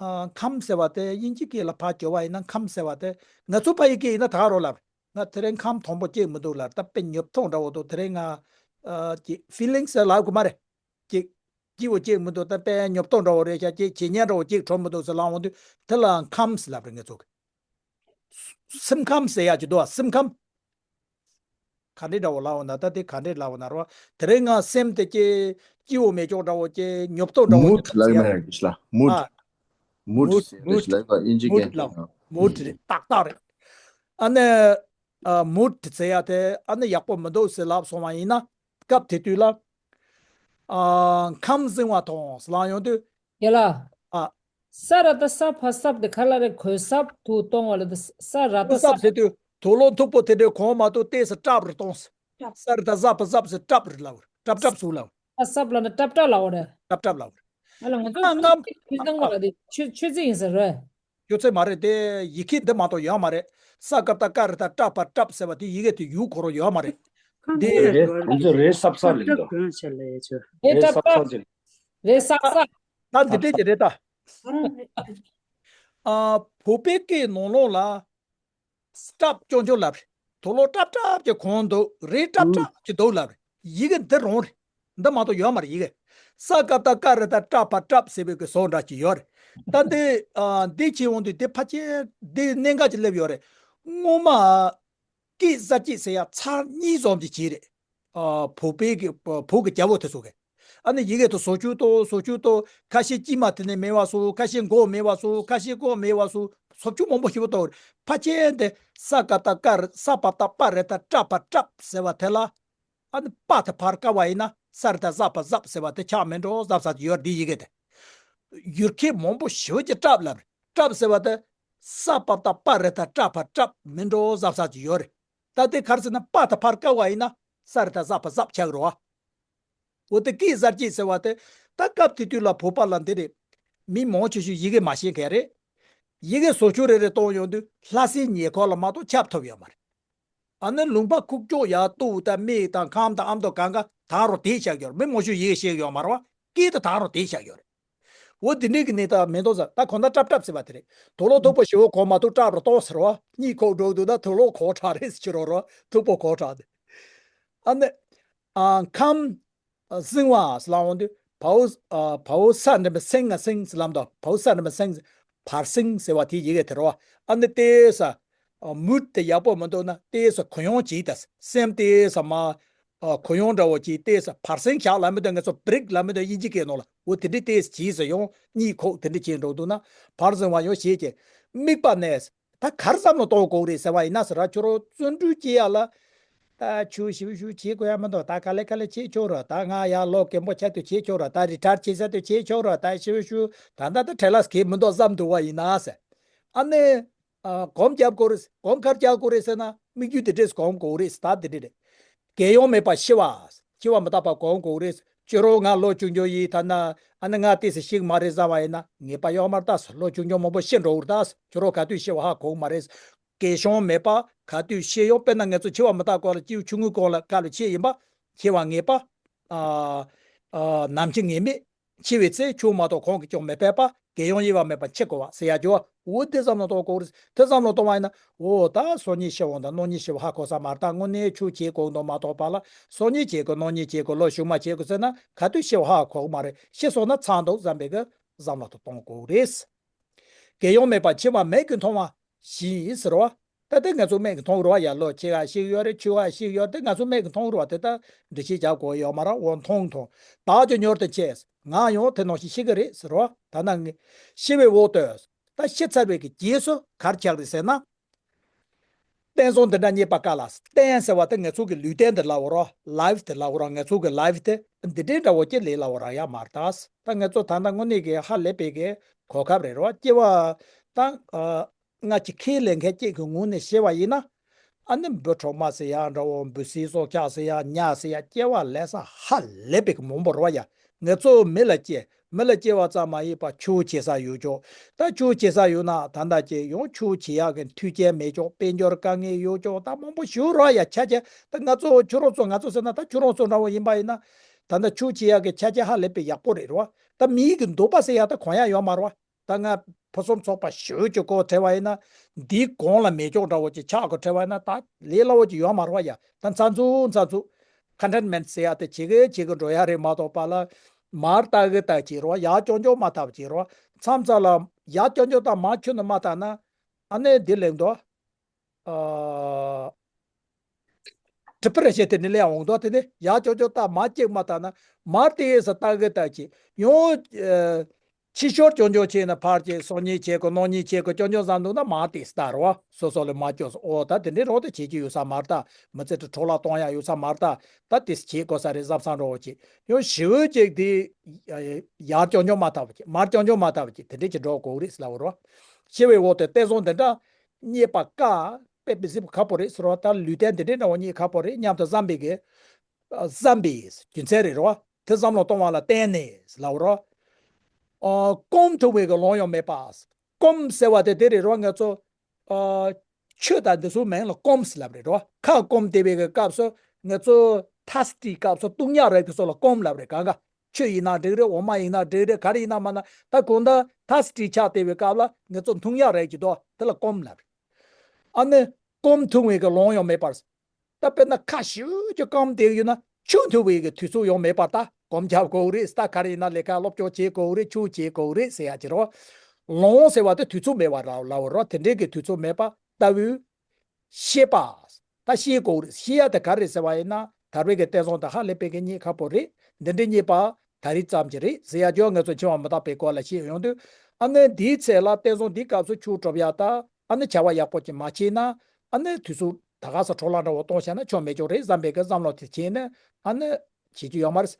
ཨ། ཁམས་ཟེར་བ་དེ་དབྱིན་ཇི་སྐད་ལ་ཕར་བསྒྱུར་བ་ཡིན་ན། ཁམས་ཟེར་བ་དེ་ང་ཚོ་ཕ་ཡི་སྐད་ཡིན་ན་ད་ག་རོ་ལབ། ང་དེ་རིང་ཁམས་དང་པོ་སྐྱེས་མི་འདུག་ལབ། ད་དཔེ་ཉོབ་ཐོ་འདྲ་བོ་འདུག་དེ་རིང་ང་། ཨ། ཅིག་ཕི་ལིང་ཟེར་ལབ་དགོས་མ་རེད། ཅིག་སྐྱིད་པོ་སྐྱེས་མི་འདུག་ད་དཔེ་ཉོབ་ཐོ་འདྲ་བོ་རེད་ཤག་ཅིག་བྱེད་ཉན་འདྲ་བོ་ཅིག་གྲོལ་མི་འདུག་ཟེར་ལབ་འོང་དུས་དེ་ལ་ཁམས་ལབ་རེད་ང་ཚོ་གི། སེམས་ཁམས་ཟེར་ཡག་ཅིག་འདུག་བ། སེམས་ཁམས། ག་འདྲས་འདྲ་བོ་ལབ་འོང་ན། ད་དེ་ག་འདྲས་ལབ་འོང་ན་རོ། དེ་རིང་ང་སེམས་དེ་ཅིག་སྐྱིད་པོ་མེད་ཀྱོག་འདྲ་བོ་ཅིག་ཉོབ་ཐོ་འདྲ་བོ་མུད་ཅིག་ལབ་ཟེར་ཡག་མ་རེད་ལ། མུད། ཨ། མུད་མུད་ཟེར་དེ་ལབ་པ་དབྱིན་ཇི་མུད་སྐད་ལ། ལ། མུད་རེད། ཏག་ཏག་རེད། ཨ་ནི། ཨ། མུད་ཟེར་ཡག་དེ་ཨ་ནི་ཡག་པོ་མི་འདུག་ཟེར་ལབ་སོང་བ་ཡིན་ན། སྐབས་དེ་དུས་ལ། ཨ། ཁམས་ཟིང་བ་དང་ཟེར་ལབ་ཡོང་དུས། ཡ་ལ། ཨ། ས་ར་ཏ་ས་ཕ་སྲབ་དེ་ག་ལ་རེད། གོས་སྲབ་ཏུ་གཏོང་བ་ལ། ད་ས་ར་ཏ། གོས་སྲབ་ཟེར་དུས་དུག་ལོག་མཐུག་པོ་དེ་འདྲའི་གོན་མ་གཏོགས་ཏོག་ཙམ་སྲབ་རུ་གཏོང་། ས་ར་ཏ་ས་ཕ་སྲབ་ཟེར་སྲབ་རེད་ལབ། སྲབ་སྲབ་ཟེར་ལབ། ས་སྲབ་ལབ་ན་སྲབ་སྲབ་ལབ་རེད། སྲབ་སྲབ་ལབ། ཨ་ལ་ང་ཚོ་ང་ང་ཆོས་ཚན་ལ་དེ་ཆོས་ཆོས་ཚན་ཡིན་ཟེར་རེད། ཡོད་ཚད་མ་རེད་དེ། ཡི་གེ་འདི་མ་གཏོགས་ཡོད་མ་རེད། ས་ཀ་བཏགས་སྐ་ར་བཏགས་སྲ་བ་སྲབ་ཟེར་བ་དེ་ཡི་གེ་དེ་ཡུལ་གོ་རོ་ཡོད་མ་རེད། འདི་རེད། ང་ཚོ་རེད་སྲབ་སྲབ་ལབ་འདུག་རེད་སྲབ་སྲབ། རེད་སྲབ་སྲབ། ད་འདི་འདྲས་ཀྱི་རེད་ད། ཨ། བོད་པའི་སྐད་ནང་ལོགས་ལ། སྲབ་ཅོག་ཅོག་ལབ་རེད། དུག་ལོག་སྲབ་སྲབ་ཀྱི་གོན་འདུག་རེད་སྲབ་སྲབ་ཀྱི་འདུག་ལབ་རེད། ཡི་གེ་འདི་རང་རེད། འདི་མ་གཏོགས་ཡོད་མ་རེད་ཡི་གེ། ས་ཀ་བཏགས་སྐ་ར་བཏགས་སྲ་བ་སྲབ་ཟེར་བའི་གི་བཟོ་འདྲ་ཅིག་ཡོད་རེད། ད་འདི། ཨ། འདི་བྱས་འོང་དུས་དེ་ཕལ་ཆེར་འདི་གནད་འགག་ཅིག་སླེབས་ཡོད་རེད། སྔོན་མ། སྐད་གསར་བཅད་ཟེར་ཡག་ཚར་གཉིས་ཙམ་ཅིག་བྱས་རེད། ཨ། བོད་པའི་གི་བོད་གི་རྒྱལ་པོ་དེ་ཚོ་གི། ཨ་ནི་ཡི་གེ་དེ་བཟོ་བཅོས་གཏོང་བཟོ་བཅོས་གཏོང་། ཁ་ཤས་དཀྱིལ་མ་དེ་ནས་མེད་པ་བཟོ། ཁ་ཤས་མགོ་མེད་པ་བཟོ། ཁ་ཤས་ལྐོག་མེད་པ་བཟོ། བཟོ་བཅོས་མང་པོ་ཞེ་པོ་གཏོང་རེད། ཕལ་ཆེར་དེ་ས་ཀ་བཏགས་སྐ་ར་ས་པ་བཏགས་སྤ་ར་བཏགས་སྲ་བ་སྲབ་ཟེར་བ་དེ་ལ། ཨ་ནི་པ་དེ་ཕར་བཀལ་བ་ཡིན་ན་ས་ར་བཏགས་སྲ་བ་སྲབ་ཟེར་བ་དེ་ཆགས་མེད་འགྲོ། གཟབ་གཟབ་ཡོད་འདི་ཡི་གེ་དེ། ཡུལ་སྐད་མང་པོ་ཞེ་པོ་ཅིག་སྲབ་ལབ་རེད། སྲབ་ཟེར་བ་དེ་ས་པ་བཏགས་སྤ་ར་བཏགས་སྲ་བ་སྲབ་མིན་འགྲོ། གཟབ་གཟབ་ཅིག་ཡོད་རེད། ད་དེ་ག་རེ་ཟེར་ན་པ་དེ་ཕར་བཀལ་བ་ཡིན་ན་ས་ར་བཏགས་སྲ་བ་སྲབ་ཆགས་རོ། འོ་དེ་སྐད་གསར་བཅད་ཟེར་བ་དེ་ད་སྐབས་དེ་དུས་ལ་བོད་པ་ལ་འདི་རེད། མི་མང་ཆེ་ཤོས་ཡི་གེ་མ་ཤེས་མཁན་རེད། ཡི་གེ་བཟོ་བཅོས་རེ་རེ་གཏོང་ཡོང་དུས་ལྷ་སའི་ཉེ་འཁོར་ལ་མ་གཏོགས་ཁྱབ་ཐུབ་ཡོད་མ་རེད། ཨ་ནི་ལུང་པ་ཁུག་ཀྱོག་ཡ་ཏོག་དང་སྨད་དང་ཁམས་དང་ཨ་མདོ་གང་ག་ད་རུང་དེ་ཆགས་ཡོད་རེད། མི་མང་ཤོས་ཡི་གེ་ཤེས་ཡོད་མ་རེད་བ། སྐད་དེ་ད་རུང་དེ་ཆགས་ཡོད་རེད། འོ་དེ་འདྲའི་གི་གནས་སྟངས་མེད་དོ་ཟེར། ད་གོ་ན་སྲབ་སྲབ་ཟེར་བ་དེ་རེད། དུག་ལོག་མཐུག་པོ་ཞེ་པོ་གོན་མ་གཏོགས་སྲབ་རུ་གཏོང་ཟེར་བ། གཉིད་ཁུག་འགྲོ་འདུག་ན་དུག་ལོག་གོན་དྲགས་རེད་ཟེར་རོ་རོ། མཐུག་པོ་གོན་དྲགས་དེ། ཨ་ནི། ཨ། ཁམས། ཨ། ཟིང་བ་ཟེར་ལབ་འོང་དུས་བའོ། ཨ། བའོ་ས་འགྲེང་བུ་སེང་ང་སེང་ཟེར་ལབ་འདུག་བའོ་ས་འགྲེང་བུ་སེང་། བར་སེང་ཟེར་བ་དེ་ཡི་གེ་དེ་རེད་བ། ཨ་ནི་ཏོག་ཙམ། ཨ། མུད་དེ་ཡག་པོ་མི་འདུག་ན་ཏོག་ཙམ་གུ་ཡངས་བྱས་ད། སེམས་ཏོག་ཙམ་མ། ཨ། གུ་ཡངས་འདྲ་བོ་ཅིག་བལྟས་ས། བར་གསེང་བཞག་ལབ་མི་འདུག་ང་ཚོ་བྷི་རིག་ལབ་མི་འདུག་དབྱིན་ཇི་སྐད་ནང་ལ། འོ་དེ་འདྲའི་བལྟས་ས་བྱས་ས་ཡོང་། གཉིད་ཁུག་དེ་འདྲ་བྱས་འགྲོ་འདུག་ན། བར་གསེང་བ་ཡང་བྱས་ཀྱི། དམིགས་པ་གནས། ད་ག་རེ་བསམ་བློ་གཏོང་དགོས་རེད་ཟེར་བ་ཡིན་ན་ཟེར་ར། ཁྱོད་རང་བརྩོན་འགྲུས་སྐྱེ་ཡ་ལ། ད་ཆུ་ཞིབ་ཞིབ་བྱེད་དགོས་ཡ་མི་འདུག་ད་ག་ལེ་ག་ལེ་བྱེད་ཆོག་ར། ད་ང་ཡ་ལོ་རྒན་པོ་ཆགས་དུས་བྱེད་ཆོག་ར། ད་རི་ཊ་ཡར་བྱེད་ས་དུས་བྱེད་ཆོག་ར། ད་ཞིབ་ཞིབ་ད་ད་ད་བྲེལ་བ་གང་ཡང་མི་འདུག་བསམ་འདུག་བ་ཡིན་ན་ཟེར། ཨ་ནི། ཨ། གོམ་རྒྱབ་དགོས་རེད། གོམ་ག་རེ་རྒྱག་དགོས་རེད་ཟེར་ན། དམིགས་ཡུལ་དེ་འདྲས་གོམ་དགོས་རེད། ད་དེ་འདྲས་རེད། རྒས་ཡོལ་མེད་པར་ཤི་བ། འཆི་བ་མི་རྟག་པ་གོམ་དགོས་རེད། ཁྱོད་རང་ང་ལོ་ཆུང་ཆུང་ཡིན་ད་ན། ཨ་ནི་ང་ཏོག་ཙམ་ཤི་གི་མ་རེད་བསམ་པ་ཡིན་ན། ངེས་པ་ཡོད་མ་རེད་ད། ལོ་ཆུང་ཆུང་མང་པོ་ཤི་འགྲོ་གི་རེད་ད། ཁྱོད་རང་ག་དུས་ཤི་བ་ཧ་གོ་གི་མ་རེད། རྒས་གཞོན་མེད་པར་ག་དུས་ཤི་ཡོང་། དཔེར་ན་ང་ཚོ་འཆི་བ་མི་རྟག་སྐོར་ལ། སྐྱེས་བུ་ཆུང་ངུའི་སྐོར་ལ་སྐབས་ལ་ཤི་ཡིན་པ། འཆི་བ་ངེས་པ། ཨ། ཨ། ནམ་འཆི་ངེས་མེད། འཆི་བའི་ཚེ་ཆུང་མ་གཏོགས་གང་གིས་ཀྱང་མི་ཕོད་པ། རྒས་ཡོལ་དབྱེ་བ་མེད་པར་འཆི་དགོས་པ་ཟེར་ཡ་ཅིག་འོ་དེ་བསམ་བློ་གཏོང་དགོས་རེད། དེ་བསམ་བློ་གཏོང་བ་ཡིན་ན། འོ་ད་སང་ཉིན་ཤི་འོང་དང་གནངས་ཉིན་ཤི་བ་ཧ་གོ་ས་མ་རེད། ད་དངོས་གནས་ཆོས་བྱེད་དགོས་འདུག་མ་གཏོགས་པ་ལ། སང་ཉིན་བྱེད་དགོས། གནངས་ཉིན་བྱེད་དགོས། ལོ་གཞུག་མ་བྱེད་དགོས་ཟེར་ན། ག་དུས་ཤི་བ་ཧ་གོ་གི་མ་རེད། ཤི་སོང་ན་ཚར་འདུག་བསམ་པའི་གི་བསམ་བློ་དེ་གཏོང་དགོས་རེད། རྒས་ཡོལ་མེད་པར་འཆི་བ་མིག་གིས་མཐོང་བ་བཞིན་ཟེར་བ། ད་ལྟ་ང་ཚོ་མིག་གིས་མཐོང་རེད་བ། ཡ་ལོ་ཆེ་ག་ཤི་གི་ཡོད་རེད། ཆུང་ག་ཤི་གི་ཡོད་རེད། དེ་ང་ཚོ་མིག་གིས་མཐོང་རེད་བ། དེ་ད་འགྲེལ་བཤད་རྒྱག་དགོས་ཡོད་མ་རེད། འོ་མཐོང་མཐོང་། བདག་ཀྱང་མྱུར་དུ་འཆི། ང་ཡང་དེ་ནང་བཞིན་ཤི་གི་རེད་ཟེར་བ། ད་ནང་ངས་ཤི་བའི་འོག་ཏུ། ད་ཤི་ཚར་བའི་གི་རྗེས་སུ་ག་རེ་ཆགས་རེད་ཟེར་ན། རྟེན་བཟང་འདི་འདྲ་རྙེད་པ་དཀའ་ལ། རྟེན་ཟེར་བ་དེ་ང་ཚོ་གི་ལུས་རྟེན་དེ་ལབ་དགོས་རེད། ལའིབ་དེ་ལབ་དགོས་རེད། ང་ཚོ་གི་ལའིབ་དེ་འདི་འདྲའི་འདྲ་བོ་ཅིག་ལས་སླ་བོ་རག་ཡ་མ་རེད་ད། ད་ང་ཚོ་ད་ལྟ་དངོས་གནས་ཀྱི་ཧ་ལས་པའི་གི་གོ་སྐབས་རེད་རོ། སྐྱེ་བ་ད། ཨ། སྔ་ཕྱི་ཁས་ལེན་མཁན་གཅིག་གི་ངོས་ནས་བཤད་པ་ཡིན་ན། ཨ་ནི་འབུ་གྲོག་མ་ཟེར་ཡ་འདྲ་བོ། འབུ་སྲིན་སྲོག་ཆགས་ཟེར་ཡ། ཉ་ཟེར་ཡ། སྐྱེ་བ་ལེན་ས་ཧ་ལས་པའི་གི་མང་པོ་རེད་བ་ཡ། ང་ཚོ་མི་ལ་སྐྱེ། མི་ལ་སྐྱེ་བ་ཙམ་མ་ཡིན་པར་ཆོས་བྱེད་ས་ཡོད་ཅོག་ད་ཆོས་བྱེད་ས་ཡོད་ན་ད་ལྟ་ཀྱི་ཡང་ཆོས་བྱེད་ཡག་གི་མཐུན་རྐྱེན་མེད་ཅོག་དཔལ་འབྱོར་དཀའ་ངལ་ཡོད་ཅོག་ད་མང་པོ་ཞིག་རེད་ཡ། ཆ་ཆ་ད་ང་ཚོ་ཁྱོད་རང་ཚོ། ང་ཚོ་ཟེར་ན་ད་ཁྱོད་རང་ཚོ་འདྲ་བོ་ཡིན་པ་ཡིན་ན། ད་ལྟ་ཆོས་བྱེད་ཡག་གི་ཆ་རྐྱེན་ཧ་ལས་པའི་ཡག་པོ་རེད་རོ། ད་མིའི་གི་འདོད་པ་ཟེར་ཡག་ད་གང་ཡང་ཡོད་མ་རེད་བ། ད་ང་ཕུན་སུམ་ཚོགས་པ་ཞེ་པོ་ཅིག་གོ་བྲལ་བ་ཡིན་ན། འདིའི་གོང་ལ་མེད་ཅོག་འདྲ་བོ་ཅིག་ཆགས་གོ་བྲལ་བ་ཡིན་ན། ད་ལས་སླ་བོ་ཅིག་ཡོད་མ་རེད་བ་ཡ། ད་མཚམས་མཚམས་མཚམས་མཚམས་ཁོན་ཊེན་མེན་ཊི་ཟེར་ཡག་དེ་བྱེད་གི་བྱེད་གི་འགྲོ་ཡག་རེད་མ་གཏོགས་པ་ལ། མར་ལྟ་གི་ལྟ་གི་བྱེད་རོགས། ཡར་རྐྱང་རྐྱང་མ་ལྟ་བ་བྱེད་རོགས། མཚམས་མཚམས་ལ་ཡར་རྐྱང་རྐྱང་དང་མར་ཁྱོན་ནས་མ་ལྟ་ན། ཨ་ནི་འདི་ལེགས་འདུག་ཨ། ཌི་པི་རེ་ཤན་དེ་འདྲ་སླེབས་འོང་དོ། དེ་ནས་ཡར་རྐྱང་རྐྱང་ལྟ། མར་གཅིག་མ་ལྟ་ན། མར་ཏོག་ཙམ་ལྟ་གི་ལྟ་གི་ཡོང་། ཨ། ཕྱི་ཤོར་རྐྱང་རྐྱང་བྱས་ན་ཕར་གཅིག་སང་ཉིན་བྱེད་དགོས། གནངས་ཉིན་བྱེད་དགོས། རྐྱང་རྐྱང་བསམ་འདུག་ན་མར་ཏོག་ཙམ་ལྟ་རོགས། སོ་སོ་ལ་མ་སྐྱོ་ས། ཨོ་ད་དེ་འདྲའི་རོགས་དེ་བྱེད་ཀྱི་ཡོད་ས་མ་རེད་ད། མི་ཚེ་དེ་འཕྲོ་བརླག་གཏོང་ཡག་ཡོད་ས་མ་རེད་ད། ད་ཏོག་ཙམ་བྱེད་དགོས་ས་རེད་བསམ་བསམ་འདྲ་བོ་ཅིག་ཡང་། ཞེ་པོ་ཅིག་དེ་ཡར་རྐྱང་རྐྱང་མ་ལྟ་བ་ཅིག་མར་རྐྱང་རྐྱང་མ་ལྟ་བ་ཅིག་དེ་འདྲའི་ཅིག་འགྲོ་དགོས་རེད་ཟེར་ལབ་པ་རོ། ཤི་བའི་འོག་ཏུ་རྟེན་བཟང་འདི་འདྲ་རྙེད་པ་དཀའ། དཔེ་མི་སྲིད་པ་ཁག་པོ་རེད་ཟེར་བ། ད་ལུས་རྟེན་འདི་འདྲའི་འདྲ་བོ་རྙེད་ཁག་པོ་རེད་སྙམ་དུ་བསམ་པའི་གི། ཨ། བསམ་པའི་རྒྱུ་མཚན་རེད་རོ། དེ་བསམ་བློ་གཏོང་བ་ལ་བརྟེན་ནས་ལབ་པ་རོ། ཨ། སྐོམ་ཐུབ་པའི་གི་ལོང་ཡང་མེད་པ། སྐོམ་ཟེར་བ་དེ་དེ་རེད་རོ། ང་ཚོ། ཨ། ཆུ་དང་འདི་ཚོའི་མིང་ལ་སྐོམ་ཟེར་ལབ་རེད་རོ། ཁ་སྐོམ་བསྡད་པའི་གི་སྐབས་སུ་ང་ཚོ་ཐཱ་སི་ཊི་སྐབས་སུ་བཏུང་ཡག་རིགས་དེ་ཚོ་ལ་སྐོམ་ལབ་རེད། གང་ག་ཆུ་ཡིན་ན་འགྲིག་རེད། འོ་མ་ཡིན་ན་འགྲིག་རེད། ག་རེ་ཡིན་ན་མིན་ན། ད་གང་ལྟར་ཐཱ་སི་ཊི་ཆགས་བསྡད་པའི་སྐབས་ལ་ང་ཚོ་འཐུང་ཡག་རིགས་ཅིག་འདུག་དེ་ལ་སྐོམ་ལབ་རེད། ཨ་ནི་སྐོམ་ཐུབ་པའི་གི་ལོང་ཡང་མེད་པར། ད་དཔེར་ན་ཁ་ཤུགས་ཀྱིས་སྐམ་བསྡད་ཡོད་ན་ཆུ་འཐུང་བའི་གི་དུས་ཚོད་ཡང་མེད་པར། ད་སྒོམ་རྒྱག་དགོས་རེད། ད་ག་རེ་ཡིན་ན་ལས་ཀ་སློབ་སྦྱོང་བྱེད་དགོས་རེད། ཆོས་བྱེད་དགོས་རེད་ཟེར་ཡག་ཅིག་རོ། ལོང་ཟེར་བ་དེ་དུས་ཚོད་མེད་པ་ར་ལབ་པ་རོ། དེ་འདྲའི་གི་དུས་ཚོད་མེད་པ་ལྟ་བུའི་ཤེས་པ། ད་ཤེས་དགོས་རེད། ཤེས་ཡག་དེ་ག་རེ་ཟེར་བ་ཡིན་ན། དར་བའི་གི་རྟེན་བཟང་དེ་ཧ་ལས་པའི་གི་རྙེད་ཁག་པོ་རེད། འདི་འདྲའི་རྙེད་པ་ད་རེས་ཙམ་གྱི་རེད་ཟེར་ཡག་ཅིག་ང་ཚོ་འཆི་བ་མི་རྟག་པའི་སྐོར་ལ་བཤད་ཡོང་དུས། ཨ་ནི་འདིའི་ཚེ་ལ་རྟེན་བཟང་འདིའི་སྐབས་སུ་ཆོས་སྒྲུབ་ཡག་དང་། ཨ་ནི་བྱ་བ་ཡག་པོ་ཅིག་མ་བྱས་ན། ཨ་ནི་དུས་ཚོད་ད་ག་ས་འཕྲོ་བརླག་འདྲ་བོ་གཏོང་བྱས་ན་ཆོ་མེད་ཅོག་རེད་བསམ་པའི་གི་བསམ་བློ་དེ་བྱས་ནས། ཨ་ནི་བྱེད་རྒྱུ་ཡོད་མ་རེད།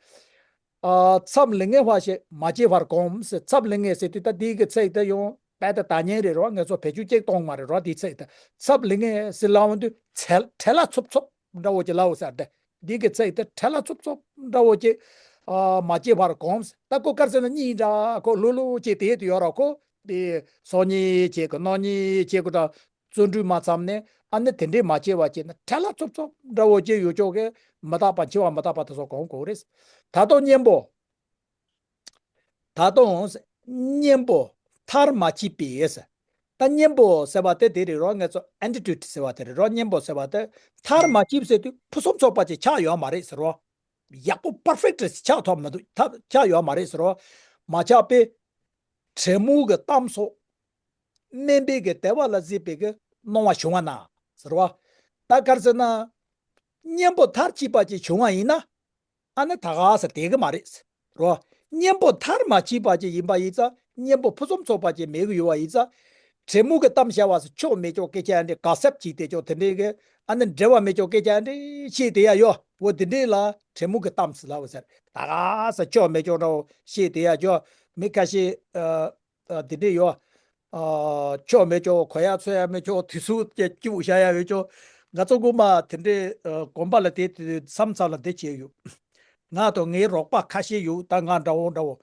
ཨ། ཚབ་ལེགས་ཉེས་བར་ཞེས་མ་སྐྱེས་པར་གོམས་ཟེར། ཚབ་ལེགས་ཉེས་ཟེར་དུས་ད་འདི་གི་ཚིག་དེ་ཡང་རྦད་དེ་ད་ཉན་རེད་རོ། ང་ཚོ་བེད་སྤྱོད་ཅིག་གཏོང་མ་རེད་རོ། འདིའི་ཚིག་དེ་ཚབ་ལེགས་ཉེས་ཟེར་ལབ་འོང་དུས་བྲེལ་བྲེལ་བ་འཚུབ་འཚུབ་འདྲ་བོ་ཅིག་ལབ་ཟེར་ཏེ། འདི་གི་ཚིག་དེ་བྲེལ་བ་འཚུབ་འཚུབ་འདྲ་བོ་ཅིག་ཨ། མ་སྐྱེས་པར་གོམས། ད་ཁོ་ག་རེ་ཟེར་ན་གཉིད་འདྲ་ཁོ་ལྷུག་ལྷུག་ཅིག་དེད་དུ་ཡོད་ར། ཁོ་དེ་སང་ཉིན་བྱེད་དགོས། གནངས་ཉིན་བྱེད་དགོས་འདྲ། བརྩོན་འགྲུས་མ་བརྩམས་ནས། ཨ་ནི་དེ་འདྲས་མ་བྱས་པ་བྱས་ན་བྲེལ་བ་འཚུབ་འཚུབ་འདྲ་བོ་ཅིག་ཡོད་ཅོག་གི་མི་རྟག་པ། འཆི་བ་མི་རྟག་པ་དེ་ཚོ་གོམས་དགོས་རེད། ད་དུང་གཉེན་པོ། ད་དུང་གཉེན་པོ་མཐར་མ་ཕྱིན་པས། ད་གཉེན་པོ་ཟེར་བ་དེ་དེ་རེད་རོ། ང་ཚོ་ཨེ་ཊི་ཊུཌ་ཟེར་བ་དེ་རེད་རོ། གཉེན་པོ་ཟེར་བ་དེ་མཐར་མ་ཕྱིན་ཟེར་དུས་ཕུན་སུམ་ཚོགས་པ་ཅིག་ཆགས་ཡོད་མ་རེད་ཟེར་རོ། ཡག་པོ་པར་ཕེག་ཊི་ཅིག་ཆགས་ཐུབ་མི་འདུག་ཐབས་ཆགས་ཡོད་མ་རེད་ཟེར་རོ། མ་ཆགས་པས། བྲེ་མོ་གི་གཏམ་སོགས། དམན་པའི་གི་བདེ་བ་ལ་གཟིགས་པའི་གི་སྣང་བ་བྱུང་བ་ན་ཟེར་བ། ད་ག་རེ་ཟེར་ན། གཉེན་པོ་མཐར་ཕྱིན་པ་ཅིག་བྱུང་བ་ཡིན་ན། ཨ་ནི་ད་ག་ས་བསྡད་གི་མ་རེད། རོ། གཉེན་པོ་མཐར་མ་ཕྱིན་པ་ཅིག་ཡིན་པ་ཡིན་ཙང་གཉེན་པོ་ཕུན་སུམ་ཚོགས་པ་ཅིག་མེད་གི་ཡོད་པ་ཡིན་ཙང་། འབྲས་མོ་གི་གཏམ་བཤད་པ་ཟེར་ཆོ་མེད་ཆོ་སྐད་ཆ་འདྲ་ག་སེབ་ཅིག་དེ་ཆོ་དེ་འདྲའི་གི་ཨ་ནི་འབྲེལ་བ་མེད་ཆོ་སྐད་ཆ་འདྲ་བཤད་དེ་ཡ་ཡོ་འོ་དེ་འདྲའི་ལ་འབྲས་མོ་གི་གཏམ་ཟེར་ལབ་ཟེར། ད་ག་ས་ཆོ་མེད་ཆོ་འདྲ་བོ་བཤད་དེ་ཡ་ཆོ་མི་ཁ་ཤས། ཨ། ཨ། དེ་འདྲས་ཡོད། ཨ། ཆོ་མེད་ཆོ་གོ་ཡ་ཚོ་ཡ་མེད་ཆོ་དུས་སུ་སྐྱེ་སྐྱིད་པོ་བྱ་ཡ་ཡོད་ཆོ། ང་ཚོ་ངོ་མ་དེ་འདྲས་ཨ། དགོན་པ་ལ་དེ་དུས་མཚམས་མཚམས་ལ་འདི་བྱས་ཡོད། ང་དང་ངའི་རོགས་པ་ཁ་ཤས་ཡོད་ད་ང་འདྲ་བོ་འདྲ་བོ།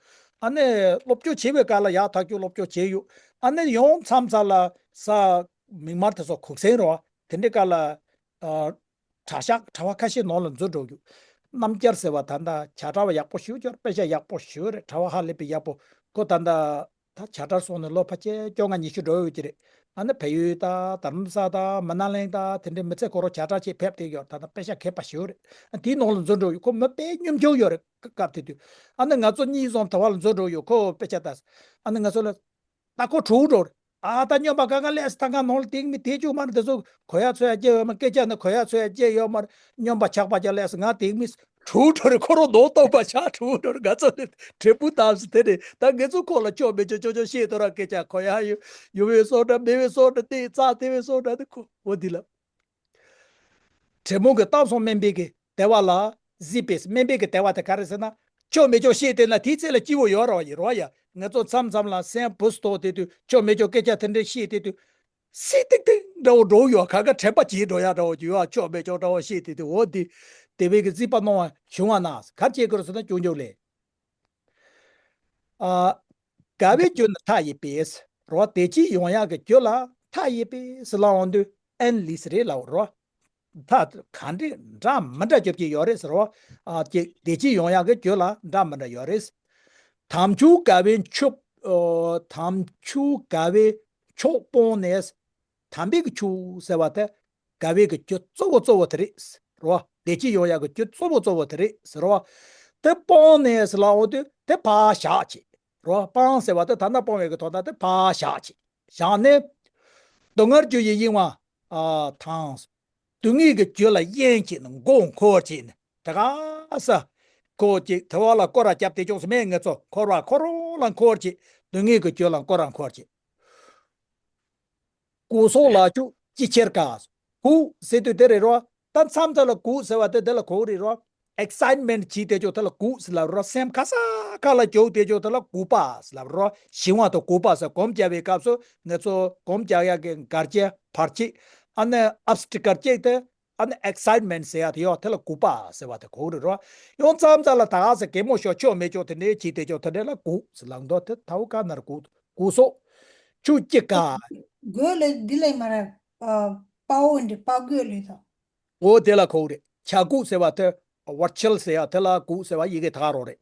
ཨ་ནི་སློབ་སྦྱོང་བྱེད་པའི་སྐབས་ལ་ཡག་ཐག་ཆོད་སློབ་སྦྱོང་བྱས་ཡོད། ཨ་ནི་ཡང་མཚམས་མཚམས་ལ་ས་མིག་དམར་དེ་ཚོ་གུག་སེང་རོ་དེ་འདྲས་སྐབས་ལ། ཨ། གྲྭ་ཤག་གྲྭ་པ་ཁ་ཤས་ནང་ལ་འཛུལ་འགྲོ་རྒྱུ། རྣམ་རྒྱལ་ཟེར་བ་ད་ལྟ་བྱ་གྲྭ་བ་ཡག་པོ་ཞེ་པོ་ཅིག་ཡོད་རེད། དཔེ་ཆ་ཡག་པོ་ཞེ་པོ་རེད། གྲྭ་པ་ཧ་ལས་པའི་ཡག་པོ། ཁོ་ད་ལྟ་ད་བྱ་གྲྭར་སོང་ནས་ལོ་ཕལ་ཆེར་བཅོ་ལྔ་ཉི་ཤུ་འགྲོ་ཡོད་ཀྱི་རེད། ཨ་ནི་བལ་ཡུལ་དང་རྡ་རམ་ས་དང་མི་ན་གླིང་དང་དེ་འདྲའི་མི་ཚེ་ཁོ་རང་བྱ་གྲྭ་བྱས་ཕེབས་བསྡད་ཡོད། ད་ལྟ་དཔེ་ཆ་མཁས་པ་ཞེ་པོ་རེད། ཨ། དེའི་ནང་ལ་འཛུལ་འགྲོ་ཡོད། ཁོ་མི་དཔེ་གཉོམ་ཆུང་ཡོད་རེད། སྐབས་དེ་དུས། ཨ་ནི་ང་ཚོ་གཉིས་ཙམ་ད་བར་ལ་འཛུལ་འགྲོ་ཡོད། ཁོ་དཔེ་ཆ་ལྟ། ཨ་ནི་ང་ཚོ་ལ། ད་ཁོ་གྲོངས་འགྲོ་རེད། ཨ། ད་སྨྱོན་པ་ག་ག་ལས་ད་ང་ནང་ལ་དེང་མི་དེ་བཅུག་མ་རེད། དེ་ཚོ་གོ་ཡ་ཚོ་ཡ་སྐྱེ་ཡོད་མ་སྐད་ཆ་ནི་གོ་ཡ་ཚོ་ཡ་སྐྱེ་ཡོད་མ་རེད། སྨྱོན་པ་ཆགས་པ་ཅག་ལས་ང་དེང་མི་གྲོངས་འགྲོ་རེད། ཁོ་རང་ནང་སྟོང་པ་ཆགས་གྲོངས་འགྲོ་རེད། ང་ཚོ་ནི་དྲན་པོ་དམ་སི་དེ་རེད། ད་ང་ཚོ་ཁོ་ལ་ཆོ་མེད་ཆོ་ཆོ་ཆོ་བཤད་དོ་ར་སྐད་ཆ་གོ་ཡ་ཡོད་ཡོད་བའི་སོ་འདྲ་མེད་བའི་སོ་འདྲ་དེ་རྩ་དེ་བའི་སོ་འདྲ་དེ་ཁོ་འོ་འདི་ལ། དྲེད་མོང་གི་གཏམ་སོང་སྨན་པའི་གི་དལ་བ་ལ་གཟིགས་པས། སྨན་པའི་གི་དལ་བ་དེ་ག་རེ་ཟེར་ན། ཆོ་མེད་ཆོ་བཤད་དེ་ན་དེའི་ཚེ་ལ་སྐྱིད་པོ་ཡོད་ར་བ་ཡིན་རོ་ཡ། ང་ཚོ་མཚམས་མཚམས་ལ་སེམས་བུ་སྟོ་དེ་དུས་ཆོ་མེད་ཆོ་སྐད་ཆ་དེ་འདྲ་བཤད་དེ་དུས། སི་ཏིག་ཏིག་འདྲ་བོ་འགྲོ་ཡོད། ག་ག་དྲན་པ་བརྗེད་འགྲོ་ཡ་འདྲ་བོ་ཡོད། ཆོ་མེད་ཆོ་འདྲ་བོ་བཤད་དེ་དུས་འོ་དེ། དེ་བས་གི་གཟིགས་པ་གནང་བ་བྱུང་བ་ན་ག་བྱེད་དགོས་རེད་ཟེར་ན་སྐྱོན་བརྗོད་ལས། ཨ། དགའ་བའི་རྒྱུ་ནི་མཐའ་ཡས་པས། རོ། བདེ་སྐྱིད་ཡོང་ཡག་གི་རྒྱུ་ལ་མཐའ་ཡས་པས་ལབ་འོང་དུས་ཨེན་ལིས་རེད་ལབ་རོ། མཐའ་ག་འདྲ་འདྲ་མི་འདྲ་རྒྱབ་ཀྱི་ཡོད་རེད་ཟེར་རོ། ཨ། ཀྱི་བདེ་སྐྱིད་ཡོང་ཡག་གི་རྒྱུ་ལ་འདྲ་མི་འདྲ་ཡོད་རེད། དམ་ཆོས་དགའ་བའི་མཆོག་ཨོ། དམ་ཆོས་དགའ་བའི་མཆོག་སྤངས་ནས། དམ་པའི་གི་ཆོས་ཟེར་བ་དེ་དགའ་བའི་གི་རྒྱུ་གཙོ་བོ་གཙོ་བོ་དེ་རེད་ཟེར་བ། བདེ་སྐྱིད་ཡོང་ཡག་གི་རྒྱུ་གཙོ་བོ་གཙོ་བོ་དེ་རེད་ཟེར་བ། དེ་སྤངས་ནས་ལབ་འོང་དུས་དེ་ཕར་བཞག་བྱས་རོ། སྤངས་ཟེར་བ་དེ་ད་ལྟ་སྤོང་བའི་གི་དོན་དག་དེ་ཕར་བཞག་བྱས་བཞག་ནས། སྡུག་བསྔལ་རྒྱུ་ཡི་གཡེང་བ་ཨ་དང་། སྡུག་བསྔལ་གྱི་རྒྱུ་ལ་གཡེང་བྱས་ནས་མགོ་འཁོར་བྱས་ནས་དེ་ག་ས། ཁོ་ཅིག་དེ་བ་ལ་སྐོར་ར་རྒྱབ་དེ་ཅུང་ཟད་མེད་ངེས་ཚོ་འཁོར་བ་ཁོ་རང་ལ་འཁོར་བྱས། སྡུག་བསྔལ་གྱི་རྒྱུ་ལ་སྐོར་ར་འཁོར་བྱས། སྒུག་སོང་ལ་ཆུ་ཅི་ཁྱེར་ག། སྒུག་ཟེར་དུས་དེ་རེད་རོ། ད་མཚམས་མཚམས་ལ་སྒུག་ཟེར་བ་དེ་དེ་ལ་གོ་རེད་རོ། ཨེག་སའིཊ་མེན་ཊི་བྱས་དེ་ཅོ་དེ་ལ་སྒུག་ཟེར་ལབ་རོ། སེམས་ཁ་ས་ཁ་ལ་རྒྱུག་དེ་ཅོ་དེ་ལ་སྒུག་པ་ཟེར་ལབ་རོ། ཞི་བ་དང་སྒུག་པ་ཟེར་སྒོམ་རྒྱག་པའི་སྐབས་སུ་ང་ཚོ་སྒོམ་རྒྱག་ཡག་གི་གར་བྱེད་བར་ཆད། ཨ་ནི་ཨབ་སི་ཊི་ཀལ་གཅིག་དེ། ཨ་ནི་ཨེག་སའིཊ་མེན་ཊི་ཟེར་ཡག་དེ་ཡོད་དེ་ལ་སྒུག་པ་ཟེར་བ་དེ་གོ་རེད་རོ། ཡང་མཚམས་མཚམས་ལ་ད་ག་ཟེ་གད་མོ་ཤོར་ཆོ་མེད་ཆོ་དེ་འདྲའི་བྱས་དེ་ཅོ་དེ་འདྲའི་ལ་སྒུག་ཟེར་ལབ་འདུག་དེ་ད་འུ་ག་ནར་སྒུག་སྒུག་སོང་། ཆུ་ཅི་ག། གོས་ལས་འདི་ལས་མ་ར། ཨ། དཔའ་བོ་འདི་དཔའ་གོས་ལས་དང་། འོ་དེ་ལ་གོ་རེད། བྱ་སྒུག་ཟེར་བ་དེ་ཝར་ཆལ་ཟེར་ཡག་དེ་ལ་སྒུག་ཟེར་བ་ཡི་གེ་ད་ག་རང་རེད།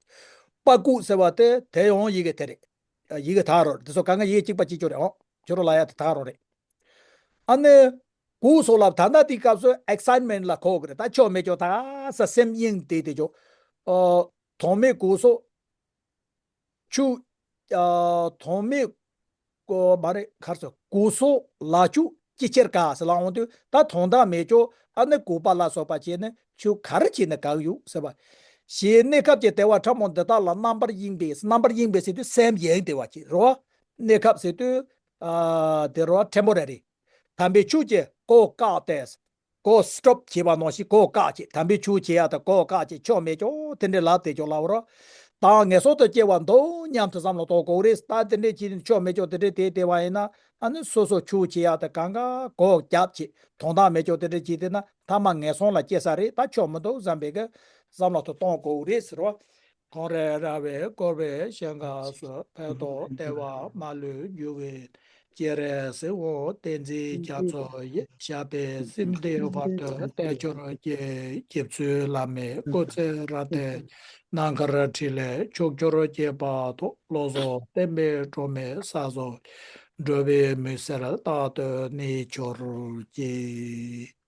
དཔའ་སྒུག་ཟེར་བ་དེ་དེ་ཡང་ཡི་གེ་དེ་རེད། ཡི་གེ་ད་ག་རང་རེད། དེ་ཚོ་གང་ག་ཡི་གེ་གཅིག་པ་གཅིག་ཆོ་རེད་ཨོ། ཁྱོད་རང་ལ་ཡག་དེ་ད་ག་རང་རེད། ཨ་ནི། སྒུག་སོང་ལབ་ད་ལྟ་དེའི་སྐབས་སུ་ཨེག་སའིཊ་མེན་ཊི་ལ་གོ་གི་རེད། ད་ཆོ་མེད་ཆོ་ད་ག་ས་སེམས་གཡེང་དེ་དེ་ཆོ། ཨ། དོན་མེད་སྒུག་སོང་། ཆུ། ཨ། དོན་མེད། ཀོ་མ་རེད་གར་སོ་སྒུག་སོང་ལ་ཆུ་ཅི་ཁྱེར་ག་ཟེར་ལབ་འོང་དུས་ད་དོན་དག་མེད་ཆོ། ཨ་ནི་སྒུག་པ་ལ་སོགས་པ་བྱས་ནས་ཆུ་ག་རེ་བྱས་ནས་ག་གི་ཡོད་ཟེར་བ། ཞེས་གནས་སྐབས་ཀྱི་དལ་བ་ཕྲ་མོ་འདི་དག་ལ་རྣམ་པར་གཡེང་པས། རྣམ་པར་གཡེང་པས་ཟེར་དུས་སེམས་གཡེང་དེ་བ་ཅིག་རོ། གནས་སྐབས་ཟེར་དུས། ཨ། དེ་རོ་ཊེམ་པོ་ར་རི། དམ་པའི་ཆོས་ཀྱི་གོ་བཀག་སྟེ། གོ་སི་ཊོབ་བྱས་པ་ནང་བཞིན་གོ་བཀག་བྱས། དམ་པའི་ཆོས་བྱེད་ཡག་དང་གོ་བཀག་བྱས་ཆོ་མེད་ཆོ་དེ་འདྲའི་ལབ་དེ་ཆོ་ལབ་རོ། ད་ངན་སོང་དུ་སྐྱེ་བ་འདུག་སྙམ་དུ་བསམ་བློ་གཏོང་དགོས་རེད། ད་དེ་འདྲའི་བྱས་ནས་ཆོ་མེད་ཆོ་དེ་འདྲའི་དེ་དེ་བ་ཡིན་ན་ཨ་ནི་སོ་སོ་ཆོས་བྱེད་ཡག་དང་གང་ག་གོ་རྒྱབ་བྱས་དོན་དག་མེད་ཆོ་དེ་འདྲའི་བྱས་དེ་ན་ཐ་མ་ངན་སོང་ལ་སྐྱེ་ས་རེད། ད་ཆོ་མི་འདུག་བསམ་པའི་གི་བསམ་བློ་དུ་གཏོང་དགོས་རེད་ཟེར་བ། གངས་རི་ར་བས་བསྐོར་བའི་ཞིང་ཁམས་སུ། ཕན་འདོགས་བདེ་བ་མ་ལུས་རྒྱུ་བའི་སྤྱན་རས་གཟིགས་དབང་བསྟན་འཛིན་རྒྱ་མཚོ་ཡི། ཞབས་པད་སྲིད་མཐའི་བར་དུ་བརྟན་གྱུར་ཅིག། རྗེ་བཙུན་བླ་མའི་སྐུ་ཚེ་རབ་བརྟན། རྣམ་དཀར་འཕྲིན་ལས་ཕྱོགས་བཅུར་ཁྱབ་པ་དང་། བློ་བཟང་བསྟན་པའི་སྒྲོན་མེ་གསལ་བཟང་། འགྲོ་བའི་མུན་སེལ་རྟག་ཏུ་གནས་གྱུར་ཅིག།